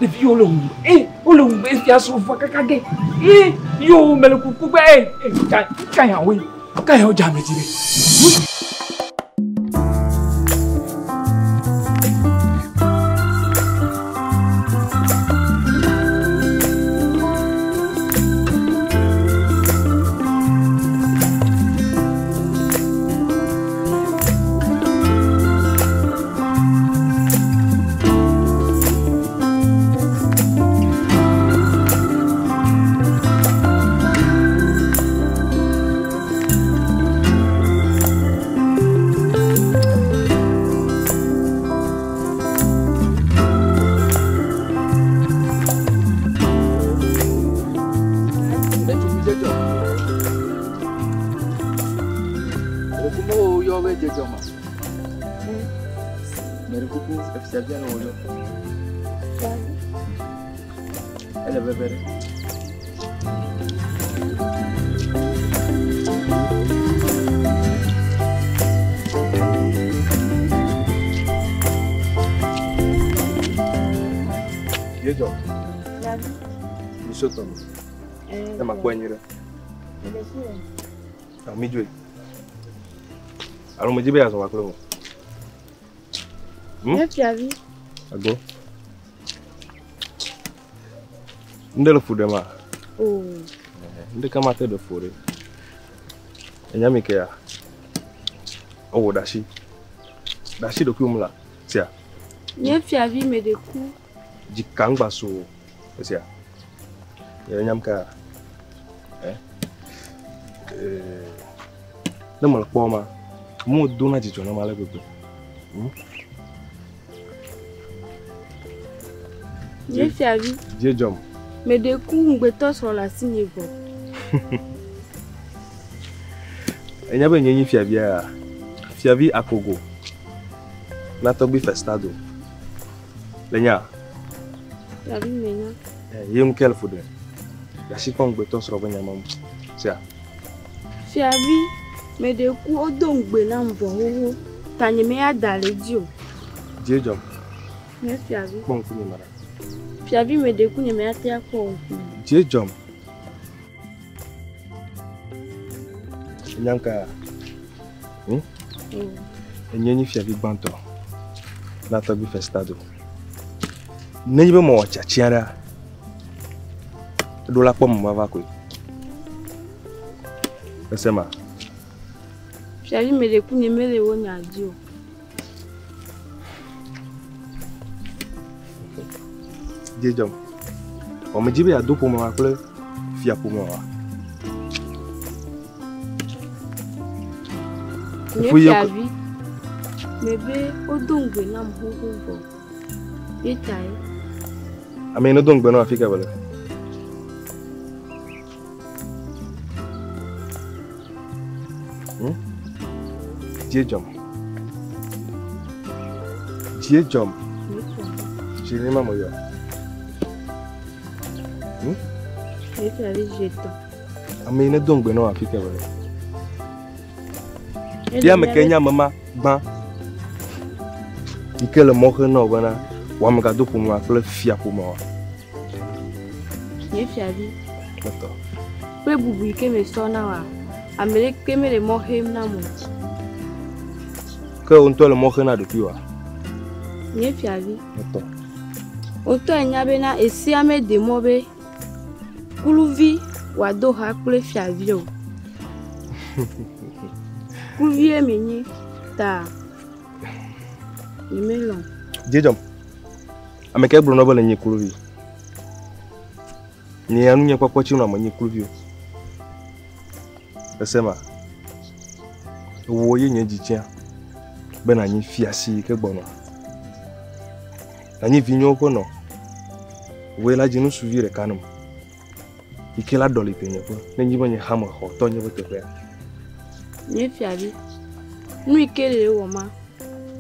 Ɖevi wo le ŋu ee wo le ŋu efia srɔ̃ fɔ kaka ge ee yo mele kuku gbe ee ka ka ya woe ka ya wo dza ame dzi ɖe. Yedzo. Mi so tɔme. Ne makpɔ anyi ɖe. Mi dzoe. Alo medzi be yeazɔ va kple mo. Nye fiavi. Ago. Ŋɖe le fu ɖem a? Oh. Ŋɖeke mate ɖe fu ɖe. Enya mi ke ya? Ewɔ ɖe asi. Ɖe asi ɖokuiwò ŋu la, sia. Nye fiavi meɖe ku. Dzika ŋgba su o. Esia. Nye nyam ka? Eh? Eh. Ne mele kpɔ ma, mo dona dzidzɔ nam ale gbegbe. Nye fiavi. Dzi dzɔm. Meɖe ku ŋugbetɔ srɔ̃ le asinye vɔ. Enya be nye nyi fiavia, fiavi akogo na tɔgbi Festado. Le nya? Fiavi menya. Eh, ye ŋu ke le fu ɖe. Ɖe asi kpɔ ŋugbetɔ srɔ̃ be nya ma ŋu. Sia. Fiavi, meɖe ku wodo ŋugbe nam vɔ xoxo. Ta nye meya da le edzi o. Dzi dzɔm. Nye fiavi. Kpɔ ŋkunye me ɖa. Fiavi meɖe ku nye meya te akpɔ ŋkunye. Dzi dzɔm. Enya ŋka? Enye nyi fiavi gbãtɔ na tɔgbi Festado. Nenye be mewɔ tiatia ɖea, eɖo la kpɔ me mava koe. Ese ma? Fiavi meɖe ku nye mele wo nya dzi o. Dzi dzɔm. Vɔ medzi be yeado ƒome wa kple fia ƒome wa. Nye fiavi, mebe wodo ŋugbe nam xoxo vɔ. Ye tae. Ame yi ne do ŋugbe na wò afi ka wòle? Dzi dzɔm. Dzi dzɔm. Dzi ne ma me yɔ. Nye fiavi dzi etɔ̃. Ame yi ne do ŋugbe na wò afi ka wòle? Fia ame ke nye ame ma gbã yi ke le mɔ xem na wò bena wò ame gado ƒome kple fia ƒome oa? Nye fiavi. Etɔ. Kple bubu yi ke mesɔ na wòa, ame ɖeke mele mɔ xem nam o. Ke wò ŋutɔ le mɔ xem na ɖokuiwòa? Nye fiavi. Etɔ. Wò ŋutɔ enya bena esia mede mɔ be kluvi wòado ha kple fiavi o. Kluvie menye ta nyemelɔ̃. Dzi dzɔm. Ame ke gblɔ na wo be le nyi kluvi. Nye ya nunye kpɔkpɔ tsi nɔ menyi kluvi o. Ese ma? Wò ye nye dzitsia be nanyi fiasi yi ke gbɔnɔ. Nanyi vinyewo ƒe nɔ. Wòe la dzi nusuvi ɖeka nam. Yi ke la ɖɔli tenye ƒe. Ne nyi be nye hã mexɔ tɔ nye ƒe teƒea. Nye fiavi, nu yi ke le wɔ ma,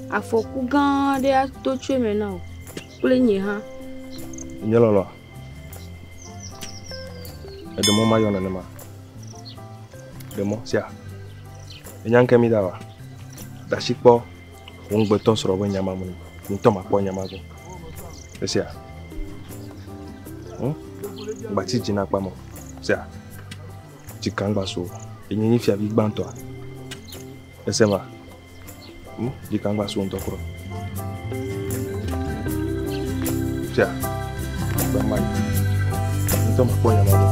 afɔku gã aɖe ato tso eme na wò kple nye hã. Nye lɔlɔ̃a, eɖe mɔ mayɔ nenema. Ɖe mɔ sia. Enya ŋke mi da wa. Ɖe asi kpɔ wò ŋugbetɔ srɔ̃ be nya ma me. Ŋutɔ makpɔ nya ma gbɔ. Esia. Gbatsi dzi na kpamɔ. Sia. Dzika ŋgba so. Enye nyi fiavi gbãtɔa. Ese ma? Dzika ŋgba so ŋutɔ kura. Sia. Gba ma yi. Ŋutɔ makpɔ nya ma gbɔ.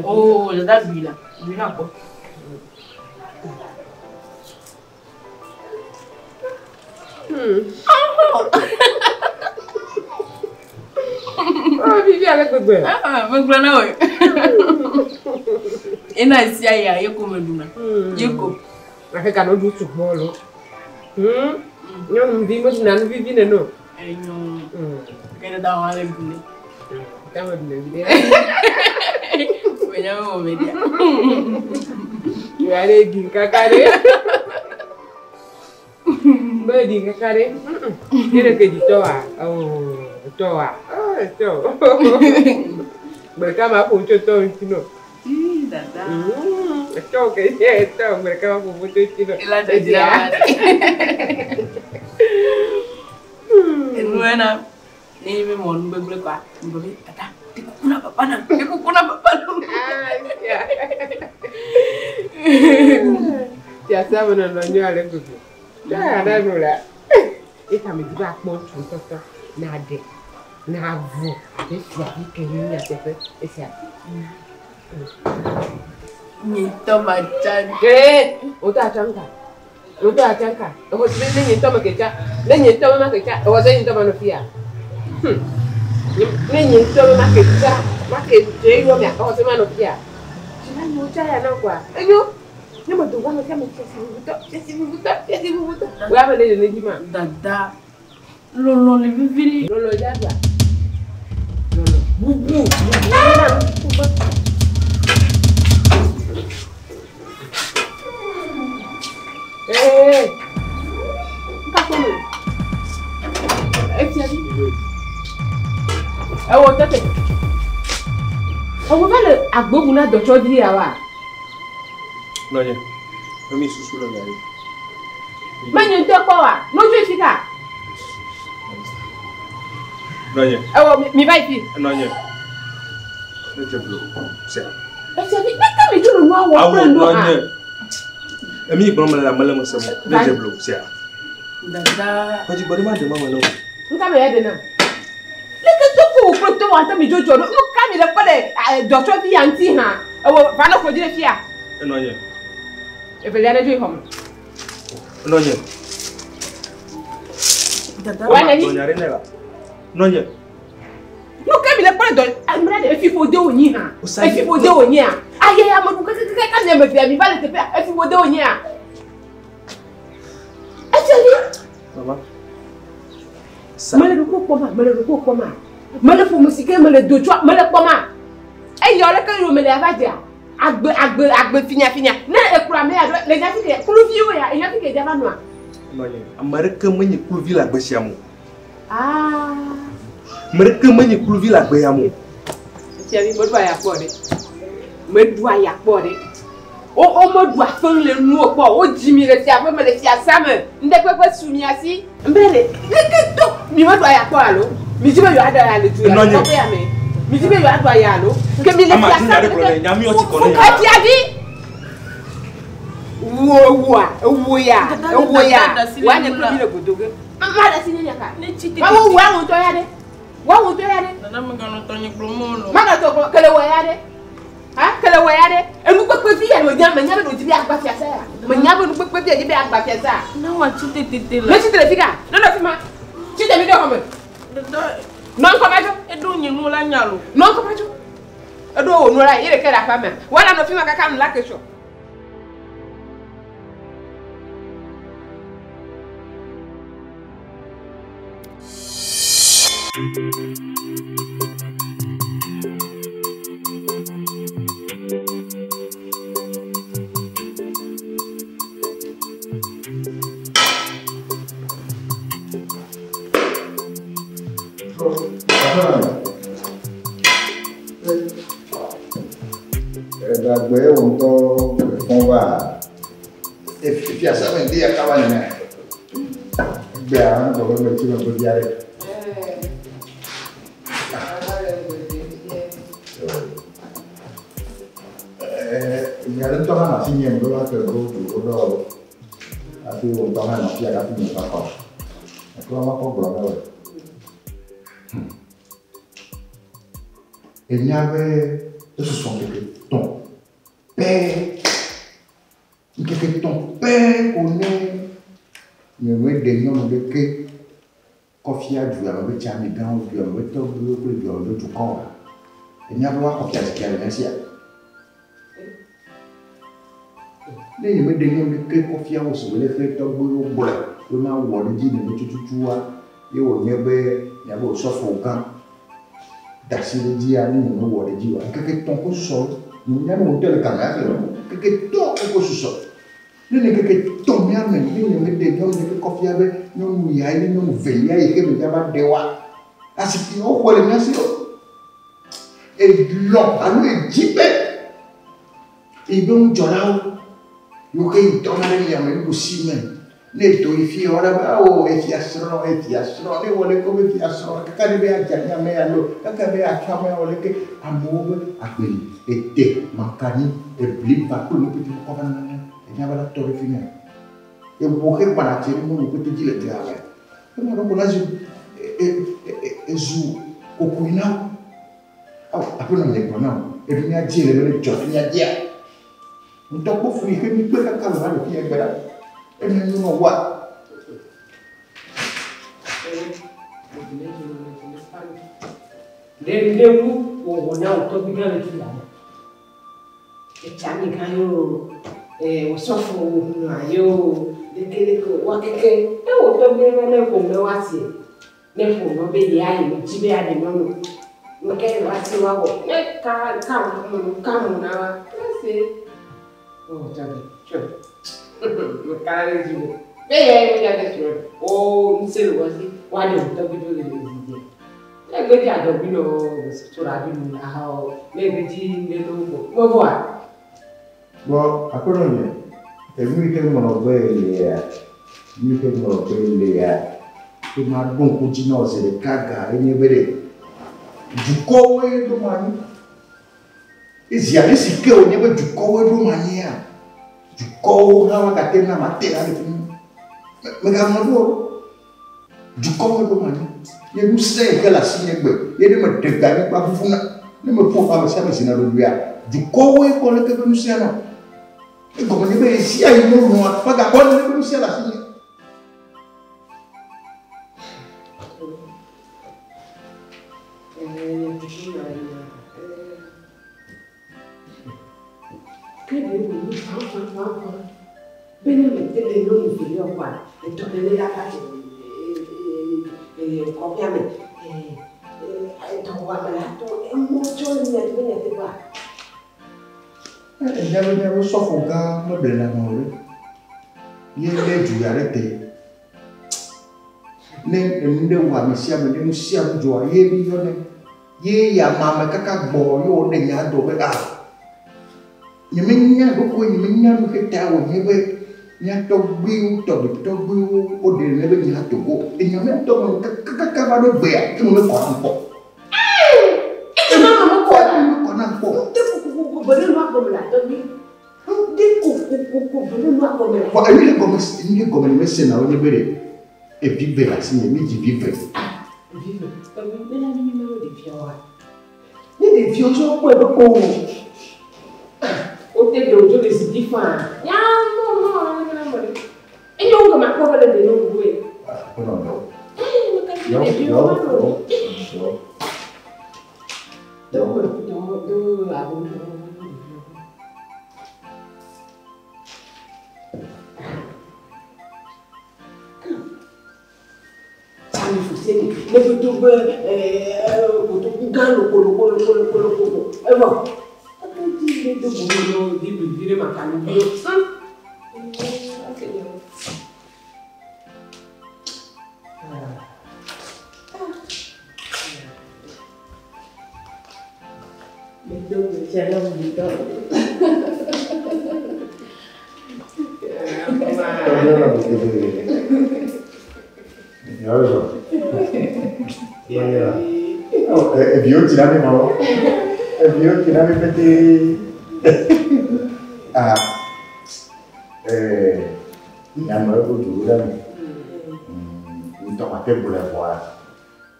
Oh, dada bui la. Bui la quoi. Oh, Vivi ale gbegbe. Ah, megblɔ na wò. Ena esia ya ye ko meɖuna. Ye ko. Gake gano ɖu sugbɔ lo. Nyɔnuvi meɖuna nu vivi nene o. Enyo. Ke dada wa le ɖu ne. Dada me ɖuna vivi. Menya be wɔ media. Ya ɖe ɖi kaka ɖe. Be ɖi kaka ɖe. Ye ɖe ke ɖi tɔ wa. Oh, tɔ wa. Oh, tɔ. Gbe ɖeka ma ƒo tso tɔ ŋuti nɔ. Ii, dada. Tɔ ke ye tɔ gbe ɖeka ma ƒo tso ŋuti nɔ. Ela dzedzi la ma ɖe. Enu ena ne nye be mɔ nu gbegblẽ kɔa, ŋgɔ be dada, ɖe kuku na papa nam, ɖe kuku na papa nam. Fiasa me nɔnɔ nyo ale gbegbe. Ya ɖe nu la. Eka me di be akpɔ ŋutsu ŋutɔtɔ na ɖe na vo abe fiavi ke nye nyateƒe esia. Nye ŋutɔ matsa. Ee, wotɔ atsa ŋka. Wotɔ atsa ŋka. Exɔ si be ne nye ŋutɔ me ke tsa, ne nye ŋutɔ me ma ke tsa, exɔ se nye ŋutɔ ma nɔ fia. Ne nye ŋutɔ me ma ke tsa, ma ke dze yɔ mea, exɔ se ma nɔ fia. Tsi la nyo tsa ya na kɔa. Enyo. Ne me do va me fia me fiasi vuvutɔ, fiasi vuvutɔ, fiasi vuvutɔ. Wo ya me ne le ne dzi ma. Dada, lɔlɔ le vivi ɖe. Lɔlɔ dza gba. Lɔlɔ. Bubu, bubu na nu. Ee, nka kpɔ me. Efia bi. Ewɔ tete. Ewɔ va le agbobu na dɔtsɔ di ya wa. Nɔnye, emi susu le nya yi. Menye ŋutɔ kpɔ wa. Nɔdzo fi ka. Nɔnye. Ewɔ mi va yi fi. Nɔnye. Ne dze blo. Se. Efia bi kpekpe mi dzo nua wɔ kple Awo nu hã. nɔnye. Emi gblɔm le ame le me se mo. Ne dze blo sea. Dada. Kɔdzi gbɔ ɖe ma ɖe ma me le o. Nuka me ya ɖe nam? Leke to ko wò kple to wɔ ate mi dzo dzɔ ɖo. Nuka mi le kpɔ le dɔtsɔ vi ya ŋuti hã? Ewɔ va nɔ kplɔ dzi ɖe fia. Enɔnye. Evelia ɖe dzo yi xɔ me. Nɔnye. Dada. Wa nani. Nɔnye ɖe ne la. Nɔnye. Nuka mi le kpɔ le dɔ amea ɖe efi ƒo de wònyi hã. Efi ƒo de wònyi hã. Aye ame ɖu kekekeke ka mi ame evea mi va le teƒea efi ƒo de wònyi hã. Efia vi. Mama. Mele ɖokuiwò kpɔm ma, mele ɖokuiwò kpɔm ma. Mele ƒome si ke mele do tsoa, mele kpɔm ma. Eya leke yome le ava dzea? Agbe agbe agbe finyafinya. Ne ekplɔ ame ya ɖo le nya fi ke kluviwo ya, enya fi ke dza va nɔa. Nɔnye, ame aɖeke menye kluvi le agbe sia me o. Ah. Ame aɖeke menye kluvi le agbe ya me o. Efia mi meɖu aya kpɔ ɖe. Meɖu aya kpɔ ɖe. Wo wo meɖu afeŋ le nuwo kpɔ. Wo dzi mi le fiaƒe me le fiasa me. Ŋɖekpekpe su mia si. Mbe le leke to mi meɖu aya kpɔ alo? Mi dzi be yewoaɖu aya le du ya Nɔnye. kɔƒe ya me. Mi dzi be yewoaɖu aya alo? Ke mi le Ama fiasa dzi nya me ɖe gblɔ ne nya mi yɔ tsi kɔ ne ya. Efia vi. Wo woa, ewo ya, ewo ya. Wa nye kple mi le godo ge. Ma ɖe si nye nya ka. Wa wo wa ŋutɔ ya ɖe. Wa ŋutɔ ya ɖe. Dada meganɔ tɔnye gblɔm o lɔ. Magatɔ gblɔ kele wɔ ya ɖe. Ha kele wɔ ya ɖe. Enukpekpe vi ya ɖe menya be ɖo dzi be agba fiasa ya. Menya be nukpekpe vi ya dzi be agba fiasa. Ne wa tsi tete la. Ne tsi tete fi ka. Ne nɔ fi ma. Tsi te mi ɖe xɔ me. Dada. Nɔ ŋkɔ ma dzo. Eɖo nye nu la nya lo. Nɔ ŋkɔ ma dzo. Eɖo wò nu la ye ɖeke le aƒea mea. Wa la nɔ fi ma kaka nu la ke sɔ. Eɖagbe wo ŋutɔ fɔ̃ va fiasa me ŋdi ya kaba nene. Egbea ŋgɔ be metsi megbe vi aɖe. Nya ɖe ŋutɔ hã nɔ afi nye ŋgɔ va ke go go ɖɔ hafi wo ŋutɔ hã nɔ afia hafi nye va kɔ. Ekplɔ ma kɔ gblɔ na wò. Enya be esusɔ ŋkeke tɔ̃ pɛ. Ŋkeke tɔ̃ pɛ ko ne nye meɖe nyɔnu ɖeke kɔ fia dua me be tsamegãwo, dua me be tɔgbuiwo kple dua me be dukɔwoa. Enya be woaxɔ fiazikpuia le mía sia. Ne nye meɖe nyɔnu ɖeke kɔ fia wo si be leke tɔgbuiwo gblɔe be mawɔ ɖe edzi nene tututua ye wònye be miabe osɔfo gã da asi ɖe edzia ne nye mewɔ ɖe edzi oa. Ŋkeke tɔ̃ ko susɔ. Nye nu ŋutɔ le game hafi o. Keke tɔ eko susɔ. Ne ne keke tɔ mía me, ne nye me ɖe nyɔnu ɖeke kɔ fia be nyɔnu ya ye nyɔnu velia yi ke me va ɖe wa. Asikui woxɔe le mía si o. Elɔ alo edzi be yi be ŋudzɔlawo yiwo ke yi tɔna ɖe mia me nuɖusi me. Ne do yi fia wo la be awo efia srɔ̃ efia srɔ̃ ne wɔ leke wobe fia srɔ̃ kaka ne be adze anyi ame alo kaka be atsɔ ame awɔ leke amewo be agbeli ete mankani ebli va kple nu pete kɔ va nana enya va la tɔ ɖe fi mia. Eʋu xe gbana tse ɖe nyɔnu pete dzi le dua me. Ema ɖo ko la zu ezu kokui na wo. Awo aƒenɔ nye gblɔ na wo eɖu mía dzi le be ne dzɔ ɖe mía dzia. Ŋutɔ kpɔ fu yi ke mi kpe kaka le va le fi ya gbe ɖa. Ene nu nɔ wa. Ɖe ɖe ŋu wòwɔ na wò tɔgbi gã le fi ya me. Etsami gã yo, osɔfo hunua yo, leke leke wa keke. E wò tɔgbi be ne ƒome wa si, ne ƒome be ya yi dzi be ya ɖe nyɔnu. Nke wa si wa wɔ. Ne ka ka mu ka mu na wa. Ese. O tɔgbi, tso. Me ka ɖe dzi wo. Be ya yi ya ɖe srɔ̃. O ŋusẽ le wɔ si wa ɖe wò tɔgbi ɖo le zi dzi. Ne gbedzi adɔgbi nɔ sora bi nu ahɔ ne gbedzi ne no ko. Mevɔa. Bɔ aƒenɔ nye, enu yi ke ŋlɔ be lea, nu yi ke ŋlɔ be lea, ke ma ɖo ŋku dzi na wo zi ɖeka ga enye be ɖe dukɔwoe ɖo ma anyi. Ezi ale si ke wònye be dukɔwoe ɖo ma anyia, dukɔwo hã woagate na ma te la ɖe fi mi. Megaŋlɔ ɖo o. Dukɔwoe ɖo ma anyi. Ye ŋusẽ yi ke le asinye gbe, ye ne meɖe gbe anyigba vuvuna, ne meƒo ame sia ame zina ɖoɖoea, dukɔwoe kɔ leke be ŋusẽa nɔ. Egɔme nye be ɣesia ɣi nyɔnua megakpɔ nane be ŋusẽ le asinye. Ke ɖe wònye fãfãfãfã be ne mete ɖe nyɔnu velia kɔa, etɔlele la va dze kɔƒea me. Dɔwɔame la to emɔ tsɔ le mia dzi be nyateƒea. Enya be míaƒe sɔfo gã meble ame o ɖe. Ye lé du ya ɖe te. Ne enu ɖe wɔ ame sia ame, ne nu sia nu dzɔa, ye mi yɔnɛ. Ye ya ma ame kaka gbɔ ye wòɖe nya do be a. Nye menya ɖokui, nye menya nu ke ta wònye be mía tɔgbuiwo, tɔgbitɔgbuiwo woɖe ne be nya do go. Enya me ŋutɔ me kakaka va ɖo gbea, enu mekɔ nam kpɔ. Enu mekɔ nam kpɔ. Ŋde kokokoko be ne nua gɔme la tɔgbi. Ŋde kokokoko be ne nua gɔme la. Vɔ enu ɖe gɔme, enu ɖe gɔme nye mese na wo nye be ɖe evi ve le asinye, mi dzi vi ve. Evi ve, tɔgbi ne la mi mi wo ɖeviawoa. Ne ɖeviwo tsɔ kpɔe be o. Wote ɖe wodzo le zi dzi faa. Ya mɔ mɔ ne na mɔ ɖe. Enye wo gɔme akpɔ be le ɖe nyɔnu woe. Aƒenɔ yɔ. Ee, meka dzi Yɔ, ɖeviwo yɔ, va nɔ. yɔ, yɔ. Do do do abo do. Sami Fuseni, ne be do be kotoku gã loko loko loko loko loko ko. Evɔ. Eƒe dzi ne do bolo no di blivi ɖe makani vi. Eviwo tsi na mi ma wo. Eviwo tsi na mi pete. Ah. Nyame eɖo du ɖe me. Ŋutɔ ma te gblɔe vɔa.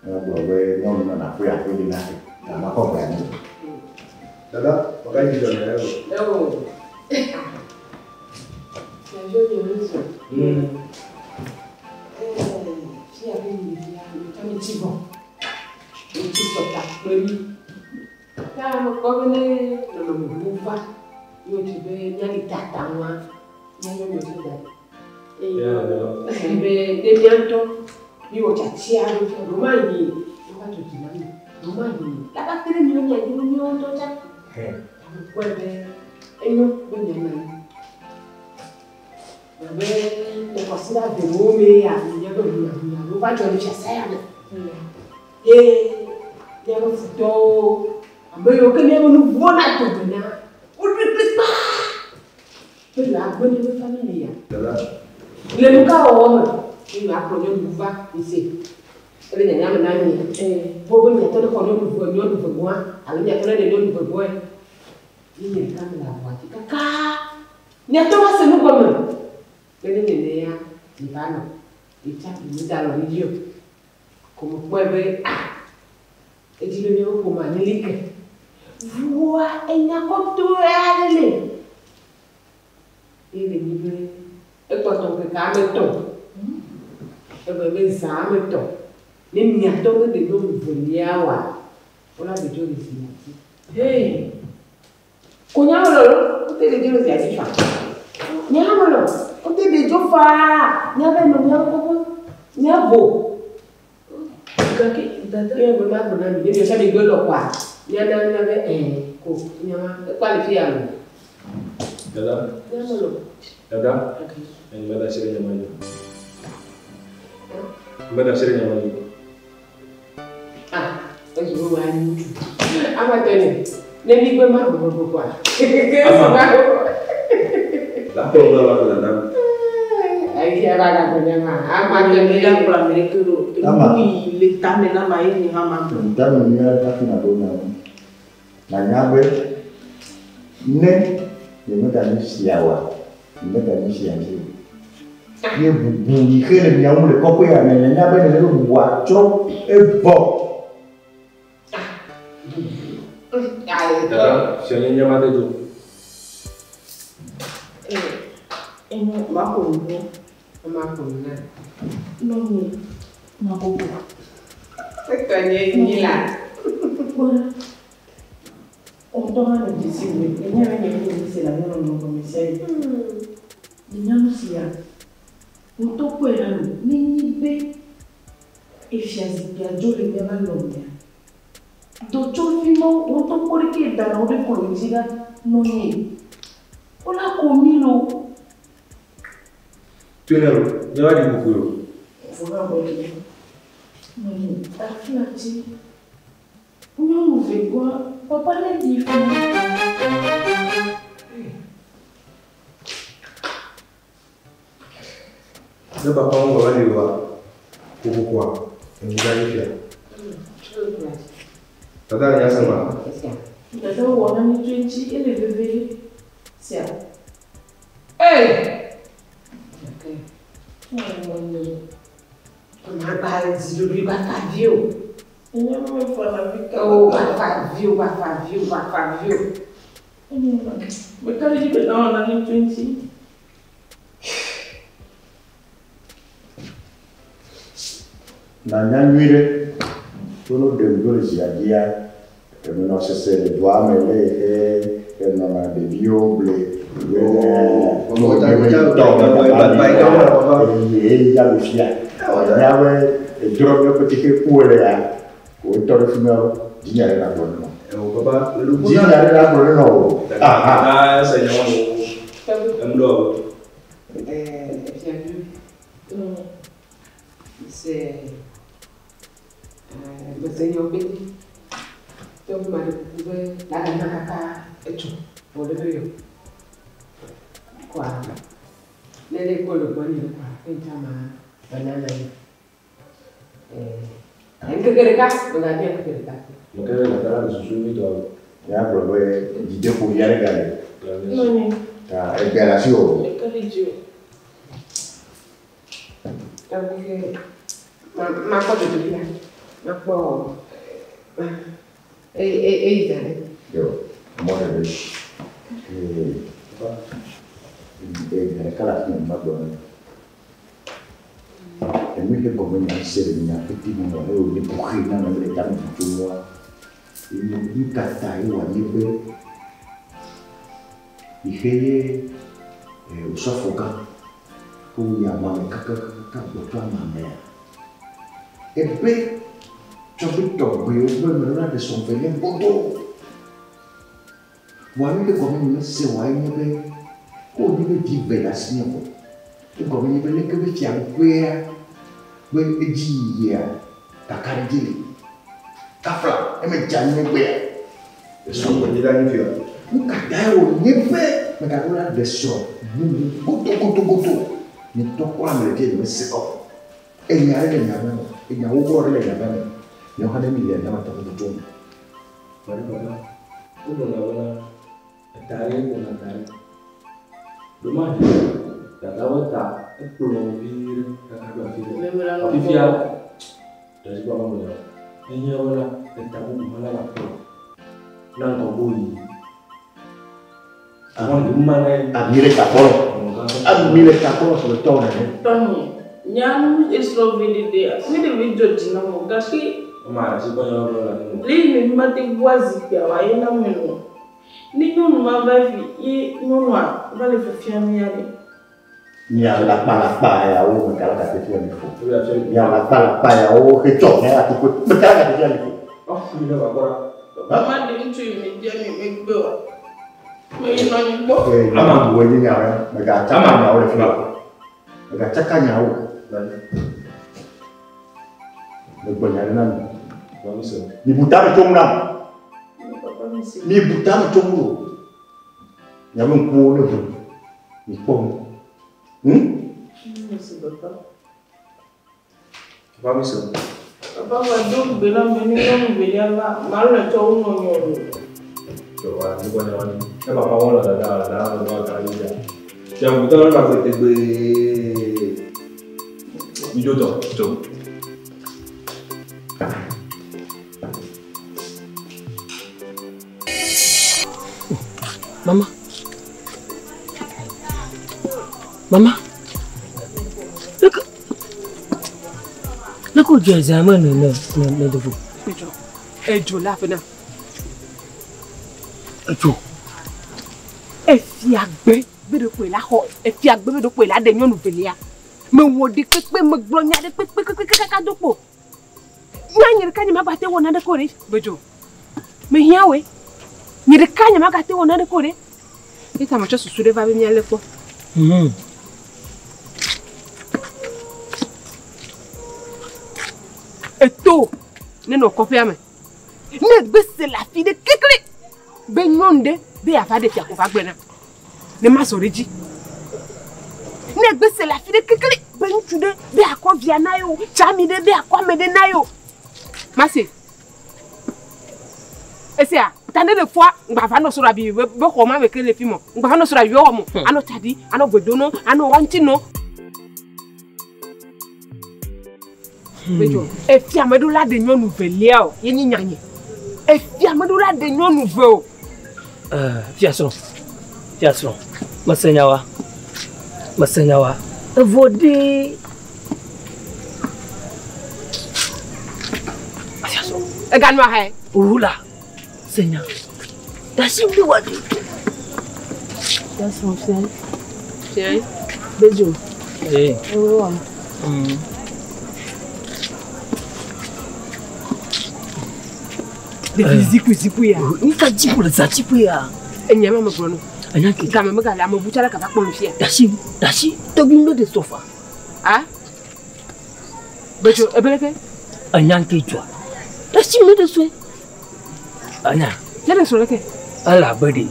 Egblɔ be nyɔnu nɔna aƒe aƒe ɖi na ke. Gama kɔ gbe anyi. Dada, wòga dzi dzɔ ne o. Ewo. Fiaviwo nye nu zɔ. Fia be mi fia, mi tɔ mi tsi vɔ. Mi tsi sɔta kple mi. Ta mekpɔ be ne nɔnɔme bubu va, ye wòdzi be míali tata ŋua, míayɔ mi tso da ɖi. Eye be ne mía ŋutɔ míwɔ tiatia ɖo fia, ɖewo mayi wova dzo dzi na mi, ɖewo mayi lava te ɖe míwo mia dzi be míwo ŋutɔ tsã. Mekpɔe be enyo be mianɔ anyi. Abe le kɔsiɖa vewo me ya míaƒe hunyahunya ɖewo va dzɔ le fiasa ya me. Ye míaƒe futɔwo, ame yiwo ke míaƒe nu vɔ̃na dome na, woɖoe kplikpaa be yewoagbe míaƒe familia. Le nu ka wɔwɔ me? Ye yewoakplɔ nyɔnu va mise. Ele nyanya me na mi. Vɔ be miate ɖe xɔ nyɔnu ve nyɔnu ve gbɔa alo miate ɖe ɖe nyɔnu ve gbɔe. Ye nye ɖeka mele avɔa dzi kaka. Miate ŋu ase nu gɔme. Be ne nenea, miva nɔ. Yetsa mi da lɔ mi dzi o. Ko mekpɔe be ah, edzi be míaƒe ƒomea neli ke. Vɔa enya kɔtɔe aɖe le. Ye le nyi be ekpɔtɔ ŋkeke ame etɔ̃. Egbe be zã ame etɔ̃. Ne miatɔ meɖe nyɔnu velia oa, wola ɖe dzo le zia dzi. Hey! Ko nya me lɔ, wote ɖe dzo le zia dzi faa. Nya me lɔ, wote ɖe dzo faa. Nya be nɔ miawo kɔkɔ, miavo. Gake dada. Ye be ma gblɔ na mi, ne miatsã mi gbe lɔ kɔa, miana nya be ɛɛ ko nya ma ekpɔ le fi ya lo. Dada. Nya me lɔ. Dada. Ɛn meda asi ɖe nya ma dzi. Meda asi ɖe nya ma dzi. Ah, ezu be wa nyi. Amatɔ nye, ne mi gbe ma gbogbo kɔa. Ama. La kplɔ ŋu la va dada. Ayi ava gagbe nya ma. Amatɔ nye. La kplɔ ame ɖeke ɖo. Ama. Nu yi le tame na ma ye nye hã ma gblɔ. Tame nyui aɖe hafi nàɖo nya ŋu. Nànya be ne nyemeganyi fia oa, nyemeganyi fia dzi o. Ye bubu yi xe le mia ŋu le kɔƒe ya me, nènya be nene be bubua tsrɔ̃ evɔ. Dada, fia nye nya ma de dzo. Enyo, maƒo nu ƒu. Maƒo nu na. Nɔnye, magogo. Etɔ nye nyi la. Kpɔɖa. Ŋutɔ hã le dzesi wòe. Enye be nye ŋutɔ mi se le anyinɔnɔ gɔme sia yi. Enya nu sia. Ŋutɔ kpɔe ɖa lo. Nenye be efia zikpuia dzo le míava lɔ mea. Dɔtsɔvi mawo ŋutɔ kpɔ ɖeke dana wo ɖe klo dzi ɖa. Nɔnye. Wola ko mi lo. Toe ne lo, nye va ɖi kuku lo. Vɔ hã bɔ ɖe. Nɔnye, afi atsi. Nyɔnu ve gbɔa, papa ne ɖi fũ. Ne papa ŋu va ɖi oa, kokokoa, eŋu va ɖi fia. Dada nya se ma. Dada wɔ na mi tso eŋuti, ele veve ɖe. Sia. Ee! Magba dzi ɖoɖoe ba fa vi o. Enye me fa na vi ka. O ba fa vi o, ba fa vi o, ba fa vi o. Meka ɖe dzi be na wɔ na mi tso eŋuti. Nànya nyui ɖe to no ɖem dzo le zia dzia, emenɔ sese le dua me le yi xe enɔna ɖeviwo ble be eye ya le fia. Enya be edrɔ míaƒe xexe ku le ya, wotɔ ɖe fi ma dzinya ɖe nagblɔ ne nɔ. Dzinya ɖe nagblɔ ne nɔ o. Aha. Dada se nya ma o. Emu ɖɔ. Fiavi. Se mese nyawo pete. Tɔgbi ma ɖe kuku be la ɖe na kaka etsɔ vɔ ɖe be yɔ. Kɔa ne ɖe kpɔ le gbɔnye kɔa ŋutsa ma banana yi. Ŋkeke ɖeka megabia ŋkeke ɖeka. Meke ɖe dada la le susu nyuitɔ. Ya gblɔ be dzideƒovi aɖe gale. Nɔnye. Ta egbe le asi o. Meka ɖe dzi o. Tɔgbi ke makpɔ dzodoƒe la makpɔ eyi da ɖe. Yo, mɔ ɖe ɖe. Ee, ɖeka le afi ma magblɔ na mi. Enu yi ke gɔme nya se le nya pete me wa eye wònye kuxi na ame le tame tutu ŋua, nu ka ta ye wòanye be yi xe ye osɔfo gã ko yi ama me kakakaka gbɔtɔ ama mea. Ebe tsɔ be tɔgbewo be me la ɖe sɔ̃ velia gbɔdɔ. Vɔa nu ke gɔme nye mese oa enye be ko wònye be vi ve le asinye vɔ. Egɔme nye be leke be fiaɖuƒea be edzi yiyia kakaɖedzi li. Kafla eme dze anyi egbea. Esrɔ̃ Gbɔdzi ɖe anyi fia. Nu ka tae wònye be megaɖo la ɖe srɔ̃ bubu godogodogodo? Nye ŋutɔ kura mele fia nye mese gɔme. Enya ɖe le nya me o. Enya gbogbo aɖe le nya me. Míawo hã ne mília míaƒe tɔgbuiwo tso eme. Mari papa, wogblɔna bena eta ɖe kplɔna ta ɖe. Ɖomahi dada ƒe ta ekplɔ vi ɖe kaka ɖo afi ɖe. Fifia ɖe dzi kpɔ me o. Ehiã bena eta bubu hã nava kplɔ na ŋgɔgbo yiyi. Ami le takpɔ. Ami le takpɔ sɔletɔ nene. Tɔnye, nyanu esrɔ̃ vi ɖeɖea, mi ɖe mi dzɔ dzi na mo gake Ama ɖe dzi kpɔ nyawo gblɔ le anyi. le yi me mi mate ŋu azikpuia wòaye na me no. Ne nyɔnu ma va fi ye nyɔnua va le fifia mía ɖe. Miawo lakpalakpa yawo mekala gate fia mi fo. Miawo lakpalakpa yawo hetsɔ mia la tukue mekala gate fia mi fo. Papa ma ɖe ŋutsu yi me dia mi megbe o. Me yi nɔ anyi gbɔ. Ee, ama bu enye nyawo ya. Megatsaka nyawo le fi o. Megatsaka nyawo. Megblɔ nya ɖe na mi. Mibu tame tso ŋu nam. Mibu tame tso ŋu o. Miaƒe ŋkuwo ne ʋu. Mikpɔ nu. Papa mi se. Papa va do gbe na me ne nyɔnu velia va, malɔe tsɔ wu nɔnye o. Wa ni kpɔ nyawo ni. Ne papa wɔn le dada dada le wa ga yi ya. Fiaŋutɔ le va gbe tegbee. Mi dzo tɔ tso. Mama. Mama. Leke leke wòdzɔ zã me ne ne ne ne dovo. Edzo. Edzo le aƒe na. Edzo. Efia gbe be ɖeko la xɔ efia gbe be ɖeko la ɖe nyɔnu velia. Mewɔ ɖe kpekpe megblɔ nya ɖe kpekpe kpekpe kaka do kpo. Nya nye ɖeka nye magate wɔ naneke o ɖe. Bedzo. Mehiã woe. Nye ɖeka nye magate wɔ naneke o ɖe. Eta metsɔ susu ɖe va be míalé kpɔ. Eto ne nɔ kɔƒea me. Ne gbe se le afi ɖe kekle be nyɔnu ɖe be yeava ɖe fia ko va gblɔe nam. Ne mazɔ ɖe edzi. Ne gbe se le afi ɖe kekle be ŋutsu ɖe be akɔ via na ye o, tsami ɖe be akɔ ame ɖe na ye o. Mase. Esia, ta ne ɖe fua, ŋgba va nɔ srɔ̃ abi be be xɔ ma me ke le fi mɔ. Ŋgba va nɔ srɔ̃ abi be xɔ mɔ. Anɔ tsaɖi, anɔ gbe do nɔ, anɔ wa ŋuti nɔ. Bedzo, efia ame ɖo la ɖe nyɔnu velia o, ye nyi nyanye. Efia ame ɖo la ɖe nyɔnu ve o. Fiasrɔ̃, fiasrɔ̃, mese nya wa, mese nya wa. Evɔ ɖe. Fiasrɔ̃. Eganɔ ahɛ. Owula, se nya. Dasi ŋdi wa di. Fiasrɔ̃ fia. Fia. Bedzo. Ee. Ewo wa. Ɖevi zikpui zikpui ya. Nuka dziƒo le zã dziƒo ya? Enya ma megblɔ no. Enya ke. Game megale ame ʋu tsala kaba kpɔ nu fia. Dasi, dasi, tɔgbi ŋdɔ de sɔfa. A? Bedzo ebeleke? Enya ke dzɔa. Dasi ŋdɔ de sɔe. Enya. Ne ɖe srɔ̃ leke? Ele abe ɖe.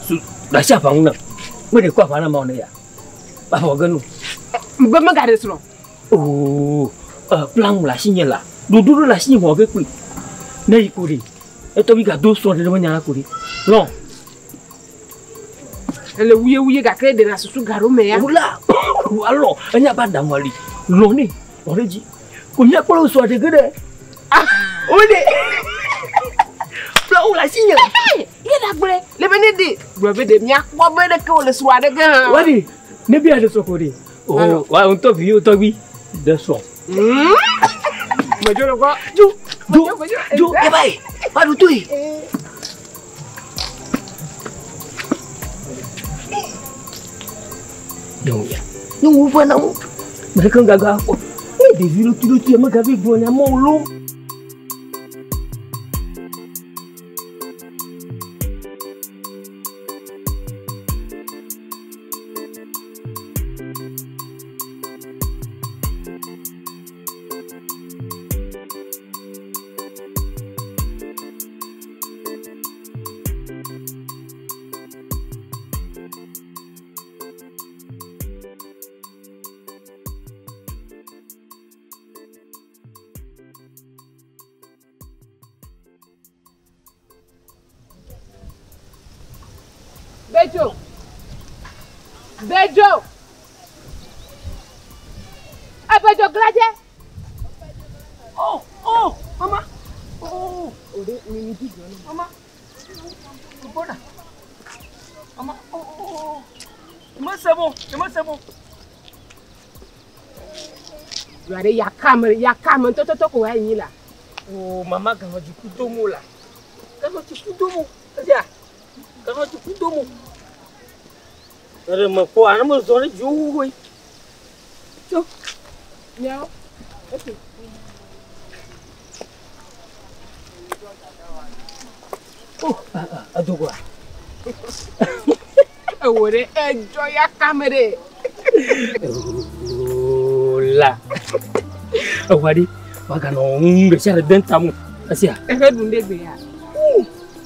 Su dasi aʋa ŋu nam. Me ɖe kɔ aʋa na ma ne ya. Aʋa ge nu. Be megaɖe srɔ̃. Oo, plan le asinye la. Ɖoɖo ɖe le asinye wɔ ge kpli. Ne yi ko ɖe. Etɔgbi gado srɔ̃ ɖe ɖe nya la ko ɖe. Lɔn. Ele wuye wuye gake ɖe na susu ga ɖo me ya. Wula, alɔ, enya ba ɖaŋua li. Lɔn ne, lɔn ɖe dzi. Ko mía kplɔ srɔ̃ ɖe ge ɖe. Ah, o ɖe. Plan le asinye. Ye la gblɔe, le be ne ɖe. Gblɔ be ɖe míakpɔ be ɖeke wòle srɔ̃a ɖe ge hã. Wa ɖe, ne bia ɖe srɔ̃ ko ɖe. Oh, wa ŋutɔ vi tɔgbi ɖe srɔ̃. Medzo le gbɔ. Dzo, dzo, dzo, eba yi, va ɖo toe. Nyɔnu ya, nyɔnu ƒe na wo. Me ɖeke ŋgaga kpɔ. Ne ɖevi ɖo tu ɖo tu ya megavi gblɔ nya mɔ lo. Bedzo. Bedzo. Ebedzo gladze. Oh, oh, mama. Oh, mama. Bona. Mama, oh, oh, oh. C'est bon, c'est bon. Yare yakame, yakame, toto to ko wa yin la. Oh, mama, quand tu couteau mo là. Quand tu couteau mo. Tiens. Quand tu couteau mo. Are me ko ana mo zone ju we. Tso. Miao. Okay. Oh, adogo. Ewore ejo yakame de. La. Awadi, wakano nge sare dentamu. Asia. Efe dunde gbe ya.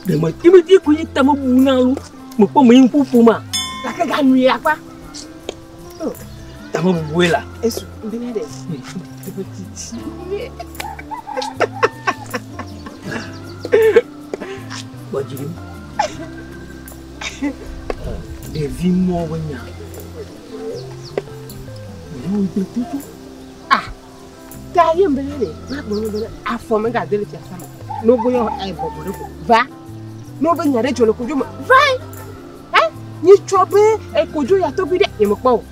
De ma timiti ko yi tamu bunalu. Mo po mo yin pupu ma. La ke ga nu ya pa. Tamu buela. Esu, ndene de. Petit. Bajiri. Devi mo wenya. Ah, ta ye mbele ma gboro mbele afọ me ga dele fiasa me. No boyo ai bobo ko. Va. No be nyare jolo kojo mo. Va. Eh? Ni chobe e kojo ya to bi de ye mo po.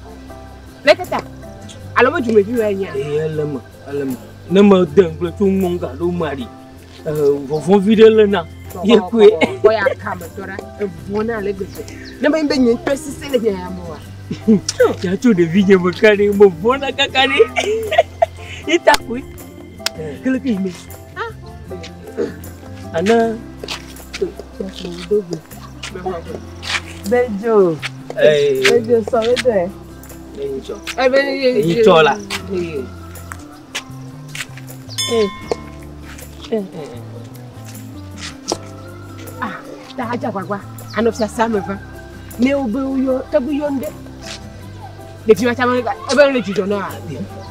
Leketa. Alo mo jume bi wa nya. Eh elema, elema. Ne mo de ngble tu mo nga lo mari. Vovon vi de le na. Ye kwe. Ko ya ka me tora. E bona le gbese. Ne me be nyin to sise le nya ya mo wa. Ya tu de vinye mo kare mo bona kakare. Itakwe. Kele ke ime. Ah. Ana. Bejo. Eh. Bejo so bejo eh. Eyin cho. Eh be Eyin cho la. Eh. Eh. Ah, ta aja gbagba. Ano fia sa me va. Ne obe uyo, tobu yonde. Le fi ma ta mo ebe le jijo na.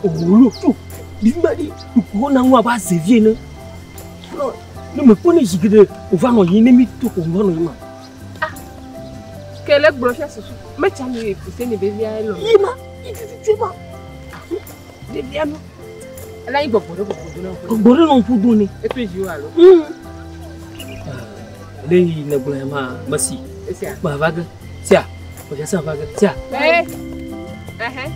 Owó tó. Bí ma di ko na nwa ba zevie ne. No, ne me ko ne jigide o va no yin ne mi to ko no no ma. Ah. Kele gbro fia susu. Me cha mi se ni be via lo. Yima, ti ma. De via no. Ala yin gbogbo gbogbo na. Gbogbo no fu dun ni. E to ji wa lo. Le yi na gbro ma masi. Ma vaga. Sia. O ja sa vaga. Sia. Eh. Eh.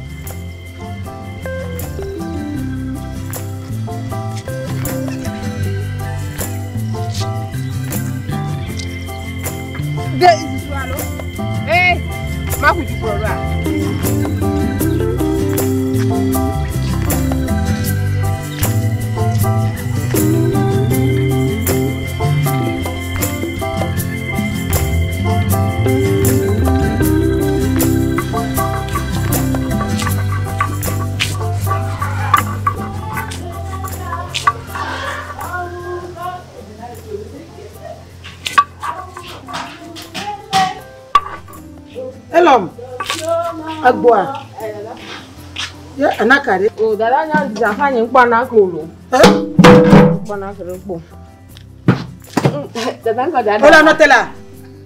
De isu alo. Eh, ma ku ju pro ra. Elom. Agboa. Ye anakare. O dada nya zafa nyi nkpa na kolo. Eh? Nkpa na kolo po. Dada nka dada. Ola notela.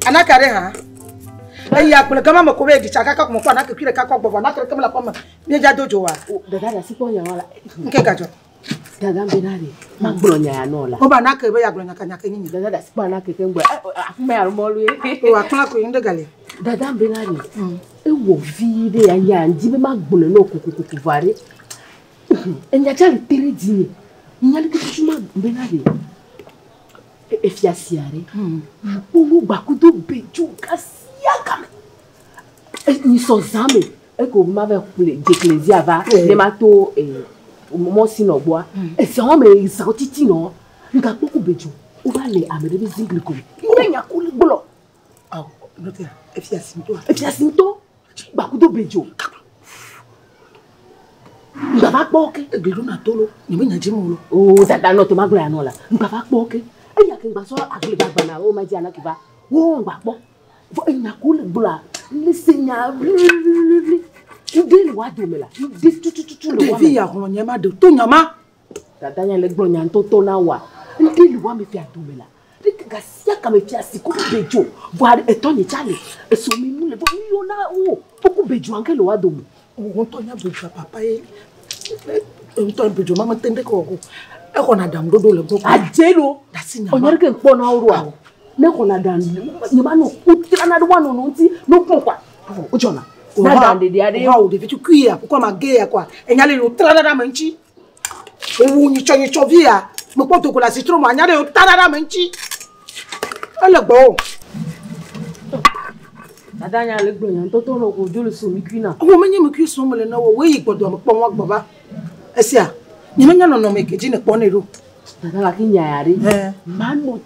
Anakare ha. Eyi akpele kama mo ko be di chaka ka mo ko anake kwire ka ko gbovo anakare kama la poma. Mi ja dojo wa. Dada da sipo nya wala. Nke gajo. Dada mbe na ma gboro nya ya no la. O ba anake be ya gboro nya ka nya ke nyin. Dada da sipo anake ke ngbe. Afume arumolu e. O akpla ko yin de gale. Dada mbe na re. E wo vi de ya nya ndi be ma gboro no kukukuku vare. Enya cha le tere di ni. Nya le kutu ma mbe na re. E fiasi are. Wo gba ku do beju kasi akame. Ni so zame. E ko ma ve kule jeklezi ava. Ne ma to mo si no gboa. E se won me za titi no. Nka kpoku beju. O ba le amere be zingli ko. Nya nya ku le gbolo. Ah, note. E fiasi nto. E fiasi nto. Gba ku do beju. Nga va kpo ke. E gbedu na tolo. Ni me nya ji mo lo. O dada no to ma gbolo ya no la. Nga va kpo ke. E ya ke ngba so agle ba gba na o ma ji ana ki ba. Wo ngba kpo. Fo e nya ku le gbolo. Le se nya. Nde le wa do me la. Nde tu tu tu le wa. Devi ya hon nya ma de to nya ma. Dada nya le gbolo nya to to na wa. Nde le wa me fi ado me la. Gasia kame fiasi ko bedzo. Vɔa etɔ nye tsa le. Esome nu le vɔ nu yiwo na wo woku bedzo anke le wa dome. Wo ŋutɔ nya bedzoa papa ye. Ŋutɔ bedzo ma mete ŋu ɖeke wɔ o. Exɔna aɖaŋuɖoɖo le gbɔ. Adze lo. Ɔnya ɖeke ŋkpɔ na wo ɖoa. Ne xɔna aɖaŋu nye ma nɔ kutrana ɖe woanɔ nɔ ŋuti ne wokpɔ kɔa. Wodzɔna. Na aɖaŋu ɖeɖe aɖe. Wa wo ɖevi tukui ya kukɔ ma ge ya kɔa. Enya le yi wotrana ɖe ame ŋuti. Wowu nyitsɔ nyitsɔ vi ya. Mekpɔ dogo le asitro me anya ɖe wotana ɖe ame ŋuti. Ele gbɔwò. Dada nya le gblɔ nya ŋutɔtɔ nɔ ko dzo le so mi kui na. Wo menye mi kui som le ne wo wo yi gbɔdɔ me kpɔ ŋua gbɔ va. Esia nye menya nɔnɔme ke dzi ne kpɔ ne ɖo. Dada gake nya ya ɖe. Manɔ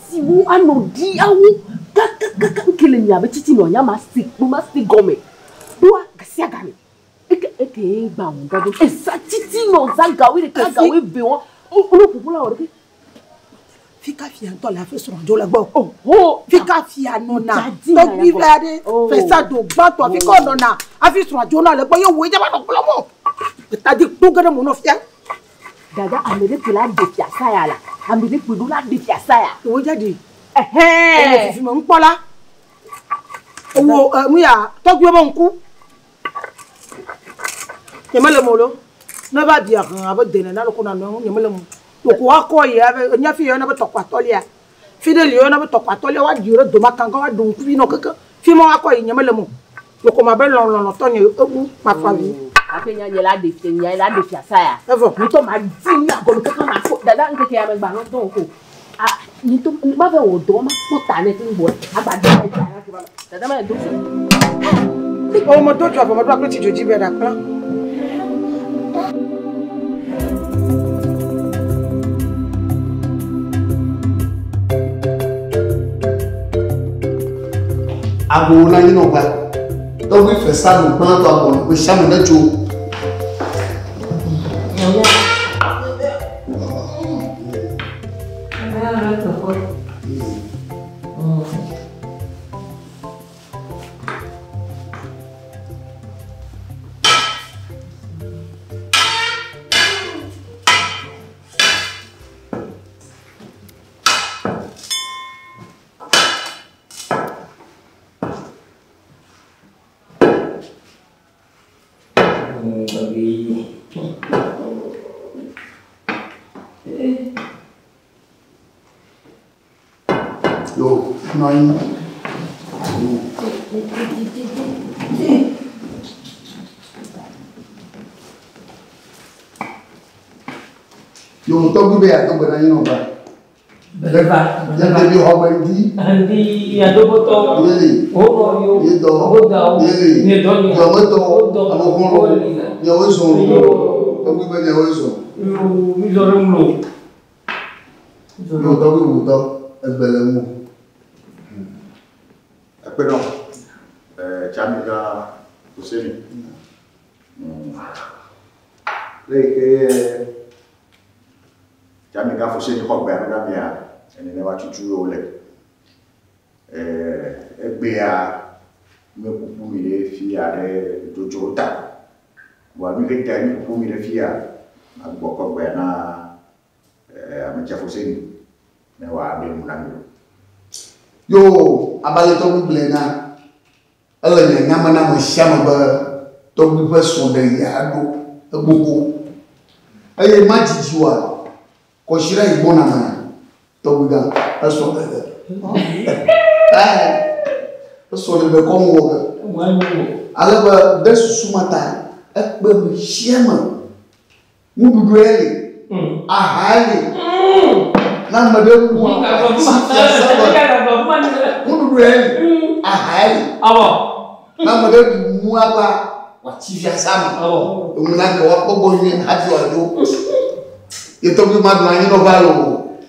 siwo anɔ ɖiawo kakakaka nke le mia be tsitsi nɔ nya ma se kpo ma se gɔme. Ɖoa gasia game. Eke eke ye gba ŋu gado. Eza tsitsi nɔ za gawoe ɖeka gawoe ve wɔn. Wo ƒoƒo la wɔ ɖeke. Fika fia ŋutɔ le hafi srɔ̃ dzo le gbɔ. Oho. Fika fia nɔna tɔgbi vi aɖe fesa do gbãtɔ fika wònɔna hafi srɔ̃ dzo na le gbɔ ye wòe dze va nɔ gblɔm o. Etadi kpo ge ɖe mo nɔ fia. Dada ame ɖe kpoe la ɖe fiasa ya la. Ame ɖe kpoe ɖo la ɖe fiasa ya. Wòe dze ɖi. Ɛhɛn. Ewɔ fifi me ŋkpɔla. Ewɔ nu ya tɔgbiwo be ŋku. Nye mele mo lo. Ne va bia hã abe dene na loko na nɔ nye mele mo. Toko akɔ yi abe enya fi yɔna be tɔkɔ atɔlia. Fi ɖe li yɔna be tɔkɔ atɔlia wa di ɖe doma kanga wa ɖo ŋkuvi nɔ keke. Fi ma wakɔ yi nye mele mo. Toko ma be lɔlɔlɔ tɔ nye ebu ma fa vi. Ake nya nye la ɖe fia nya la ɖe fiasa ya. Evɔ. Ŋutɔ ma di nya gɔme keke ma fo. Dada ŋkeke ya me gba nɔ dɔn ko. A ŋutɔ ma va wɔ dɔ ma kpɔ ta ne keŋ gbɔ. Agba do ma dza na ke ba. Dada ma do so. O me do dzɔ vɔ me do akple tsi dzodzi be ɖe akplã. Ago na nyi nɔƒea. Tɔgbi fesa nu gbãtɔ agbɔ ƒe sia me ne tso. Yo, nɔ anyi. Yo, tɔgbi be yeado gbe na nyi nɔƒea. Beleva. Nye ɖevi xɔ me ŋdi. Ŋdi adobotɔ. Yeli. Wonɔviwo. Yedɔ. Wodawo. Yeli. Miedɔ nye. Dɔmetɔ. Wodɔ. Amexɔlɔ. Nyewoe zɔ. Tɔgbi be nyewoe zɔ. Yo, mi zɔ ɖe ŋu lo. Yo, tɔgbi wòtɔ. Egbe le ŋu. Ekpe nɔ. Tsamiga Hussein. Le yi ke Tsamiga Hussein xɔ gbea ɖo ɖa mia, enene wa tutu wo le. Egbea me ƒoƒu mi ɖe fia ɖe dzodzro ta. Vɔa nu ke ta mi ƒoƒu mi ɖe fia, agbɔ kɔ gbea na Ametsia Hussein ne wòaɖe nu na mi. Yo, abe tɔgbi gblɔe na, ele nyanya me na ame sia ame be tɔgbi ƒe srɔ̃ɖeɣi aɖo egbogbo. Eye ma dzidzi oa, kɔsiɖa yi gbɔna mea, tɔgbi gã esrɔ̃ɖeɖe. Esrɔ̃ɖeɖe kɔ ŋu wɔ ge. Ale be ɖe susu ma ta, ekpe ame sia ame. Nuɖuɖu ye li, aha li. Na ame ɖe ŋu nuɖuɖu ye li, aha li. Na ame ɖe ɖu nua la, wòatsi fiasa me. Enu na ke woakpɔ gbɔ nyuie hafi wòadzo. Ye tɔgbi ma nɔ anyi nɔƒea loo.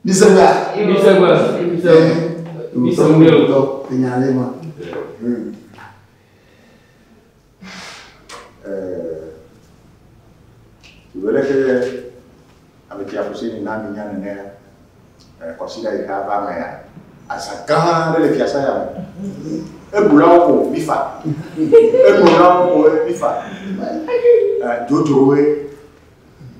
Mi se gbea? Mi se gbe. Mi se gbe. Enya le ma. Wele ke Ametsia Hussein na mi nya nene, kɔsiɖa yi ke ava mea, azã gã aɖe le fiasa ya me. Eɖulawo ko mi fa. Enolawo ko mi fa. Dzodzrowoe.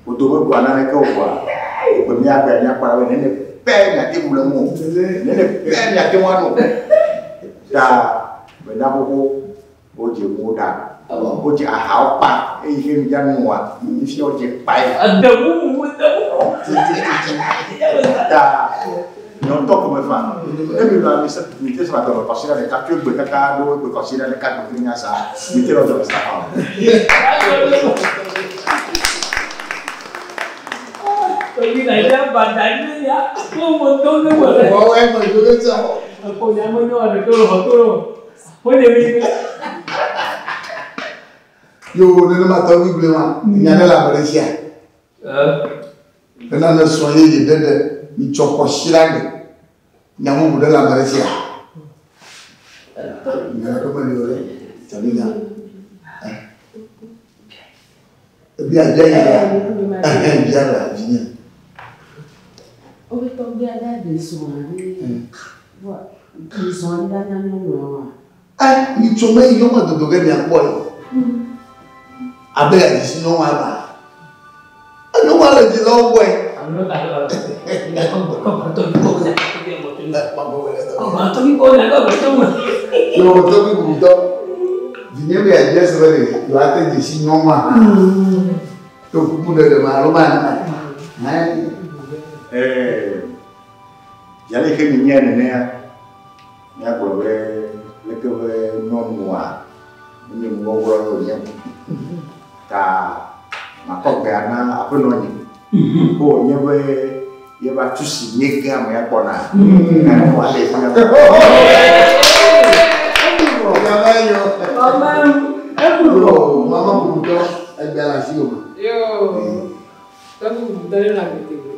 Wodome ɖua naneke o vɔa, egbe míagbe míakpɔ ɖa be nene pɛ miate ŋu le ŋu o. Nene pɛ miate ŋu anɔ. Ta menya xoxo wodze ŋuwo ɖa. Wodze ahawo kpa eye ke mi dza nua fifia wodze kpae. Ta nyɔtɔ ko me fa. Ne mi lɔ mi se mi te srɔ̃ dɔme kɔsiɖa ɖeka tso egbe kaka ɖo egbe kɔsiɖa ɖeka gbe kple nya sa mi te lɔ dɔme sa fa o. Yo nenema tɔgbi gblɔe ma, nya ɖe le ame ɖe sia. Bena ne srɔ̃ yeye ɖe ɖe mitsɔ kɔsiɖa gbe, nya bubu ɖe le ame ɖe sia. Nya ɖeke meli o ɖe, tɔgbi nya. Ebia bia nya ɖe, ɛhɛn bia ɖe vinye. Wobe tɔgbia ɖe ɖe srɔ̃a ɖe. Vɔ srɔ̃a ɖe anya nyɔnua oa? Ɛ mitsɔ me yi nyɔnua dodo ge miakpɔe. Abe yeadzi si nyɔnua ba. Nyɔnua le dzilawo gbɔe. Yo tɔgbi bubutɔ. Vinye be yeadzi ese be ɖe yewoate dze si nyɔnua. To kuku ɖeɖe me alo ma ma. Yale ke mi nye nenea, míagblɔ be leke be nyɔnua menye nuwɔwɔ ye wònye o. Ta makɔ gbea na aƒenɔ nye. Ko wònye be yeva tu si nye ge ame ya gbɔna. Wòaɖe fia. Mama bubutɔ egbea le asiwò me. Yo, tɔgbi bubutɔ ne nɔ agbe tegbe.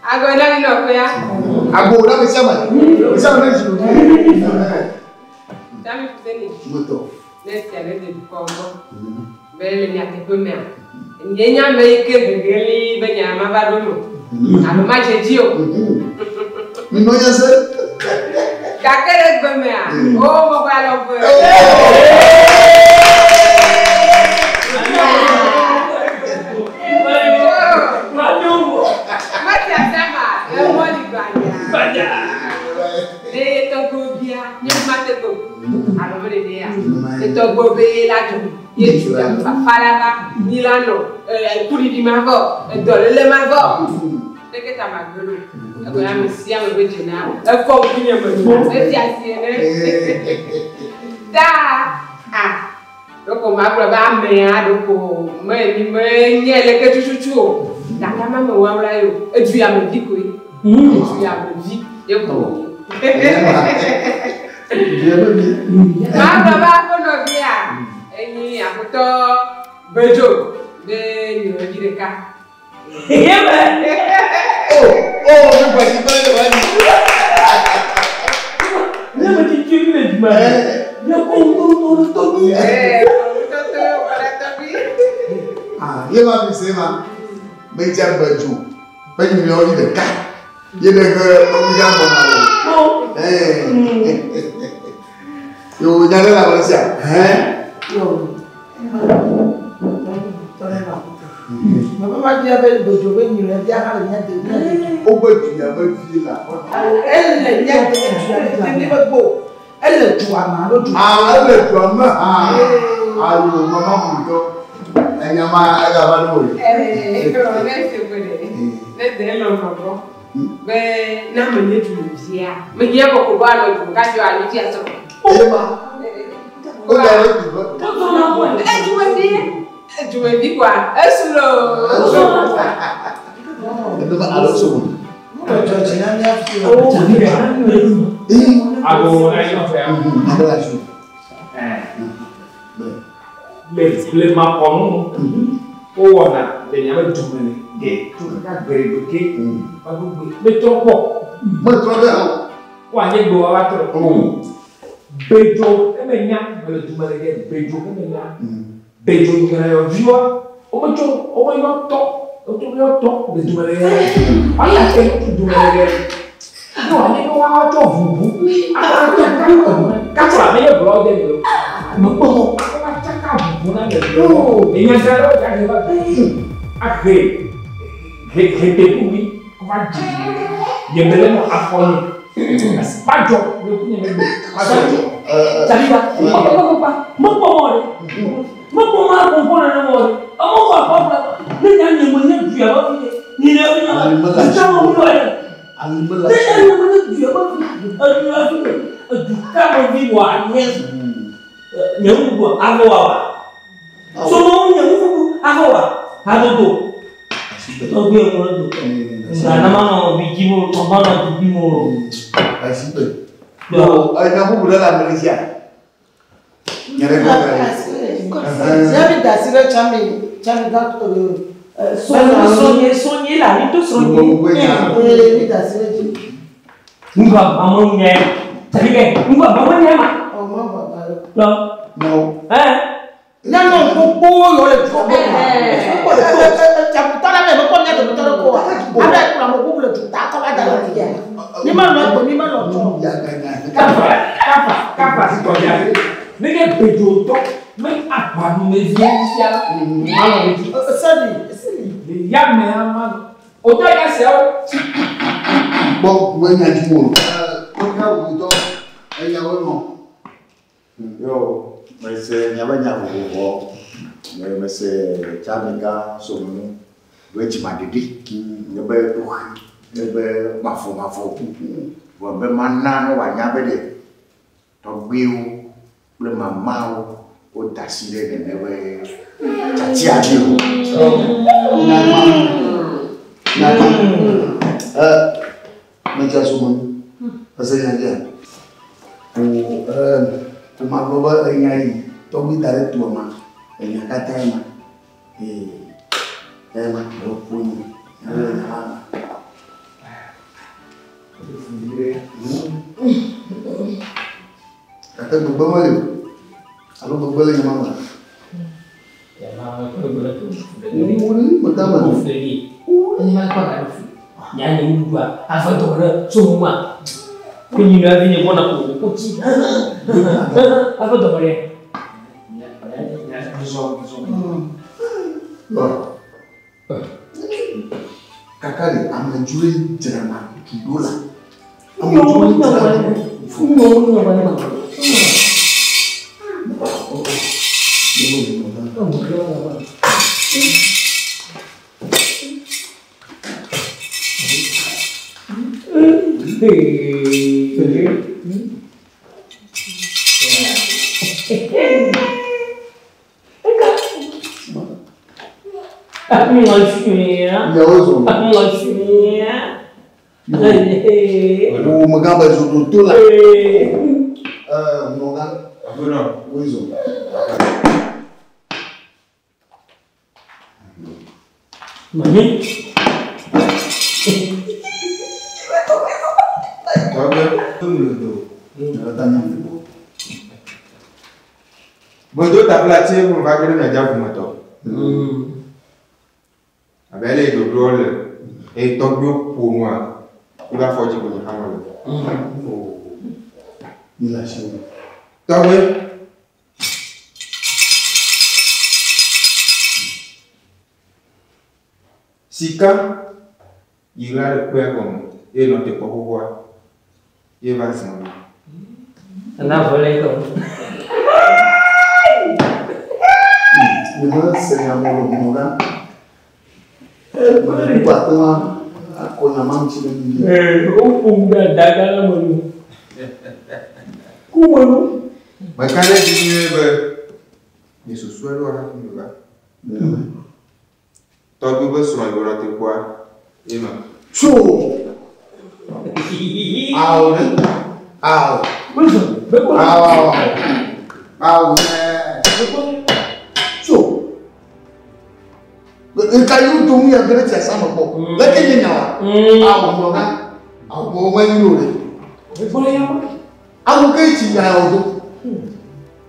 Agɔ na mi nɔƒea. Agbo na ame sia ame. Ame sia ame ne dzi ɖoɖi. Tami Fuseni. Motɔ. Ne sia ne de dukɔ gbɔ. Be le nyateƒe mea. Nye nya ame yi ke gegeli be nya ma va ɖo me. Alo ma dze dzi o. Minɔ nya se. Gake ɖe gbe mea. O mɔgɔ alɔ ƒe. Etɔgbo be la dzo ye tu fafa la va nyi la nɔ kuɖiɖi ma vɔ edɔlele ma vɔ leke ta ma gbe ɖo egbe ame sia ame be dzena ekɔ ŋkunye me efia si ene ta a ɖeko ma gblɔ be amea ɖeko me me nye leke tututu o gake ame me wɔwla ye o edu ya me vi koe edu ya me vi ye ko Magblɔ be aƒenɔvia enyi aƒetɔ Bedzo be nyɔnuvi ɖeka. Ye ma mi se ma, me dze Bedzo be nyɔnuvi ɖeka. Ye ɖe he tɔgbi gã gbɔna o. Yo nya ɖe le ame sia. Hɛn. Mebe ma bia be Bedzo be nyɔnuvia hã le mía de mía de. Wobe du ya me vi la. Ele mía de dua me mi be gbɔ. Ele dua me alo dua. Ah, ele dua me hã. Ayo mama bubutɔ. Enya ma egava ɖo o. Ne se gbe ɖe. Ne de lɔlɔ gbɔ. Be na me nye dumevia. Menye kɔkɔ bɔ anɔ du kasi anyi fia sɔ. Eye ma. O da le du me. Edumevi. Edumevi koa. Esu lo. Enuma alo so. Ago na yɔ fɛ. Nya ɖe le asiwò. Le blema kɔnu wowɔna le miabe dume le ɖe tso kaka gbe ɖe ke va ɖo gbe metrɔ kpɔ. Metrɔ ɖe hã. Woanye gbe wa va trɔ. Bedzo eme nya le dume le ɖe bedzo eme nya. Bedzo nyɔnuyɔviwoa wometsɔ womeyɔ tɔ womeyɔ tɔ le dume le ɖe. Woaya te tso dume le ɖe. Ne wòanye be woatsɔ ʋuʋu atsaka katsa menye gblɔ de mi o. Mekpɔ atsaka ʋuʋu na le enya gã ɖe woahe va ahe Hetekugbi kɔfa dzi yemele nɔ afɔ nye. Kpadzɔ le ku nye megbe. Kpadzɔ. Tsaliba, kpakpakpakpa, mekpɔ mɔ ɖe. Mekpɔ mɔ akpɔnkpɔ nene mɔ ɖe. Amewo kɔ akpɔ kple ne nya nye me nye duya be fi ɖe. Nyi ɖe fi nye be wo mi wɔ ɖe. Ne nya nye me nye duya be fi ɖe. Edu ya fi ɖe. Edu ka me vi wɔ anye. Nye ŋuɖuɖu avɔ wawa. Sɔmɔ nye ŋuɖuɖu avɔ wa. Hadodo. Tɔgbi ŋu do. Nana ma nɔ vi dzi mo, ma nɔ du bi mo. Asibe. Yo, enya bubu ɖe le ame ɖe sia. Nye ɖe gbɔ ɖe. Sia mi da asi ɖe tsami tsami gã Srɔ̃nye srɔ̃nye la mi to srɔ̃nye. Ee mi da asi ɖe dzi. Ŋgɔ amewo nye. Tsalikɛ ŋgɔ amewo nye ma. Ɔ ma ba ba lo. Lɔ. No. Ɛ. Nyɔnu gbogbo yɔ le dua me. Tsakutɔ la me mekpɔ mía dometɔ ɖe ko wa. Abe kplɔ ame bubu le duta kɔ va da ɖe afia. Mi me lɔ gbe mi me lɔ tsɔ. Kafa kafa kafa si kɔdzi ase. Ne nye gbedzotɔ me aʋanumevi fia la manɔ le dzi. Seli seli. Le yame hã manɔ. O tɔ ya siawo. Gbɔ gbɔ nya dzi mo. Kɔkɛ wutɔ enyawo nɔ. Yo, mese miaƒe nya vovovowo. Mese tsamigã somenu be dzimaɖeɖi, nye be kuxi, nye be mavomavo. Vɔ be mana ne wòanya be ɖe tɔgbuiwo kple mamawo woda asi ɖe nene be tiatia dzi o. Nyagba. Nyagba. Medza somenu. Ese nya dzia. O o ma gblɔ be enya yi tɔgbi da ɖe toa ma. Enya katã ma. Ee. Ema alo ƒo nyi. Nya nya ma. Gake gbegbe meli o. Alo gbegbe le nya ma me. Nya nye ŋuɖuɖua avɔ dɔ ɖe tso ŋua. Ko nyi nua vi nye gbɔna ko ko tsi. Avɔ dɔ ɖe. Kaka ɖe amedzroe dzrana du ɖo la. Amedzroe dzrana du. Wo megã be zodo to la. Hunɔgã. Woe zɔ. Mami. Tɔgbe. Bodo tabla tse mo va gbe na dza ƒometɔ. Abe ale yi ɖoɖoa le eye tɔgbuiwo ƒo nua, wobe afɔ dzi ko nye hã mele. Mi le asi wo. Tɔgbe. Sika yi ɣla ɖe kpea gɔme eye nɔ te kpɔ xoxoa ye va zã me. Ana vɔ le etɔ. Nye me se nya mɔ le hunɔgã. Mele ŋku ate ŋu akɔ nya ma ŋuti ɖe mi. Woƒom ɖe daga la me nu. Ku me nu. Meka ɖe edzi nyuie be nye susu aɖewo hafi mi va. Tɔgbi be srɔ̃ yi wònɔ te kpɔa ye ma. Tso. Awo ɖe. Awo. Awo. Awo. Tso. Nka yi do mu ya gere tia sama kpɔ. Leke nye nya wa. Awo hunɔgã. Awo mɔ me nyi o ɖe. Awo ke tsi nya ya wo do.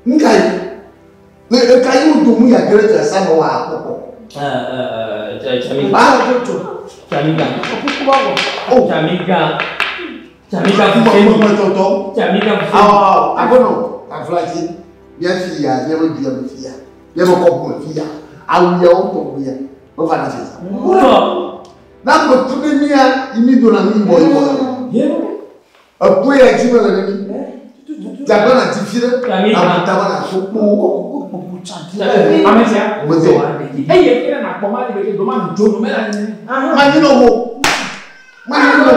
Nka yi. Nka yi do mu ya gere tia sama wa akpɔkpɔ. Chamiga. Chamiga. Chamiga. Chamiga fuseni. Chamiga fuseni. Awo awo agbɔnɔ aflati mía fi ya mía be du ya me fi ya mía be kɔpu me fi ya awu ya wo tɔgbu ya me va na fi sa. Wúlɔ. Na me tu ɖe mía yi mi dona mi yibɔ yibɔ. Eku ya dzi mele ne mi. Dzagba na dzi fi ɖe. Abuta ba na so kpo. Ame sia. Medo. Eye fi na nakpɔ ma le be do ma nu dzo nu me la nene. Manyi nɔ wo. Manyi nɔ wo.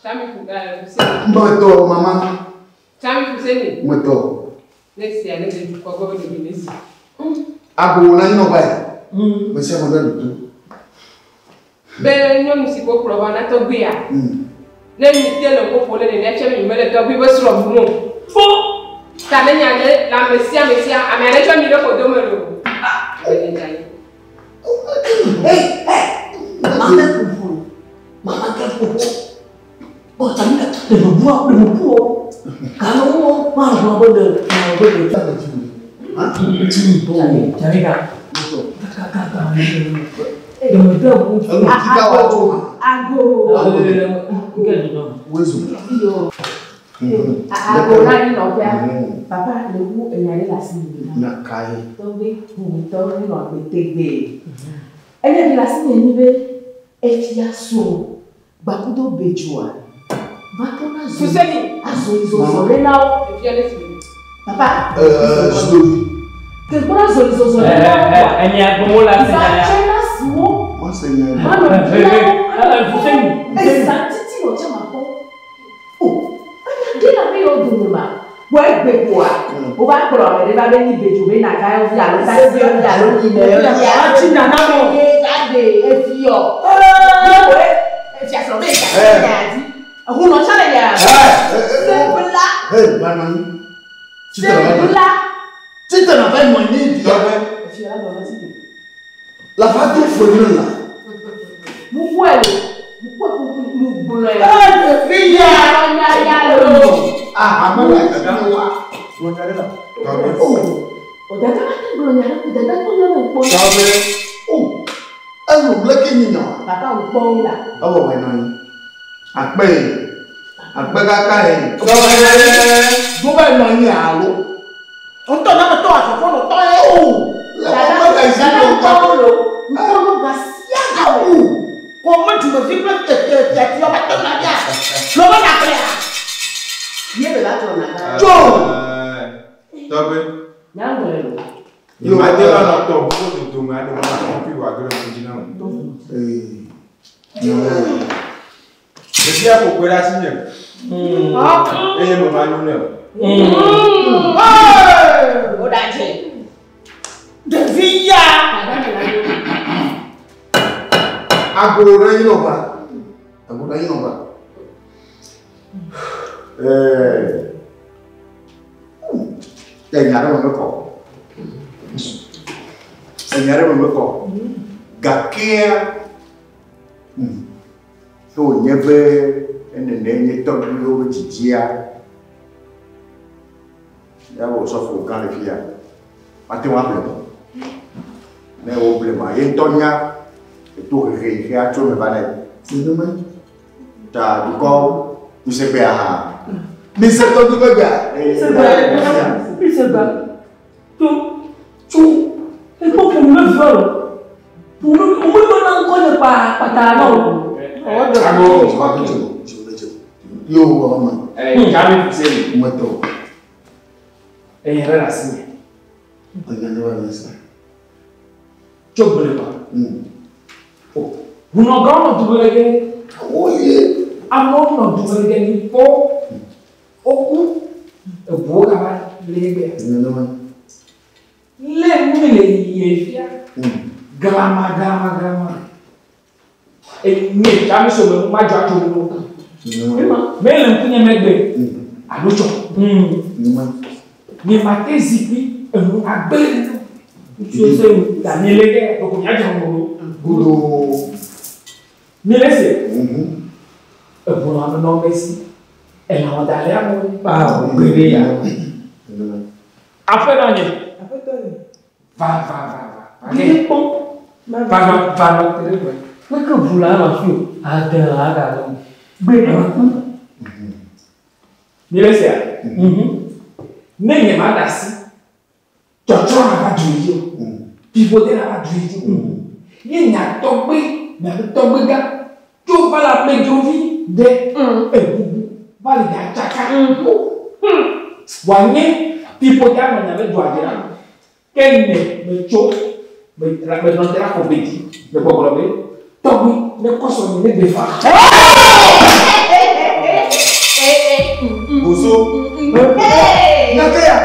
Sami Fuseni. Metɔ mama. Sami Fuseni. Metɔ. Ne sia ne de dukɔ gbɔ be ɖevi ne si. Ago na nyi nɔ ba yi. Mesia me ɖe ɖoto. Be nyɔnu si ko kplɔ va na tɔgbuia. Ne mi te le ƒoƒo le nene fia mi mele tɔgbui be srɔ̃ bum o. Fo! Ta ne nya ɖe le ame sia ame sia ame aɖe tsɔ mi ɖe ƒodo me loo. Be ne dza yi. Mama ke ƒoƒo. Mama ke ƒoƒo. Bɔn tami ka le me bua le me bu o. Galo wo ma zɔ be de ma be de. Tami ka. Ka ka ka. Deme de bu. Ago. Wezo. Ago na yi nɔƒea. Papa le wu enya ɖe le asi mi. Nakae. Tɔgbe bubu ne nɔ agbe tegbee. Enye ɖe le asi nye nyi be efia so gbakudo bedzoa va trɔna zo. Fuseni. Azɔlizɔzɔ ɖe na wo. Efia ne si. Papa. Zidovi. Ke kpɔna zɔlizɔzɔ ɖe na wo. Enya gbɔmɔ la se Va nya ya. tsena si wo. Mɔse nya. Va nɔ bia wo. Fuseni. Eza titi nɔ tsama kpɔ. O enya ɖe la be yewo dome ma. Bɔ egbe koa. Wova kplɔ ame ɖe va be nyi bedzo be nagayɔvi alo tasiyɔvi alo nyinɔyɔvi alo. Ati nana mɔ. Eye aɖe efiyɔ. Yewoe efiasrɔ̃ be yika nya dzi. Ehunɔ tsã le nya. Sebla. Hey, ba nɔ anyi. Tsitre va nɔ anyi. Sebla. Tsitre na va nɔ anyi via. Efia la nɔ anyi tsitre. La va do fo ne la. Mukɔe o. Mukɔe kuku mugblɔe. Ee, ya. Ya ya lo. Ah, ame la dzi ne wa. O dada ma te gblɔ nya ɖe ko dada kpɔ nyɔnu kpɔ. Tɔgbe. O. Elo leke nyi nya. Papa wò kpɔ wo la. Ewɔ wɔ nɔ anyi. Akpe yi. Akpe kaka yi. Tɔgbe. Do va nɔ anyi alo. Ŋutɔ na me tɔ afɔfɔ nɔ tɔ ye. O. Le Dada kɔkɔ ka zi dada do kpɔ wo lo. Ŋkpɔ wo ga sia ga o. Ko me dumevi kple fiatiɔ be tɔ na bia. Lɔbɔ na kplea. Ye be va trɔ na ga. Tso. Tɔgbe. Nyagblɔe lo. Nyemate va nɔ tɔ ʋu dodome aɖe ma kɔpi wòage ɖe ŋku dzi na wò. Ɖevia ƒo kpe ɖe asi nye. Eye me ma nyo nɛ o. O da dze. Ɖevi ya. Ago na nyi nɔ ba. Ago na nyi nɔ ba. Enya ɖe me mekɔ. Enya ɖe me mekɔ. Gakea ke wònye be enene nye tɔgbuiwo be dzidzia ya wò sɔfo gã le fia. Mate ŋu able mo. Ne woble moa, ye ŋutɔ nya eto hehe yi ke atso eme va nɛ. Nenema. Ta dukɔwo mise gbea hã. Mise tɔgbi be gbea. Mise gbea. To. Tso. Ekpɔ ƒome be viwo lo. Ƒome wo yɔna ŋkɔ le kpa kpata na o. Ago. Yo wɔ ma. Jami Fuseni. Metɔ. Enya ɖe le asi nye. Enya ɖe le asi. Tso blema. Hunɔgãwo nɔ dume le ge. Woye. Amewo nɔ dume le ge ni kpɔ. Woku. Eʋuwo gava le egbea. Nenema. Le nu le yiyie fia. Glama glama glama. Enye Jami so me ma dzɔ atso wo. Me le ŋkunye megbe. Alo tsɔ. Nye ma te zikpui enu agbe le nene. Ŋutsuwo se nu ta mi le ge ɖeko miadze ŋgɔ ɖo. Gudo. Mi le se. Eʋu nɔ ame nɔ me si. Elã wɔ da le amewo. Awo gbe ɖe ya. Aƒenɔ nye. Va va va va. Va Gbe kpɔ. Va va va nɔ te ɖe gbɔnye. Meke ʋu la nɔ fi o. Ade la aga lɔ. Gbe ɖe kpɔ. Mi le sea. Ne nye ma ɖe asi, tsɔtsrɔ̃ la va du yi dzi o. Fiƒode la va du yi dzi o. Ye nya tɔgbe miabe tɔgbegã tso va le amedzrovi ɖe ebubu va le dza tsaka. Wòanye fiƒode anɔ miabe dua dzi la, ke ne metso me menɔ te ɖe afɔgbe dzi le gbɔgblɔ be tɔgbi ne kɔsɔ mi ne gbe fa. Boso. Nyakeya.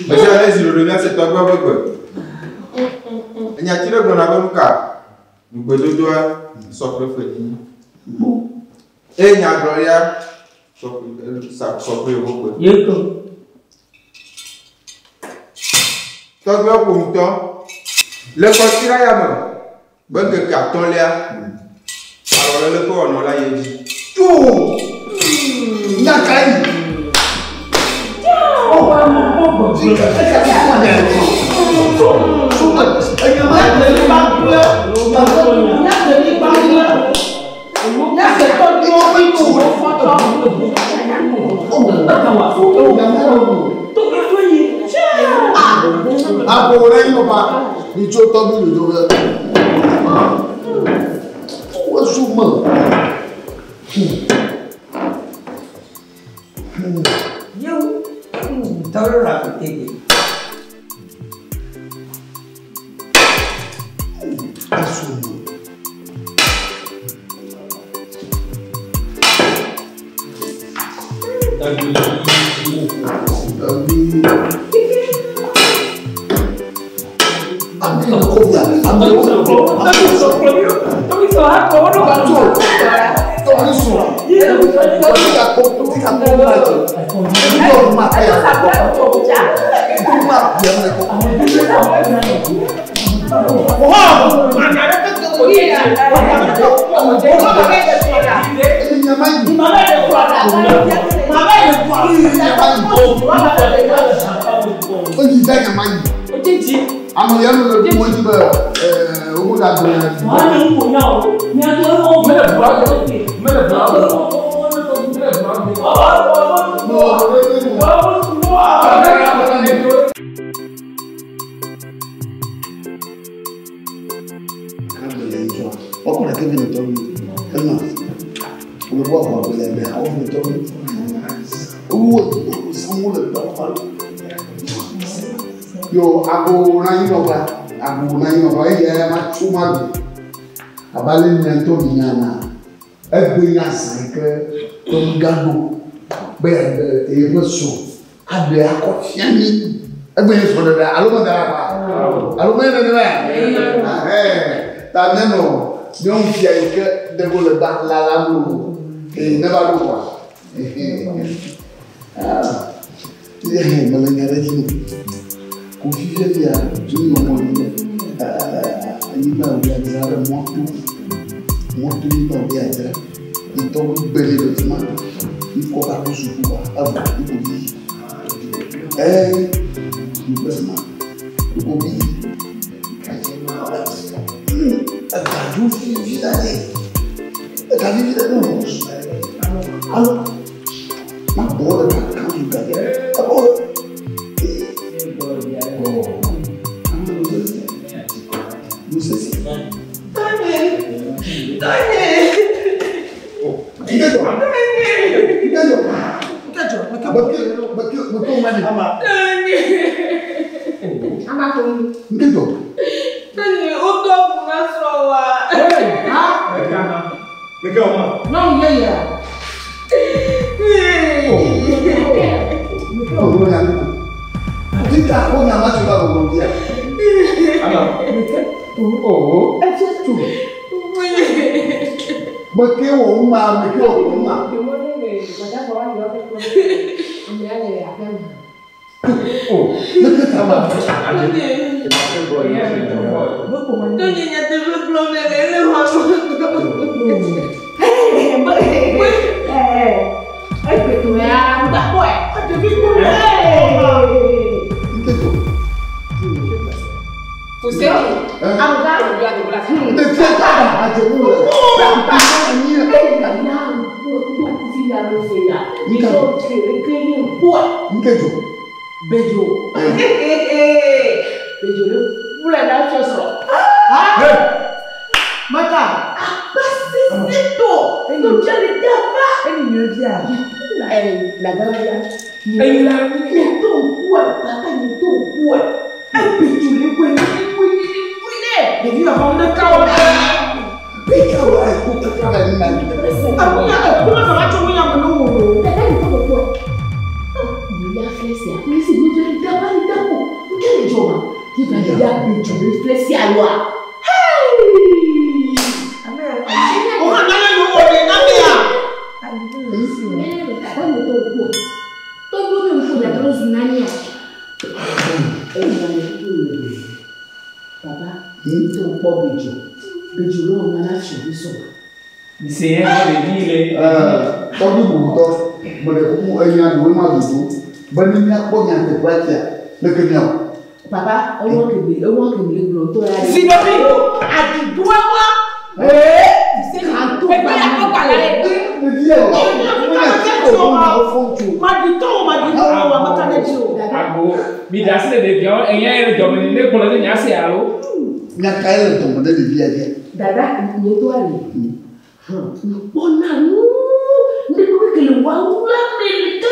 Monsieur ale zi ɖoɖo míase tɔgbe ƒe gbe. Enyati ɖe gblɔna be nu ka? Nugbedodoa sɔ kple fenyinyi. Eye nyagblɔɖia sɔ kple yevogbe. Tɔgbewo ƒo ŋutɔ. Le kɔsiɖa ya me be ŋkeke atɔ̃lia, alɔlele ƒe wɔnɔ la yi edzi. ta ko nya ma tso ba gbɔgbɔ bia. Oh. Efia tso. Meke wɔ ŋuma, meke wɔ ŋuma. Meke ta ma. Nkejo. Bejo. Bejo le fúlẹ̀ náà fi sọ̀rọ̀. Mata. Apasisito. Tó jẹ́ lè dá bá. Ẹni yóò bí a. Ẹ làgàbíà. Yẹn tó ń kú ẹ̀ bàbá yẹn tó ń kú ẹ̀. Ẹ Bejo lè wẹ̀ ní wẹ̀ ní wẹ̀ ní. Ɖevi wà fún mi káwọ́ dẹ́. Bí káwọ́ ẹ̀ kó kankan bẹ̀ ní ma ní. Àbúrò ẹ̀ kó má bàbá tó wúnyà mọ̀ ní wò ó. Dàdá yìí kọ́ bọ̀ pọ̀. Ìyá filẹ̀ mi sì ní jẹ́ dábàá ní dàpọ̀. N kẹ́lẹ̀ jọ ma. Yíba yá Bejo lè filẹ̀ sí àlọ́ à. Òun àná yóò wọ̀ ní nábìyà. Baba, tó ń pọ̀ Bejo. Bejo ló ń wá láti òbí sọ̀rọ̀. Mise yẹn kọ́ lè ní ilé. Tɔgbi bubutɔ, mele kuku enya ɖewo ma dodo be ne míakpɔ nyateƒea tia, leke míawɔ? Papa, ewɔ kebe ewɔ kebe le gblɔ tó ya. Sinomi, àdìdú ẹwà. Kàtó Ẹgbẹ́ yà kó gbà láyé. Ɖevi yɛ wɔ, Màdìtọ́ o, màdìtọ́ o, àmọ́tá lè di o. Agbo mi da sílẹ̀ de bíọ́ ẹ̀yẹ́ yẹn dọ̀mí ní ne kplɔ ní nya se alo. Nya ka ye le dɔme ɖe ɖevia dzia? Dada nye tó ali. Nkpɔna nu ne ko kele wa wula mi le ke.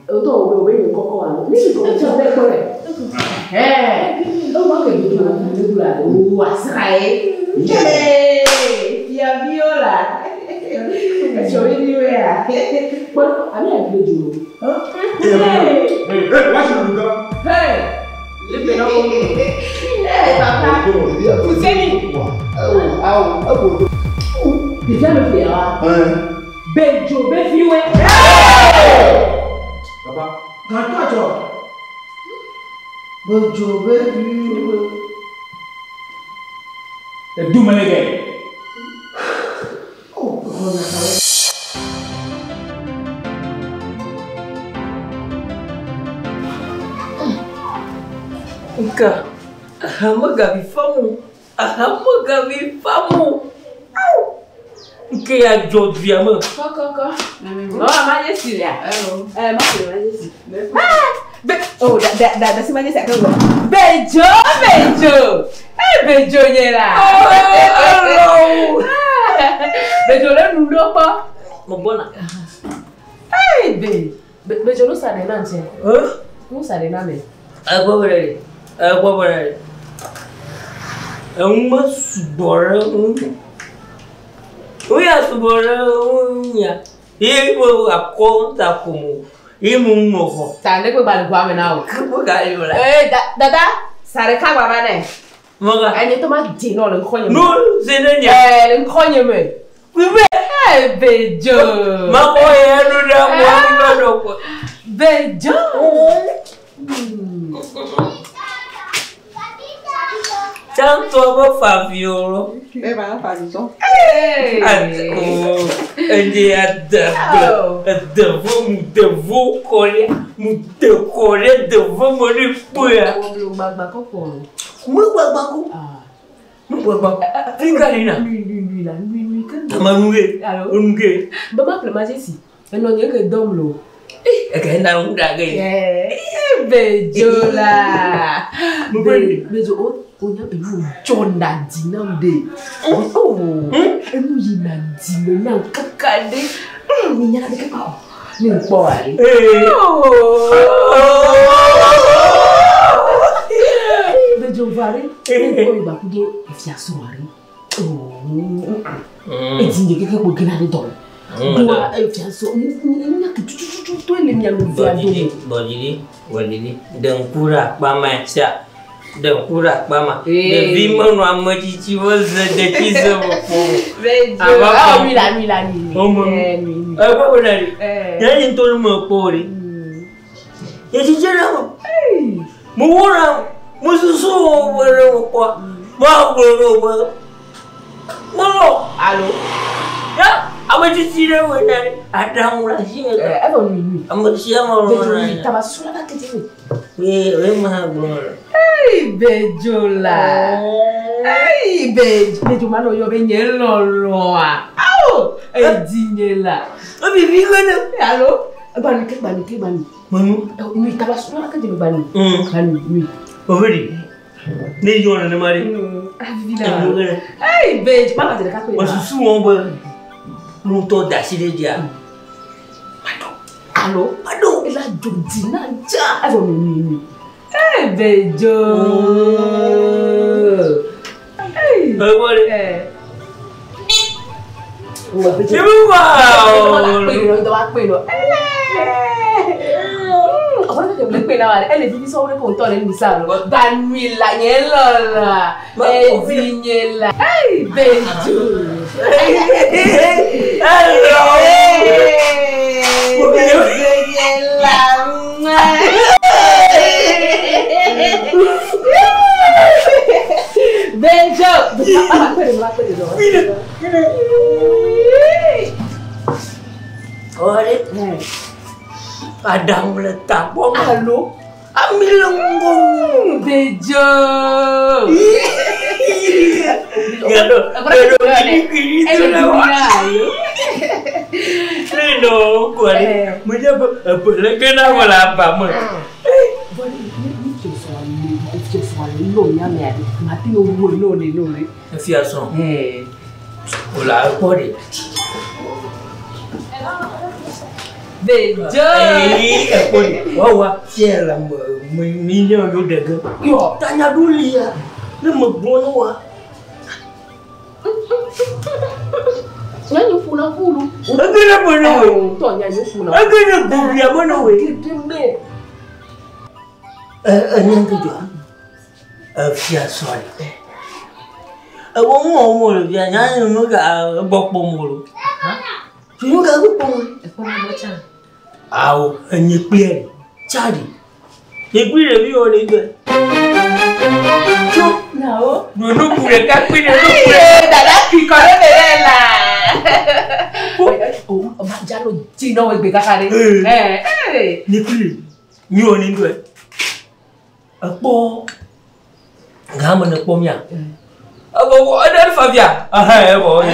O tɔ o bɛ o bɛ yin kɔkɔ wa lo. Ne yi kɔkɔ tí o bɛ kpɔ dɛ. Ɛɛ ewɔ kebe tó la ne tó la o asira ye. Fiaviwo la. Ẹsọ yi ni wɛ ya. Kpɔ ale yà kile jolo. Hey, papa. Fuseni. Awo, awo, awo. Ɖevia le fia wa. Bejo be fi wɛ. Papa. Gàtú àjọ. Bejo be fi wɛ. Edumele kɛ. Nka, ahamugabi famu, ahamugabi famu. Nke ya dzɔ dua me. Kɔkɔkɔ. Ɔ ma ye si lea. Ɛ ma se ma ye si. Be oh da da da da si ma ye si akɛ wɔ. Bejo Bejo. E Bejo nye la. Oh, Bejo le nu ɖo kpɔ. Mo gbɔna. Ee be Bejo nu sa ɖe na ŋtsɛ. Nu sa ɖe na me. Egbɔ be ɖe, egbɔ be ɖe. Eŋu me sugbɔ ɖe ŋu. Nu ya sugbɔ ɖe ŋu nya. Ye wo akɔ ta ko mo. Ye mu ŋu xɔ. Ta ne kpe gba le ʋua me na o. Kpe ga yi o la. Ee da dada sa ɖeka gba va nɛ. Mɔga. Enye tɔ ma dze nɔ le ŋkɔ nye me. Nu se ne nya. Ɛɛ le ŋkɔ nye me. Wibe. Ee Bejo. Makɔ ye nu ɖe mɔ mi be ɖo kɔ. Bejo. Tsãtɔ be faviwo lɔ. Enye ya de gble, edevo mu devo kɔ ɖe, mu de kɔ ɖe devo me ɖe kpoea. Gbagba kɔkɔ. Me gbagba ko. Me gbagba. Fi ka li na. Lui lui lui la lui lui ke. Ama nu ge. Alo. Nu ge. Baba ƒle ma dze si. Enɔ nye ke dɔm lo. Eke na ŋu ɖa ge. Bejo la. Bejo o o nya enu dzɔ na dzi nam ɖe. Oh enu yina dzi me nam kaka ɖe. Nye nya ɖeke kpa o. Ne ŋkpɔ wa ɖe. Bejo va ɖe. Ne ŋkpɔ yi gbaku do efia srɔ̃a ɖe. Oh edzi nye keke kpo gena ɖe dɔ me. Doa efia sɔ nya ke tututu to le mia nu via do. Bɔdidi, bɔdidi, ɖe ŋku ɖe akpa ma sia. Ɖe ŋku ɖe akpa ma. Ɖevi menɔ ame tsitsi ƒe ze detsi ze me ƒo. Bedzo, ah nui la nui la nui. Ome. Nui nui. Ekpɔ be na ɖi. Nye yi ŋutɔ nu me kpɔ o ɖi. Nye tsitsi ɖe me. Mewɔ na mesusu wo be ɖe me kpɔa. Magblɔ na wo be melɔ. Alo. Ya ame tsitsi ɖe me na ɖi. Aɖaŋu le asi nye. Evɔ nui nui. Ame sia ame lɔ Bedzo na nui ɖi. tabasu la va kete nui. Ye ye ma gblɔ le. Ei, Bedzo la. Ei, Bedzo. Bedzo ma nɔ yɔ be nye lɔlɔa. Awo, edi nye la. Evivi ge ɖe. Alo. Gbanu ke gbanu ke gbanu. Menu. Nui tabasu la va kete gbanu. Gbanu nui. Overi. Ne yɔ nenema ɖe. Avivi la. Enu ge ɖe. Ei, Bedzo. Ma ba dze ɖeka kpe. Mesusu wɔm be ŋutɔ da asi ɖe dzia. Alo. Ado. Ela dzo dzi na dza. Evɔ nui nui nui. Ei, Bedzo. Ei. Ewɔ ɖe. Ibu wa. Ɔre. Aɖaŋu le tagbɔ me. Alo. Ami le ŋgɔ. Bedzo. Gado. Gado kiri kiri la wa. Ne nɔ kɔ ɖe. Menye be ebe leke na wɔ le aba me. Efia srɔ̃. Wòle akpɔ ɖe. Bedzo. Eyi ekpɔ ɖe. Wawa fia le me me mi ne yo ɖe ge. Yɔ tanya ɖo lia. Ne me gblɔ ne wa. Nyanyi ƒuna ƒulu. Ege ɖe me ne woe. Tɔ nyanyi ƒuna. Ege ɖe gobia me ne woe. Ege ɖe me. Ɛ enya ŋkedzɔa. Efia srɔ̃ ɖe. Ewɔ ŋu wɔm wole fia nyanyi nu ka egbɔ kpɔm wole. Nu ka gbɔ kpɔm wole. Ekpɔ na gbɔ tsã. Awo enye kplia ɖe. Tsa ɖe. Nye kpli ɖevi wɔ ɖe gbe. Tso. Nawo. Ɖoɖo ku ɖeka kpli ɖe ɖo ku ɖe. Dada kpi kɔ ɖe me ɖe la. O ma dzalo dzi na wo egbe kaka ɖe. Ee. Nye kpli ɖe. Mi wɔ ne ŋutɔe. Ekpɔ game ne kpɔ mia. Evɔ wɔ eɖe fa fia. Ɛhɛn evɔ wɔ ye.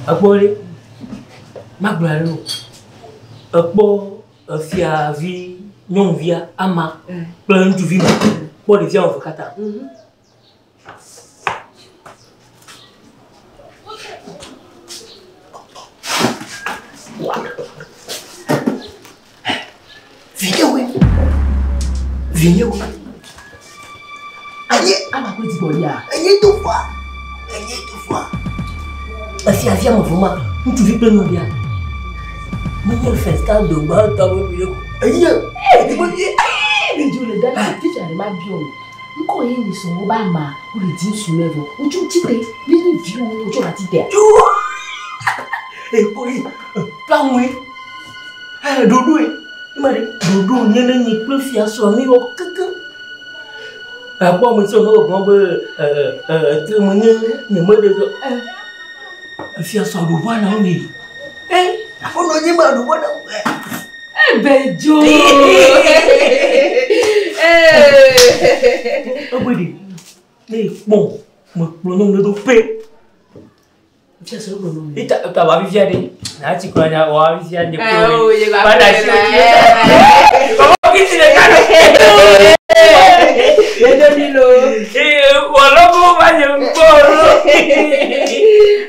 Ekpɔ ɖe. Magblɔ ɖe o. Ekpɔ efiavi nyɔnuvia ama kple ŋutsuvi ma. Kpɔ ɖevia wɔme eve katã. Vinyewoe. Vinyewoe. Enye. Ama kple dzigbɔɖia. Enye do fua. Enye do fua. Efiavia me vɔ ma, ŋutsuvi kple nyɔnuvia. Menye festa dogbãtɔ be vi ɖe ko. Enye. Ee, Bedzo le Ghana fifia ɖe ma biɔ o. Ŋkɔ ye mi sɔn wo ba ma, wo le di ŋutsu ne vɔ. Wotso tsi te, mi nyi viwo wotso la ti tea. Ekpɔ ye, kplaŋue. Ɛ ɖoɖoe. Ema ɖe ɖoɖo nye ne nyi kple fia srɔ̃ mi wɔ kekeŋ. Akpɔ ame siwo me gbɔgblɔm be ɛ ɛ etre me nye nye me ɖe zɔ. Ɛ efia srɔ̃ ɖoɖoa na wo mi. Ɛ aƒenɔ nye ma ɖoɖoa na wo. Bedzo. Egbe ɖe ne ekpɔ me kplɔ nyɔnu ɖe ɖo pe. Fia srɔ̃ gblɔ nɔ mi. Ita ta wa fifia ɖe. Na tsi kura nya wa fifia nye kplɔ o, ye ba Ba da kplɔe si la. o tie. Baba kisi le ka ɖo. Yedo mi lo. Ee wɔlɔbɔ va nye ŋkɔ lo.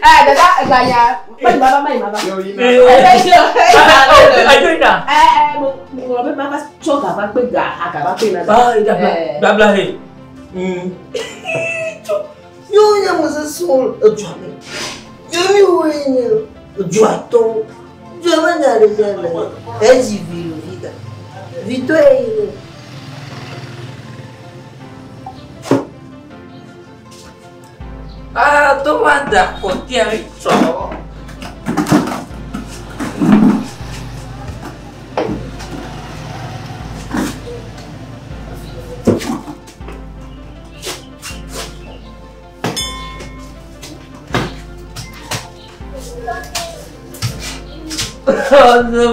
Ah, dada, gbanya. Mayi ma va, mayi ma va. Bedzo. Adzo yina. Ɛ ɛ mo mo ŋlɔ be ma va tsɔ gava kpe ga ha gava kpe na. Ah, ida bla bla bla he. Míawo nye ame sesẽwo le edua me. Míawoe nye eduatɔwo. Dua me nya ɖe sia ɖe. Edzi vi le vi ka. Vitɔe yi le. Ah, to va da kɔtia tsɔ. Ɔsɛ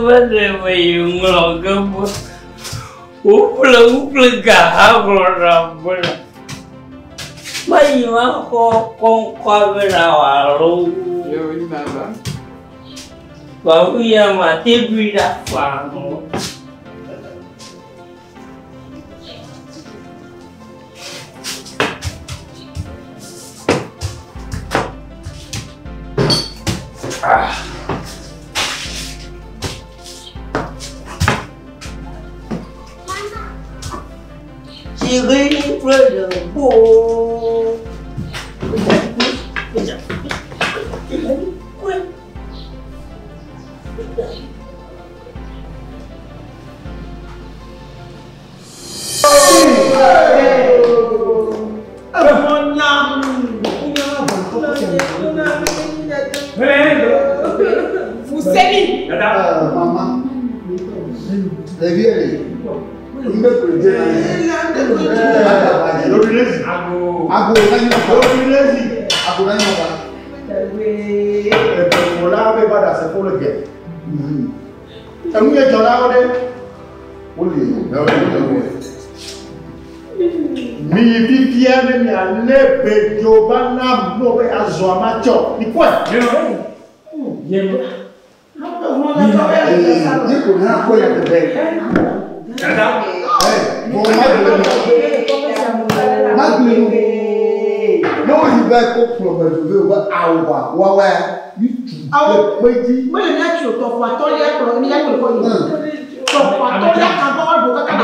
me yi ŋlɔ ge be woƒle ŋu ga hã gblɔ nam bena meyi ma xɔ kɔŋkɔa bena wòalo Bawu ya mate ɖui ɖa faa. Ah. Chérie, kple ɖewo. Fuseni. Mama. Ɖevi le. Ŋgbe kple dze na ye. Ago na nyi ba. Ago na nyi ba. Eʋeƒola be va ɖasefo le ge. Enu ye dzɔlawo ɖe. Wole. Mi yi fifia ne mialé bedzo va na no be azɔ amatsɔ. Mikpɔe. Ye ko na kɔ ya tɛfɛ. Bɔn ma gblẽ nu. Ma gblẽ nu. Ne wo yi va ko kplɔ bedzo ve wo be awo wa wawa mi tu Awo. ɖe kpe dzi. Mele míatsi o tɔƒo atɔlia kplɔ míakplɔ kɔ yi. Tɔƒo atɔlia kan kɔ wa do kaka na.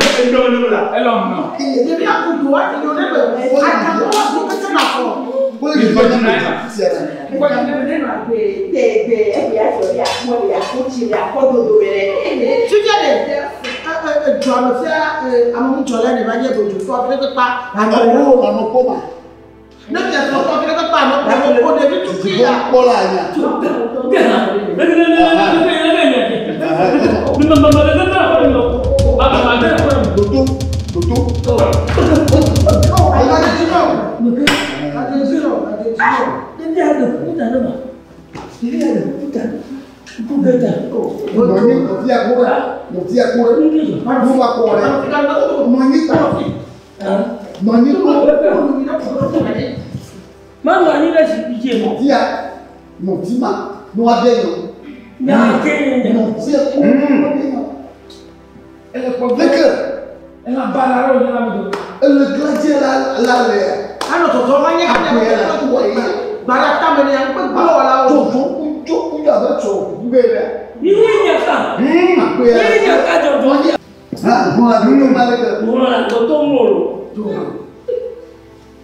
Elɔm nɔ. Ɖevi aku do wa ti do ne be aka kɔ wa do kaka na kɔ. Fifia de edua me fia ameŋudzɔla ne va nye dodzotɔ afi ɖe kpekpa. Ɔwɔ anɔ kpɔ ma. Ne fia sɔtɔ afi ɖe kpekpa anɔ kpɔ ko ɖevi tukui ya. Kpɔ la nya. Toto, toto. Nɔnyi nɔti akɔ ɖe. Nɔti akɔ ɖe. Nu va kɔ ɖe. Nɔnyi kɔ. Nɔnyi kɔ. Manɔ anyi ɖe zikpui dzi. Nɔtia. Nɔti ma. Nua de yɔ. Nɔti akɔ. Ele kpɔ Leke. Ela ba la ɖe wònye la me do. Ele gladze la la le. Anɔ tɔtɔ va nye Akɔe la kɔ ye. Gbara tame ne ŋgbe gblɔ la o. Dzɔdzɔ kudzo kudzo abe tsɔ kuku be ɖe. Iye nya ka. Akɔe la. Iye nya ka dzɔdzɔ. Ha ŋlɔ la gbɛtɔ ma leke. Ŋlɔ la gbɛtɔ ŋlɔ lo.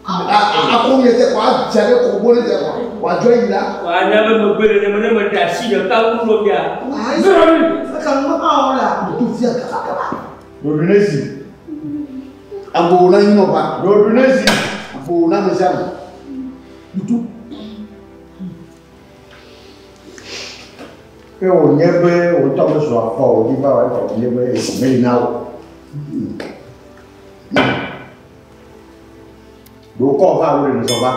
Akɔ mi tɛ kɔ adza ɖe kɔ gbɔ ne tɛ kɔ wòadzɔ yi la. Wa nya be megbe le ne me ne me ɖe asi ɖeka ŋu ɖo fia. Eka ŋu hã wɔ la. Tó fia kabakaba. Ɖoɖunezi. Agbo na nyi nɔba. Ɖoɖunezi. Agbo na ame sia ame. Tutu. Ke wònye be wòtɔ be zɔ afɔ wòdzi va wɔ efɔ nye be esi meli na wò. Ɖokɔ va alo ɖe nuzɔ va.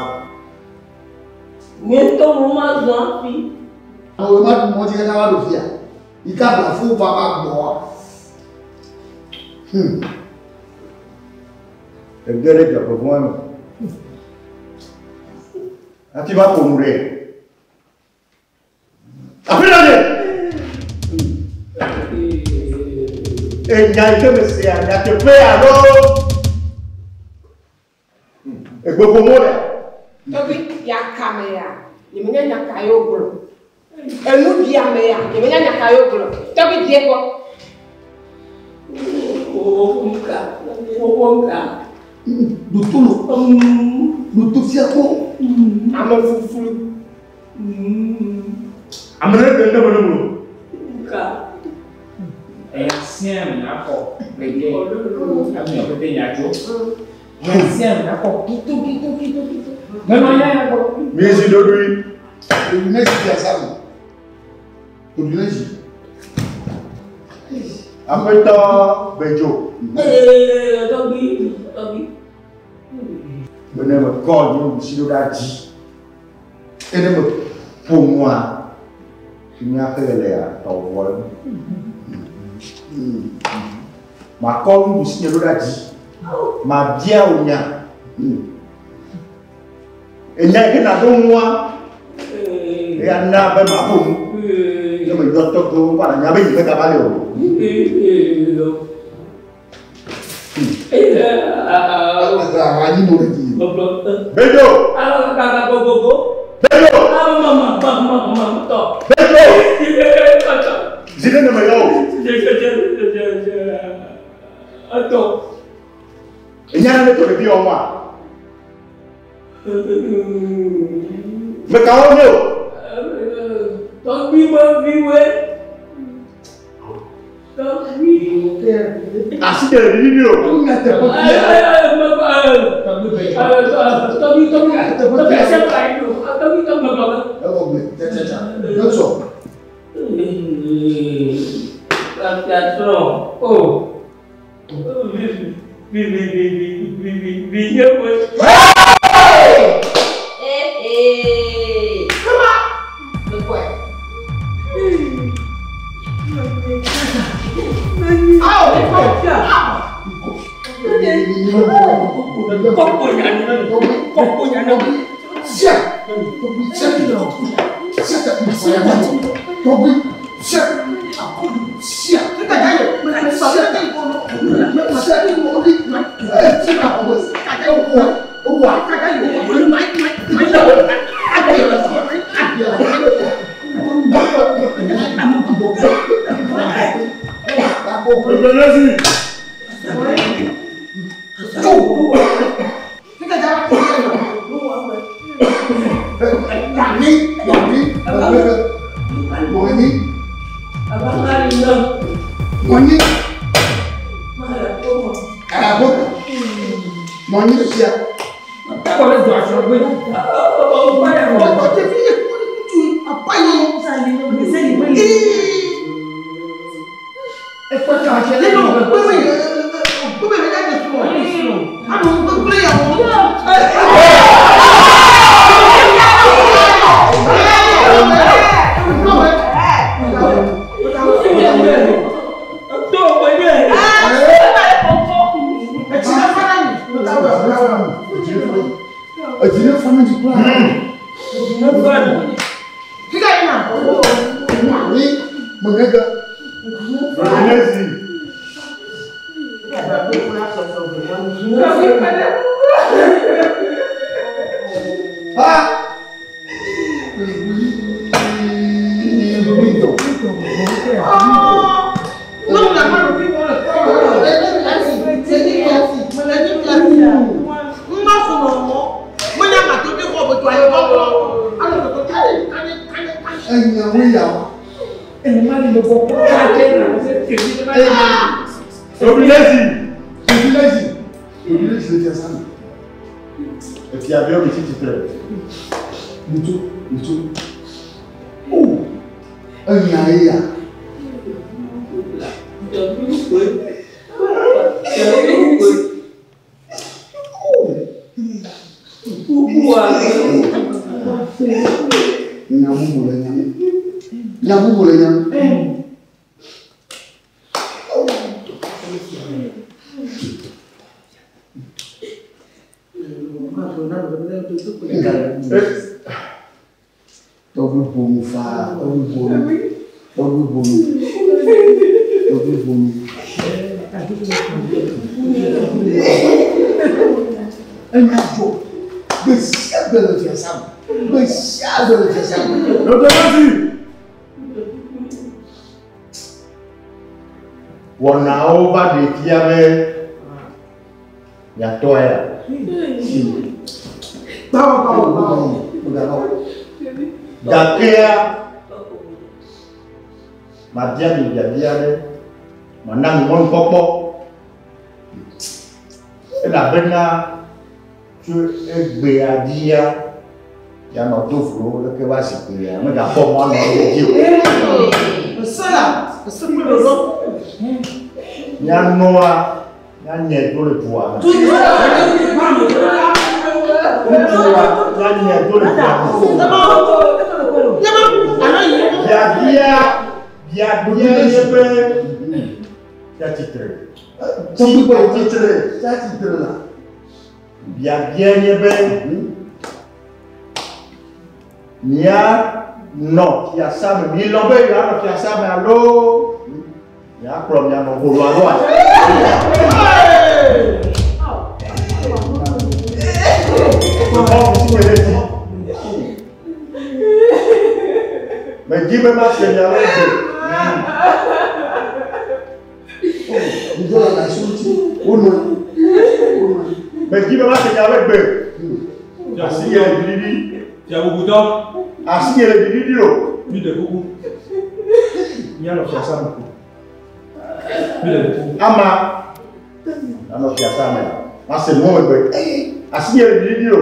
Nye ŋutɔ mo ma zɔ hafi. Awo ma ɖu mɔdzi kaka va ɖo fia. Yi ka bla fo va va gbɔa. Ege ɖe dzɔgbevɔ̃e me. Hafi va ƒo nu ɖe. Afi ɖe ɖe. Enya yi ke mesea nyateƒe alo egbeƒomo ɖe. Tɔgbi yakame ya, nyemenya nya ka ye wogblɔ. Enubiame ya, nyemenya nya ka ye wogblɔ. Tɔgbi die kpɔ. Wo ŋka, wo ŋka. Ɖoto lo. Ɖoto fia ko. Ame fuflu. Ame ɖe ɖe me ɖe mo. Eya sia me nakɔ gbege ame pete nya tso. Eya sia me nakɔ kito kito kito kito. Menɔ nya ya gbɔ. Mizi ɖoɖoe. Ɖoɖoe ne zi fia sa me. Ɖoɖoe ne zi. Aƒetɔ Bedzo. Ee, tɔgbi, tɔgbi. Bene me kɔ nye nusi ɖo ɖa dzi. Ene me ƒo nua, fi mía xe le tɔ vɔ. Makɔ nuɖusi nye ɖo ɖa dzi. Mabia wò nya. Enya yi ke nàɖo ŋua, eya na be maƒo nu. Ne meyɔ tɔgbewo kɔ anya be nye megava le o. Bedzo. Bedzo. Bedzo. Zi ɖe ne meyɔ o. Enya nane tso ɖevi wɔmua? Mekawo nye o. Tɔgbi me viwoe. Tɔgbi. Asi ɖe ɖevi vi o. Tɔgbi tɔgbi tɔgbi ase ka yi o. Tɔgbi tɔgbi me gbɔ. Ewɔ gbe tsɛtsɛtsɛ. Ne sɔ. Fiasrɔ̃ o. Vi vi vi vi vi vi vi nye woe. Wɔnawo va ɖe fia be Miatɔ ya. Gakea mabia mi biabia ɖe mana mi mɔnukpɔkpɔ elabena tso egbea dzia yanɔ do vlo leke va zikpuia megakpɔ mɔ anɔ edzi o. Mianɔa mianye do le dua me. Ŋutsua mianye do le dua me. Biabia biabia nye be tsatsitre. Tsatsitre tsatsitre la. Biabia nye be mianɔ fiasa me milɔ be yewoanɔ fiasa me alo miakplɔ mianɔ holo alo a. Medi be mase miawo gbe. Medi be mase miawo gbe. Asi nye le ɖiɖiɖi. Fiabubutɔ. Asi nye le ɖiɖiɖi o. Mi ɖe kuku. Mianɔ fiasa me. Mi ɖe kuku. Ama. Anɔ fiasa me. Mase nuwo megbe. Asi nye le ɖiɖiɖi o.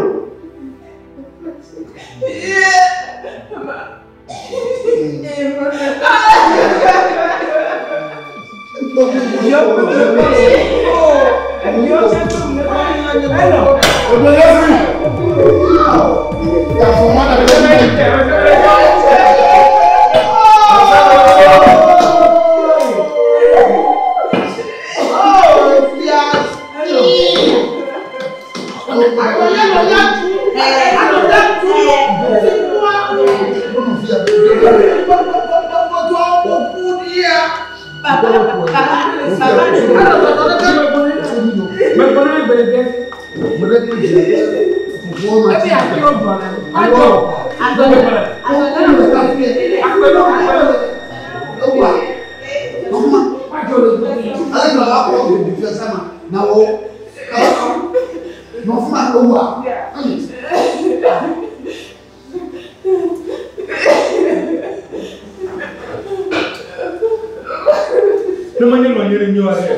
Ne menye nɔ anyi ɖe nyo aɖe.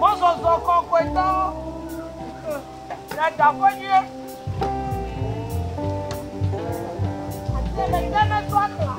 Mɔzɔzɔ kɔkɔetɔ le teƒe nyuie. Ati le te meto akla.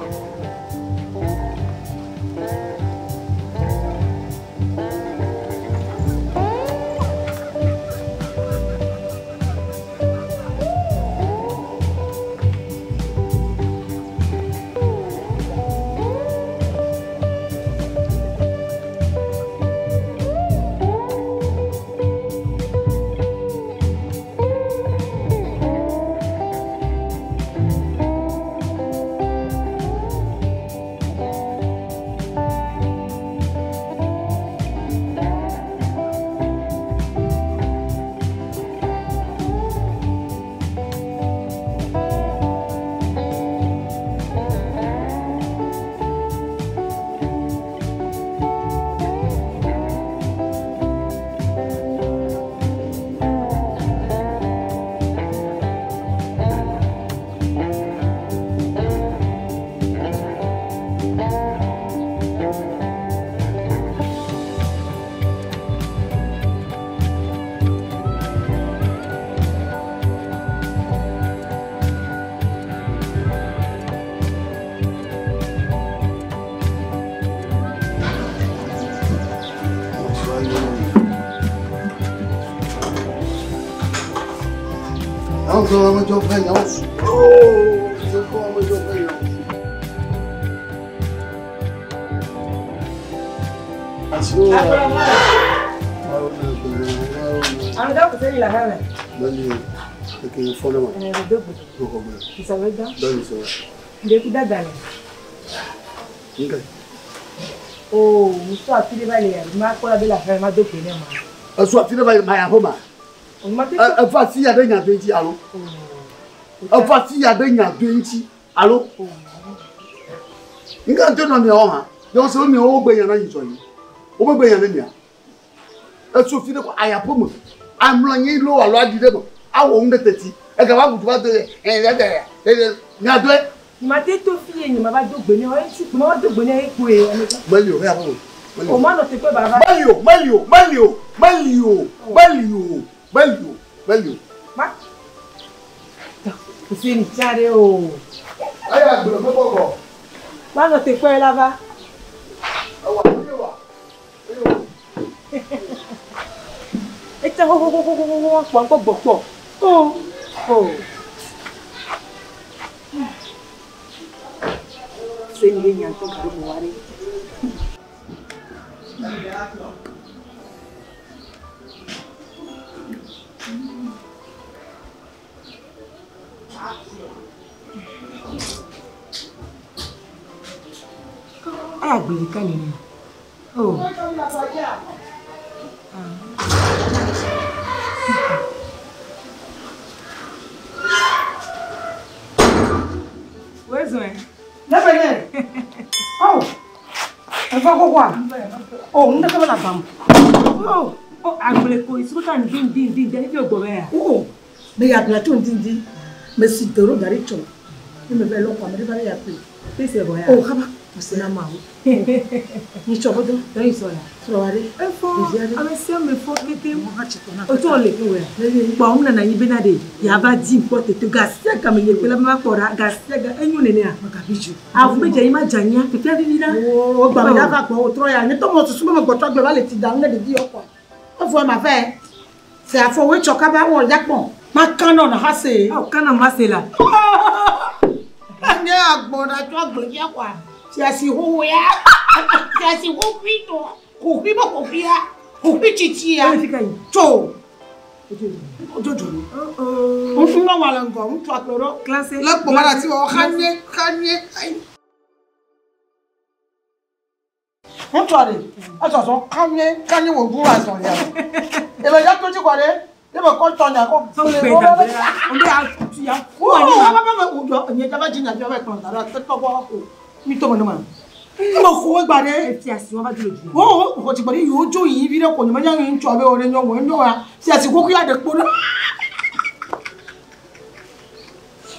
Àwọn ọmọ jọ fẹ́ yàn ó sùn. Ooo, ṣe fún ọmọ jọ fẹ́ yàn ó sùn. Bali, eke fɔlɔ ma. Dɔw sɔrɔ. Nka. Oh, muso afile ba le ma kɔla be la fɛn ma do kene ma. Esu afile ba ma ya ho ma. Efa si ya ɖe nya do ŋuti alo. Efa si ya ɖe nya do ŋuti alo. Nka ŋutɔ nɔ miawo hã. Yɔ se miawo gbe nya na yi sɔ yi. Wo be gbe nya ne mia. Esu fi ɖe ko ayaƒe me. Amlɔ anyi lo alo aɖi ɖe me. Awɔ nu ɖe teti. Ega va ʋu va do ye. Ɛ ɛ nya do ye. Ma te to fi ye ma va do gbe ne o ŋuti ma va do gbe ne ekpo ye. Meli o, ya ho. O ma nɔ teƒe ba va. Meli o, meli o, meli o, meli o, meli o, meli o, meli o. Ma. Kusi ni tsa ɖe o. Eya gblɔ me bɔbɔ. Ma nɔ teƒe la va. Ewa, ewa, ewa. Etsa ho ho ho ho ho ho kpɔ kpɔ gbɔ kpɔ. O o. Se ni nya to ka mo ware. Aya gbele ka ni ni. Oh. Wezwe. Nebene. Oh. Efa kokwa. Oh, ndeka bana bam. Oh, oh agbele ko isu ka ndin ndin ndin de fi ogbo be ya. Oh. Me ya bla to ndin ndin. Me si doro gari cho. Ni me be lo kwa me ba ya pe. Pese bo ya. Oh, kaba. Sina ma wo. Ni cho bodo. Don iso ya. Soro wa de. Efo, ame se me fo kete. O to le we. Gba o na na yin be na de. Ya ba di npo tete ga se ga me ye pe la ma pora ga se ga enyu nene a. Ma ga biju. Avu me je yin ma janya fifia vivi na. O gba me ya fa gbo o tro ya. Ni to mo susu me gbo to gbe ba le ti da nle de di oko. O fo ma fe. Se afo we choka ba won ya pon. Ma kan na na ha se. O kan na ma se la. Anye agbo na to agbo ya kwa. Siasi ho ya. Siasi ho fi to. Ko fi bo ko fi ya. Ko fi chichi ya. Cho. Ojojo. O fun wa wa ngo n tu apero. Classe. Le po mara ti o khanye khanye. N tu are. A so so khanye khanye wo bu wa so ya. E lo ya to ji kwa re. E bo ko to nya ko. So gbe da. O be a tu ya. Wo wa ba ba wo jo nye ja ba ji nya jo ba kon da ra to ko ko. Mi to mo no ma. Mo ko gba re. Fi asi won ba duro ju. O ko ti gbori yo jo yin bi re ko ni ma yan yin cho be ore yan wo nyo wa. Si asi ko ya de po na.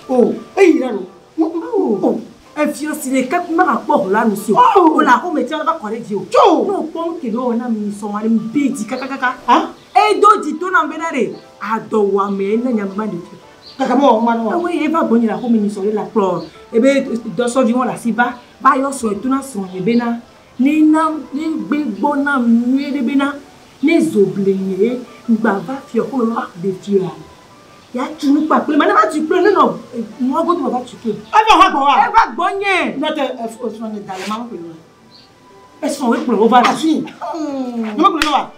O eyi ra ro. O e fi osi le ka ma ka po la nu si o. O la ko me ti ba ko re di o. No po ke lo na mi so wa ni be di kaka kaka. Ah? E do di to na be na re. Ado wa me na nya ma de. Kaka mo ma no. Ewe e va gboni la ko mi ni so le la kplo. E be do so vi won la si ba. Ba yo so eto na so ye be na. Ni na ni gbe gbo na nue de be na. Ni zoble ye ngba va fi ko wa de fi ra. Ya tunu pa pe ma na ba tu pe no no mo go to ba tu pe. E va ha gbo wa. E va gbo yen. No te e so ni dale ma mo pe lo. E so we pe o va. Asin. Ni mo pe lo wa.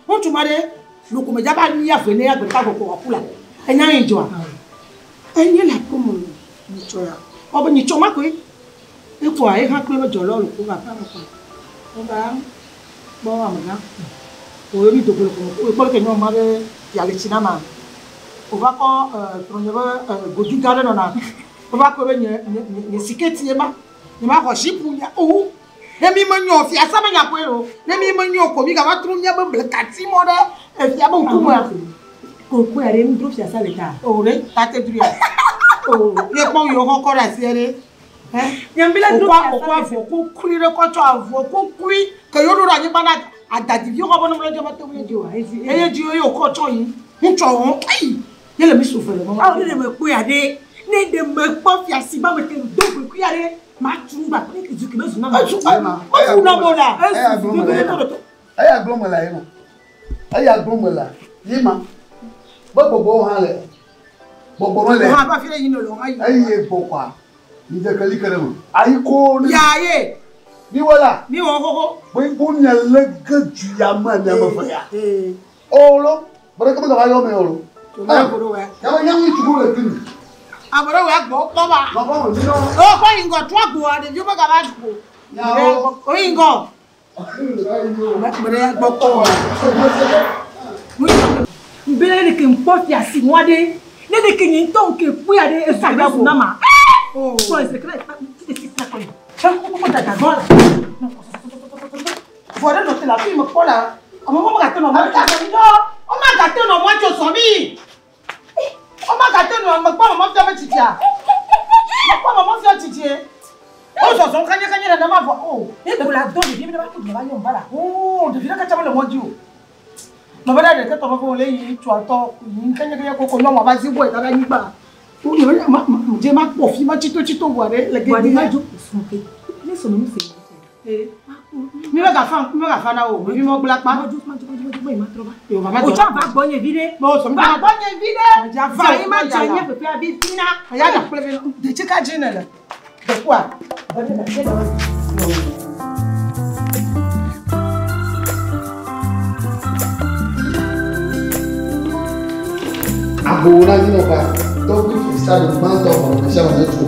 O tu ma de lo ko me ja ba ni afe ni agbe ka ko ko kula. E nya yin jo a. E nya la ko mo ni cho ya. O be ni cho ma ko e. E ko a e ha pe lo jo lo ko ba pa ko. O ba bo amana. O mi do ko ko ko ke nyo ma be ya le chinama. O va ko tronye be godu gare no na. O va ko be nye nye siketi e ma. Ni ma ko shipu nya o. Ne mi ma nyo fi asa ma nya ko ero. Ne mi ma nyo ko mi ga va tru nya be blekati mo de. E fi aba ku ma. Ko ko are mi dro fi asa le ta. O re ta te dru ya. O ye pon yo ko ko ra si ere. Eh? Nyambila dro fi asa. O ko afo ko kuri re ko cho afo ko kuri ke yo do ra nyi ba na adadi vi ko bo no mo jo ma to mi di wa. Eye di yo ko cho yin. Ncho won. Ai. Ye le mi so fele mo. Ah, ne me ko ya de. Ne de me po fi asi ba me ke do ko ya de. Ma tunu gba pe ki zuki me zuna ma. Ezu ma. O fu na mo la. Eya gblɔ me la ye ma. Eya gblɔ me la ye ma. Be gbogbo hã le. Gbɔgbɔ mele. Wo hã va fi ɖe yi ne lɔ ayi. Eye gbɔ kɔa. Mi dze keli ke ɖe me. Ayi ko ne. Ya ye. Mi wɔ la. Mi wɔ xoxo. Gbogbo mia lé ge du ya me mia me fe ya. Olo. Bɔɖe ke me gava yɔ me o lo. Yàrá nyɛ ŋu tsugu le kini. Ame ɖe wɔ gbɔ kpɔ ba. Lɔbɔ me mi nɔ. O kɔ yi ŋgɔ trɔ gbɔ ɖeviwo be gava gbɔ. O yi ŋgɔ. Me ɖe gbɔ kpɔ. Nbele ne ke ŋkpɔ fia si ŋua ɖe. Ne de ke nye ŋutɔ ŋke kpɔe aɖe esu ɖe su na ma. Kpɔ ese kle ti ti ti kɔ yi. Kpɔ dada gbɔ la. Vɔ ɖe nɔ te le afi me kpɔ la. Ame wo megate nɔ mɔ tso. Wo megate nɔ mɔ tso sɔ mi. Wo megate nɔ me kpɔ mɔ fia be tsitsia. Me kpɔ mɔ fia tsitsie. Wo zɔzɔm kanyakanya nenema vɔ o. Ne ko la dɔ ɖevi be ne va to va yɔ va la. O ɖevi ɖe katsa mele mɔ dzi o. Me be ɖe ɖeke tɔ me le yi tsoa tɔ yi kanyakanya koko nyɔnua va zi gbɔ yi dada anyigba. O nye be ma ma dze ma kpɔ fi ma tsitotsito vɔa ɖe le gedi Ma dzo srɔ̃ ke. Ne sɔme nu se. Mi be gafa mi be gafa na wo. Mi mo gblẽ akpa. O tsɔ va gbɔ nye vi ɖe. Va gbɔ nye vi ɖe. Va yi ma dze nye pepe abi fina. Ya da kple vi. Detsi ka dzi ne le. Dekua. Agbowo na nyinɔ fa tɔgbi fisa do gbãtɔ xɔ ame sia ame ne tso.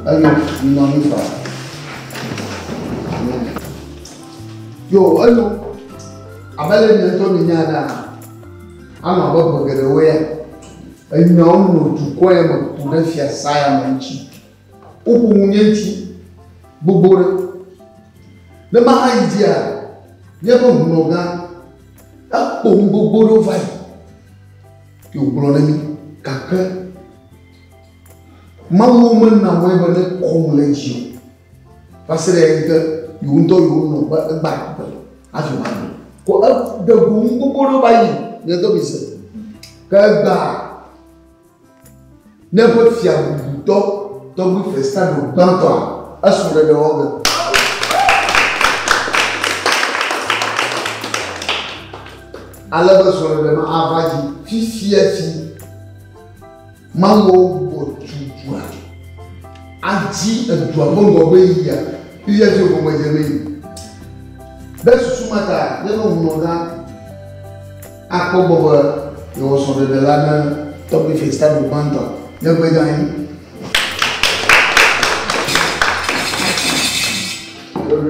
Eyo minɔ anyi fa. Yo eyo abe le mia ŋutɔ mi nya enea, anɔ abe ƒe geɖewo ya. Enyawo nɔ dukɔ ya me ku ɖe fiasa ya me ŋuti. Woƒo nu nye ŋuti gbogbo ɖe. Ne maha yi dzia, míaƒe hunɔgã ekpo nu gbogbo ɖewo va yi. Ye wògblɔ na mí gake Mawu mena mɔe be ne kɔm le edzi o. Va se ɖe eyi ke yewo ŋutɔ yewo nɔ be egba gbe hafi woaɖu. Ko eɖe go nu gbogbo ɖewo va yi mia ŋutɔ mi se. Ke egbea míaƒe fia bubutɔ tɔgbi Festado gbãtɔa esrɔ̃ɖeɖe wɔ ge. Ale be srɔ̃ɖeɖe ma ava dzi fifia fi. Mawu gbɔ tu dua adzi edua ƒe ŋgɔgbe yia fifia fi wògɔme dze be yi. Ɖe susu ma ta míaƒe hunɔgã akpɔ gbɔ be yewɔ srɔ̃ɖeɖe la ne tɔgbi Festado gbãtɔ ne gbe dze anyi.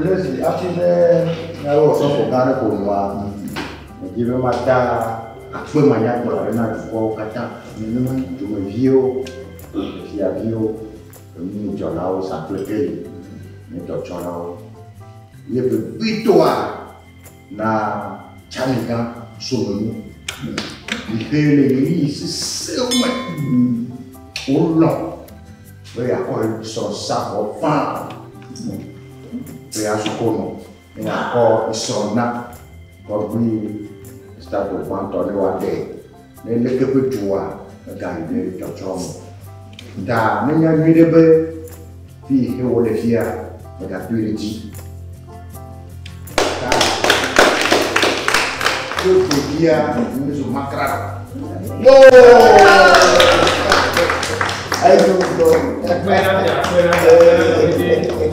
Lesi hafi ne míawɔ sɔfo gã ɖe ƒo nua, medzi be mata akpe manyagblɔ aɖe na dukɔwo katã. Dumeviwo, fiaviwo, enudzɔlawo, sakplekeli, nedɔtsɔlawo. Ye vevitɔa na tsamigã somenu. Yi ke le ɣeyiɣi sesẽwo me. Wolɔ̃ be yeakɔ srɔ̃ sa vɔ faa. Be yeazu konɔ. Ne yeakɔ srɔ̃ na tɔgbui Festado gbãtɔ ne woaɖe. Ne leke ƒe dua megayi ɖe tsɔtsrɔ̃ me. Ta nenya nyui ɖe be fi yi ke wole fia megadoe ɖe dzi. Ta tso ɖevia mezu makra.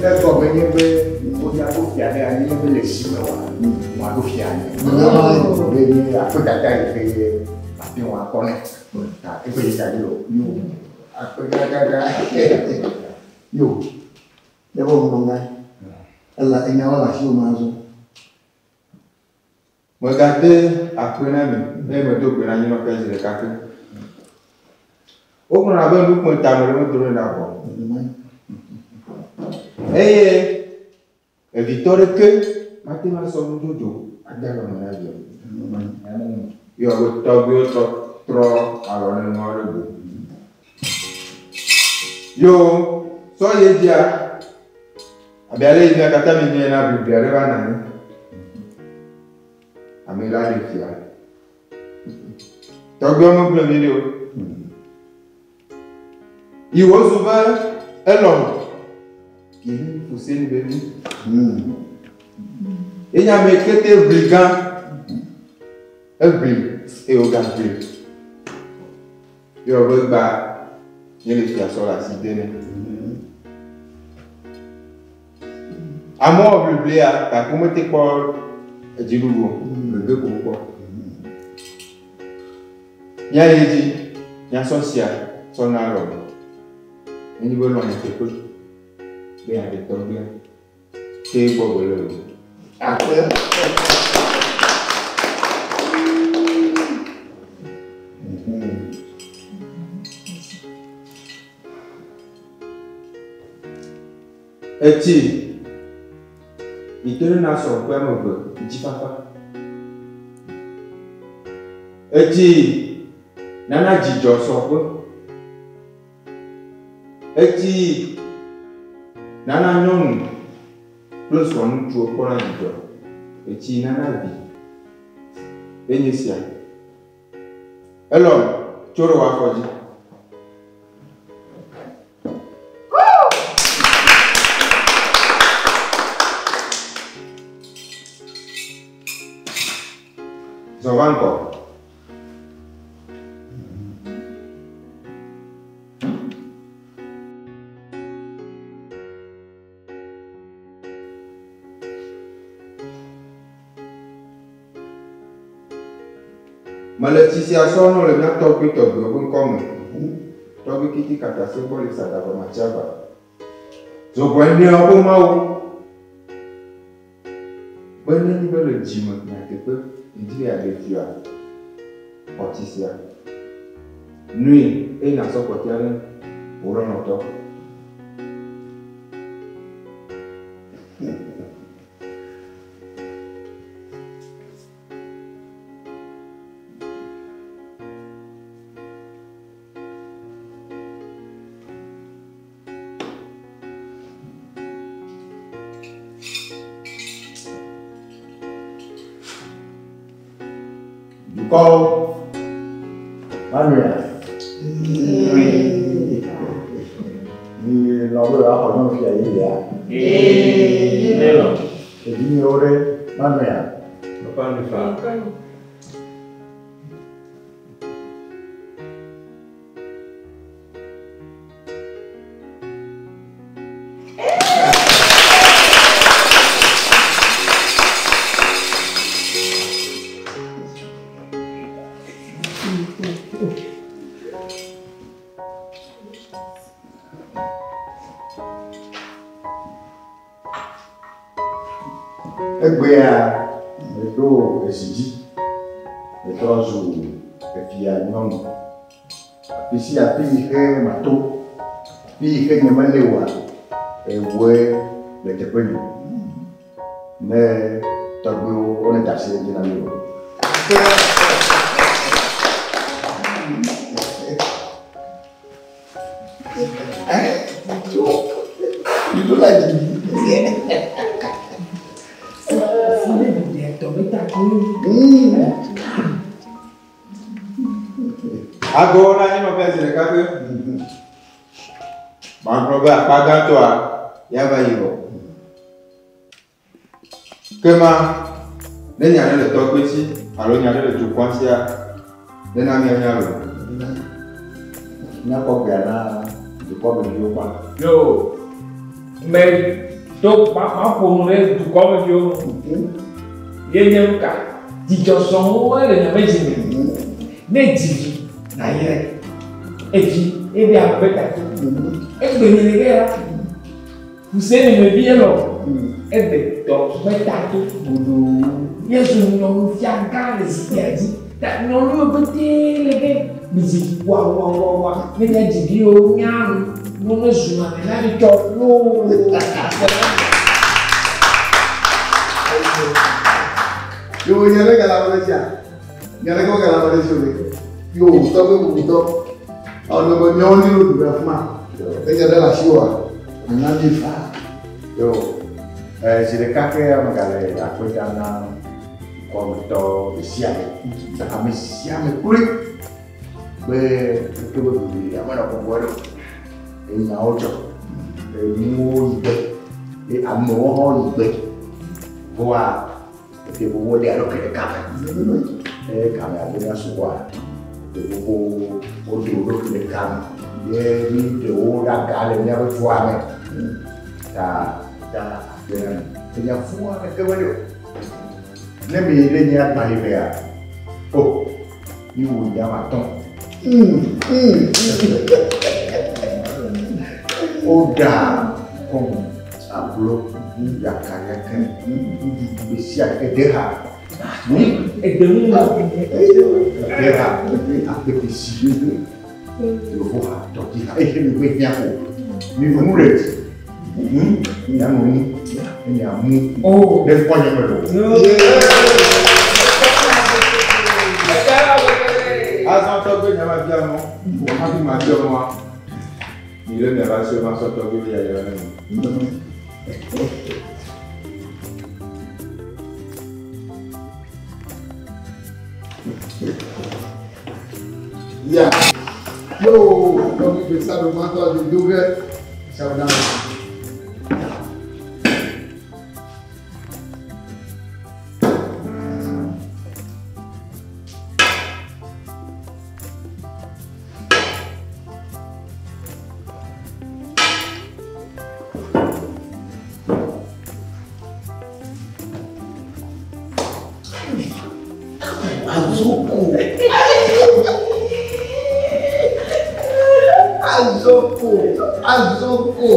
Egɔme nye be woɖo fia ɖe anyi ne mele si me oa, woaɖo fia anyi. Ɖe nye akpedada yi ke ate ŋu akpɔ nɛ. Ta eƒe yi da ɖi o. Yo akpedada. Yo míaƒe hunɔgã ele enyawo le asiwò me azɔ. Megade akpe na mi eye medo gbe na nyinɔƒe zi ɖeka ke. Wogblɔna be nukpɔe ta me ɖe medo ɖe ɖa vɔ. Eye evitɔ ɖeke mate ŋu asɔ nudodo ade alɔme na via. Yɔ be tɔgbuiwo tɔ trɔ alɔ ne nua ɖe go. Yo sɔ ye dzia abe ale yi mia katã mi nye na biblia ɖe va na anyi. Ame la ɖe fia. Tɔgbuiwo megblẽ mi ɖi o. Yi wòzu be elɔ̃ yi Fuseni be vi. Ye nye ame kete ʋli gã. Eʋli eye wògaʋli. Ye wɔ be gba nye le fia sɔ le asi de nɛ. Amewo wɔ ʋliʋlia gake womete kpɔ edziɖuɖu o. Gege ko wokpɔ. Míayi edzi míasɔ sia sɔ na lɔ. Nenye be lɔ nyateƒe be yeaɖe tɔgbuia ke egbɔ wòle o. Akpe. Etsi yi te ɖe na srɔ̃ ƒe ame eve ŋutifafa. Etsi nana dzidzɔ srɔ̃ƒe. Etsi nana nyɔnu kple srɔ̃ŋutsuwo kpɔna dzidzɔ. Etsi nana vi. Enye sia. Elɔ̃ tso ɖe wò afɔ dzi. Zɔ va ŋgɔ. Mele tsi sia sɔm nɔ le mía tɔgbui tɔgbuiwo ƒe ŋkɔ me. Tɔgbui Kiti Katase gbɔ le Sadava Matsiava. Zogbɔeneawo ƒe Mawu. Be nenye be le dzi me nyateƒe ŋdi be yeaɖe via xɔ tsi sia. Nui eye nàsɔ kpɔtɔea ne wò lɔlɔ̃tɔ. Dukɔwo, manuia? Mi lɔ̃ be yewoaxɔ nyɔnufia yeyea? Evinyewo ɖe, manuia? Egbea meɖo ezi dzi, metrɔ zu efia nyɔnu. Afi sia afi yi ke mato, afi yi ke nyemele oa, ewɔe le teƒenye. Ne tɔgbuiwo woneda asi edzi na mi o. You look like Agɔwo na nye nɔvia zi ɖeka ƒe. Magblɔ be akpa gãtɔa ya va yi vɔ. Kema ne nya ɖe le tɔgbui si alo nya ɖe le dukɔa sia, nena mianya lo. Míakpɔ gbea na dukɔmeviwo kpa. Yo, me do maƒo nu ɖe dukɔmeviwo ŋu. Ye nye nu ka? Dzidzɔsɔŋwo le nye me dzi me. Ne dzi vi nayrae. Edzi ebe ame be tato. Egbe nye ɖe ya. Hussein me vi elɔ. Ebe tɔ be tato godoo. Yesu nyɔnufia gã le zikpuia dzi. Ta nyɔnuwo pete le ge midzi vi wa wa wa wa. Ne mia dzi viwo nya nu ne zuna ne na mi tsɔ loo. Yo nye ɖe gala ɖe tsia. Nye ɖe gala ɖe tsi o. Yo tɔgbe bubutɔ. Ɔnɔ be míawo ní ló ɖu ɖe afi ma. Enye ɖe le asiwòa, anya mi faa. Yo, zi ɖeka ke megale akpe dam na Dukɔmetɔ ɖe sia ɖe, ame sia ame kloe be keke be ʋiʋli ame nɔ bɔbɔe ɖo. Enyawo dzɔ, enuwo yi gbe, ye amewo hã yi gbe. Vɔa ete vovo ɖe alo ke ɖeka me. Eye game aɖe nya sugbɔa, ete vovo woɖe wo ɖokui ɖeka me. Ye mi ɖewo ɖe aga le míaƒe dua me. Ta ta akpe na mi. Enya fũ aɖeke meli o. Ne mi ɖe nye agbalẽ mea, o, mi wu nye ame atɔ̃. Woɖa kɔmu, ablo, yakayaka, nuɖuɖu ɖe sia ɖe, ede ha. Ede ŋu. Ede ha, akpetesi, yovo ha, tɔdzi ha, eye mi ƒe hiã ko. Mi nu ɖe dzi. Mianɔ nu, ne miamu. Ne kpɔ nye me ɖo. Azɔ tɔgbe nya ma bia mɔ, wò hafi ma bia mɔa, mi ɖe mia va se ma sɔ tɔgbe be yayra ne mi. Ya. Yo, tɔgbi gbe sa ɖo ma tɔ di do ge. Sa ɖo na. Azoko. Azoko. Azoko.